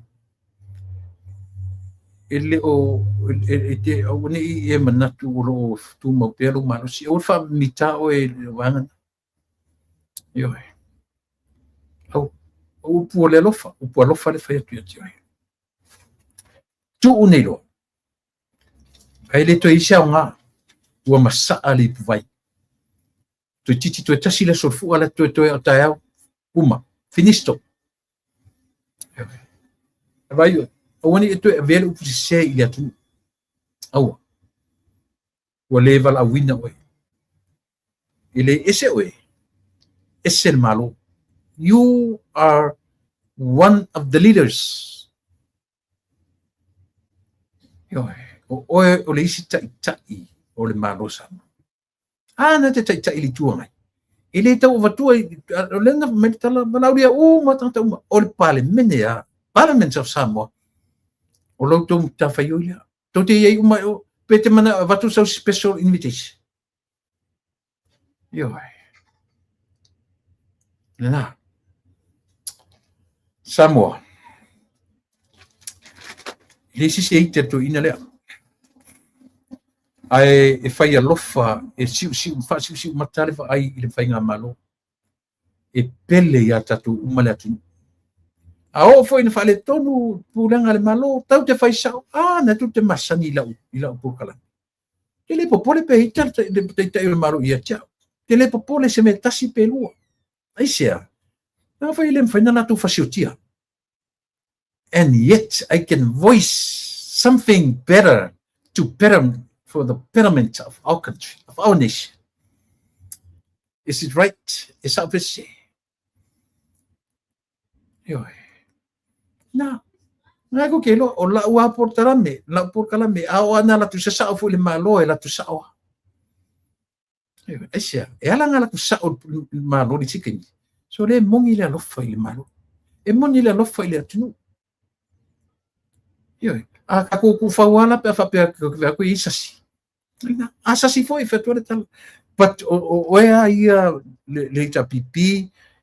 E le o, e te, aua ne i e manatu o lo o tumau pea lou malosi. Aua le faamimita oe i le vaega na. Ioe. Au, o upu o le alofa, upu alofa le fai atu ia te oe. Tuu nei loa. Ae le toe i ai se aoga, ua masaa le ipuvai. Toeitiiti toe tasi le aso o le fua la toe toe o taeao, uma, finisto. E vai oe, aua ne i e toe avea le upu sese i le atunuu. Aua. Ua le valaauina oe. E le ese oe, ese le Malo. You are one of the leaders. Ioe, o oe o le isi taitai o le Malo Samoa. A na te taitai i le Itu Agai. E le tau avatua, o lea na fai mai le tala, valaaulia uma tagata uma, o le Palemene a, Parliament of Samoa, o la outou matafaioi lea. Tou te i ai uma, pe te manao e avatu sau special invitation. Ioe. Lena. Samoa. E le sisi ai te toeaina lea. Ae e fai alofa, e siusiu, faasiusiu mata le vaai i le faigamalo. E pele iā tatou uma le atunuu. A oo foi ina faaletonu pulega a le Malo, tau te fai sao, a, na tou te masani i lau, i lau polokalame. Te le popole pe ita le taitai o le Malo ia te au. Te le popole se mea tasi pe lua. Aisea? Leaga foi e le mafai ona latou fasiotia. And yet I can voice something better to better for the betterment of our country, of our nation. Is it right? E sao pe sese? Ioe. Na, ngai ko ke loa, o lau a polokalame, lau polokalame, a o ana latou sasao foi le Malo e latou sao a. Ioe, aisea, e ala nga latou sao le Malo le isi taimi. So le moni le alofa i le Malo. E moni le alofa i le atunuu. Ioe, a tatou tuufau lava la pe a faapea atu e i ai sasi. A sasi foi, fai atu le tala. But o oe a ia le HRPP,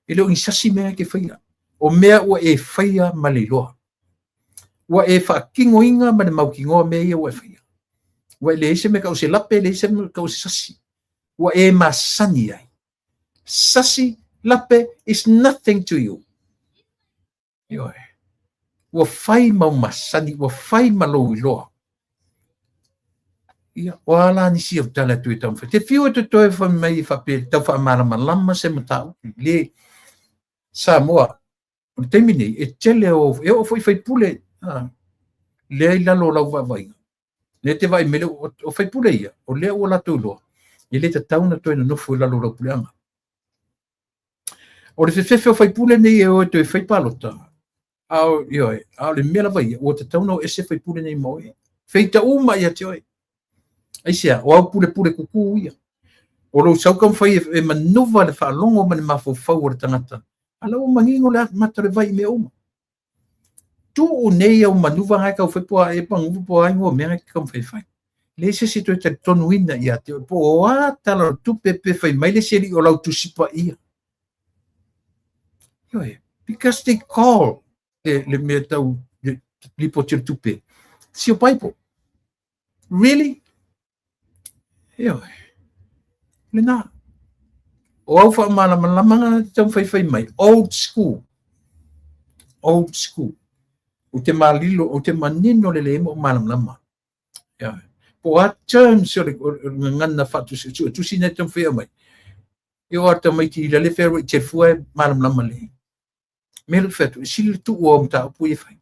e le o ni sasi mea e te faia. O mea ua e faia ma le iloa. Ua e faatinoina ma le mautinoa mea ia ua e faia. Ua e leai se mea tau o se lape, leai se mea tau o se sasi. Ua e masani ai. Sasi, lape is nothing to you. Ioe. Ua fai ma ou masani, ua fai ma lou iloa. Ia, o a la nisi au tala atu e taumafai. Te fiu e te toe fai mai faapea tau faamalamalama se mataupu. Le Samoa, o le taimi nei, e tele o, e oo foi faipule, lea i lalo o lau vaavaiga. Lea te vaai mai le o faipule ia, o lea ua latou iloa, e le tatau ona toe nonofo i lalo o lau puleaga. O le fefefe o faipule nei e o e toe fai palota, a o, ioe, a o le mea lava ia, ua tatau ona o ese faipule nei ma oe. Feita uma ia te oe. Aisea, o au pulepule kuku ia. O lou sau taumafai e manuva le faalogo ma le mafaufau o le tagata, a la ua manino le mata o le vai i mea uma. Tuu nei au manuva na e taufai po o a ea manuva po o a igoa o mea na e te taumafai e fai. Leai se isi e toe talitonuina ia te oe po o a tala o le tupe pe fai mai le isi alii o lau Tusi Paia. Ioe, because they call le mea tau le lipoti o le tupe, it's your Bible. Really? Ioe. Lena. O au faamalamalamaga na te taumafai mai, old school. Old school. Ou te malilo, ou te manino lelei ma ou malamalama. Ioe. Po o a terms o le gagana faatusi na te taumafai mai. E o a tamaiti i lale whero i te fua e malamalama lelei. Mea le fai atu, e sili le tuu o mataupu ia e fai.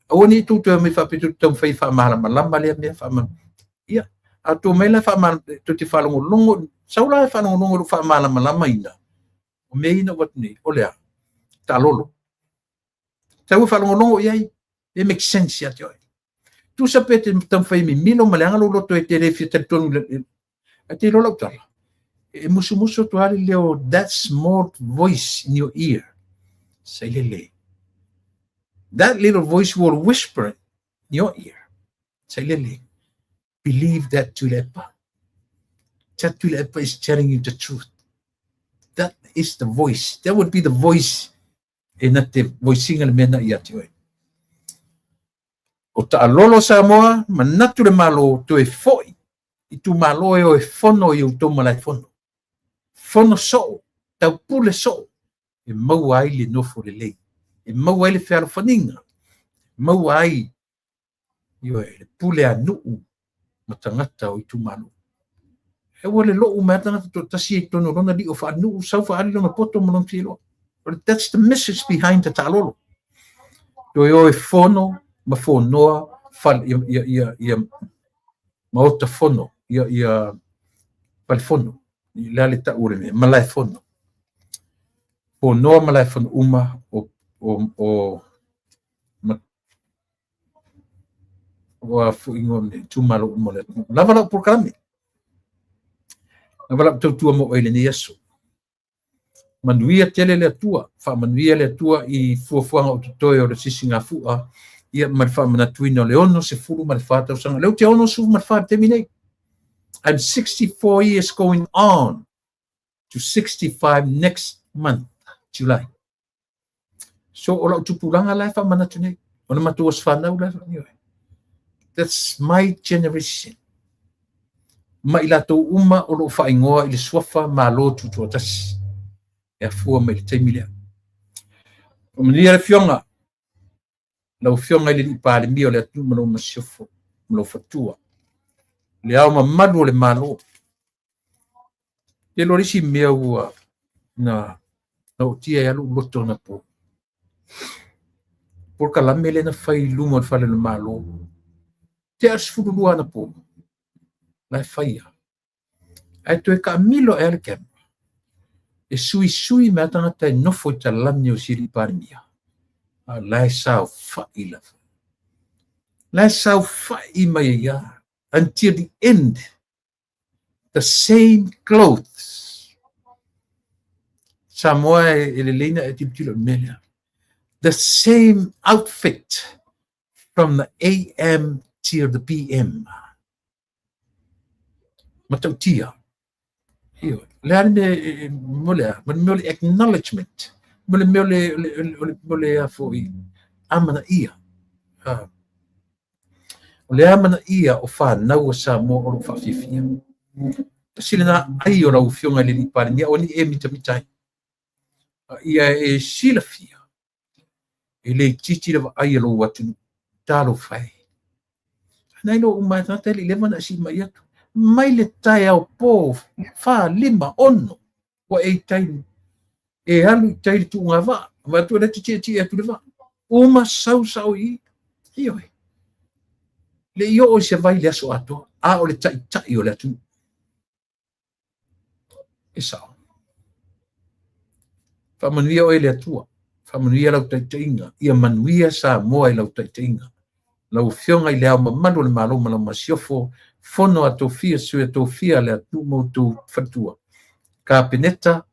Aua ne i tou toe omai faapea tou te taumafai e faamalamalama lea mea faamalamalama. Ia, a tou omai la tou te faalogologo, sau la e faalogologo i lou faamalamalamaina o mea ia na ou atu nei, o le a? Taalolo. Sau e faalogologo i ai, e make sense ia te oe. Tusa pe te taumafai e mimilo ma leaga lou loto e te le fia talitonu ae te iloa lau tala. E musumusu atu lava le leo, that small voice in your ear. Sailele. That little voice will whisper in your ear. Sailele. Believe that Tuilaepa. That Tuilaepa is telling you the truth. That is the voice. That would be the voice e na te voicinga le mea na ia te oe. O taalolo Samoa, manatu le Malo toe foi itumalo e o e fono i outou malae fono. Fono soo, taupule soo, e maua ai le nofo lelei, e maua ai le fealofaniga, e maua ai, ioe, le pule a nuu ma tagata o itumalo. E ua le lou mai tagata toatasi i totonu o lona lio faanuu, sau faaali lona poto ma lona fiailoa. That's the message behind the taalolo. Toe o e fono ma fonoa fale, ia, ia, ia, ia maota fono, ia, ia fale fono. Le a le tau o le mea, malae fono. Fonoa malae fono uma o ma, o a foi ingoa o itumalo uma o le atunuu. Lava lau polokalame. Lava lau tautua mo oe i lenei aso. Manuia tele le Atua, faamanuia le Atua i fuafuaga o totoe o le Sisigafua, ia ma le faamanatuina o le 64 tausaga. Lea ou te 64 i le taimi nei. I'm 64 years going on to 65 next month, July. So o lau tupulaga la e faamanatu nei. O le matou aso fanau la e. That's my generation. Ma i latou uma o loo faaigoa i le suafa Malo Tutoatasi. E afua mai le taimi lea. Faamanuia le Afioga, lau Afioga i le Alii Palemia o le atunuu ma lou masiofo ma lou fatua. Le ao mamalu o le Malo. Te iloa le isi mea ua na ootia ai lou loto anapo. Polokalame lea na fai i luma o le fale o le Malo. Tea le 12 anapo. La e faia. Ae toe taamilo ae le camera. E suisui mai tagata e nofo i talane o si alii Palemia. A la e saofai lava. La e saofai mai ai ia until the end. The same clothes. Samoa e lelei na e tilotilo i le mea lea. The same outfit from the AM till the PM. Matautia. Ioe. Le a le mea mo le a? Mo le mea o le acknowledgement. Mo le mea o le a foi amanaia. O le amanaia o fanau a Samoa o loo faafiafia. Tasi lena ai o lau Afioga i le Alii Palemia aua ne i e mitamita ai. A ia e silafia e le itiiti le vaai a lou atunuu. Talofa e. Ana iloa uma e tagata e le i leva ona e siimai atu. Mai le taeao po, 4, 5, 6, ua e i tai, e alu i tai le tuuga vaa. Vaai atu o lea e te tietie atu le vaa. Uma sau sao i i. Ioe. Le i oo i se vai i le aso atoa, a o le taitai o le atunuu. E sao. Faamanuia oe le Atua, faamanuia lau taitaiga, ia manuia Samoa i lau taitaiga. Lau Afioga i le Ao Mamalu o le Malo ma lau Masiofo, Fono a Tofia, Sui a Tofia, le atunuu ma outou faletua, Kapeneta,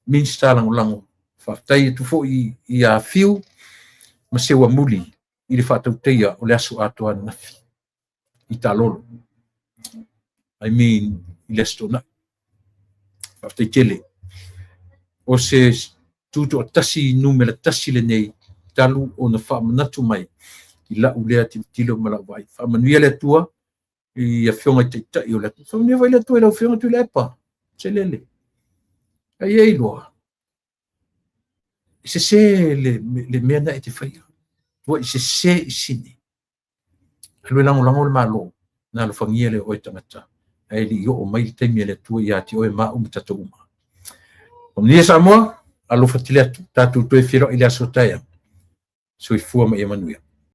Minisita Lagolago, faafetai atu foi ia Fiu ma Seuamuli i le faatautaia o le aso atoa ananafi i Talolo. I mean, i le Aso Toonai. Faafetai tele. O se tutoatasi numera tasi lenei talu ona faamanatu mai i lau lea tilotilo ma lau vaai. Faamanuia le Atua i afioga i taitai o le atunuu. Faamanuia foi le Atua i lau Afioga Tuilaepa Selele. Ai e iloa, e sese le mea na e te faia. Ua i sese i sini. Alu e lagolago le Malo, na alofagia lea o oe tagata, ae le i oo mai le taimi a le Atua ia te oe ma au ma tatou uma. Manuia Samoa, alofa tele atu, tatou toe feiloai i le aso taeao. Soifua ma ia manuia.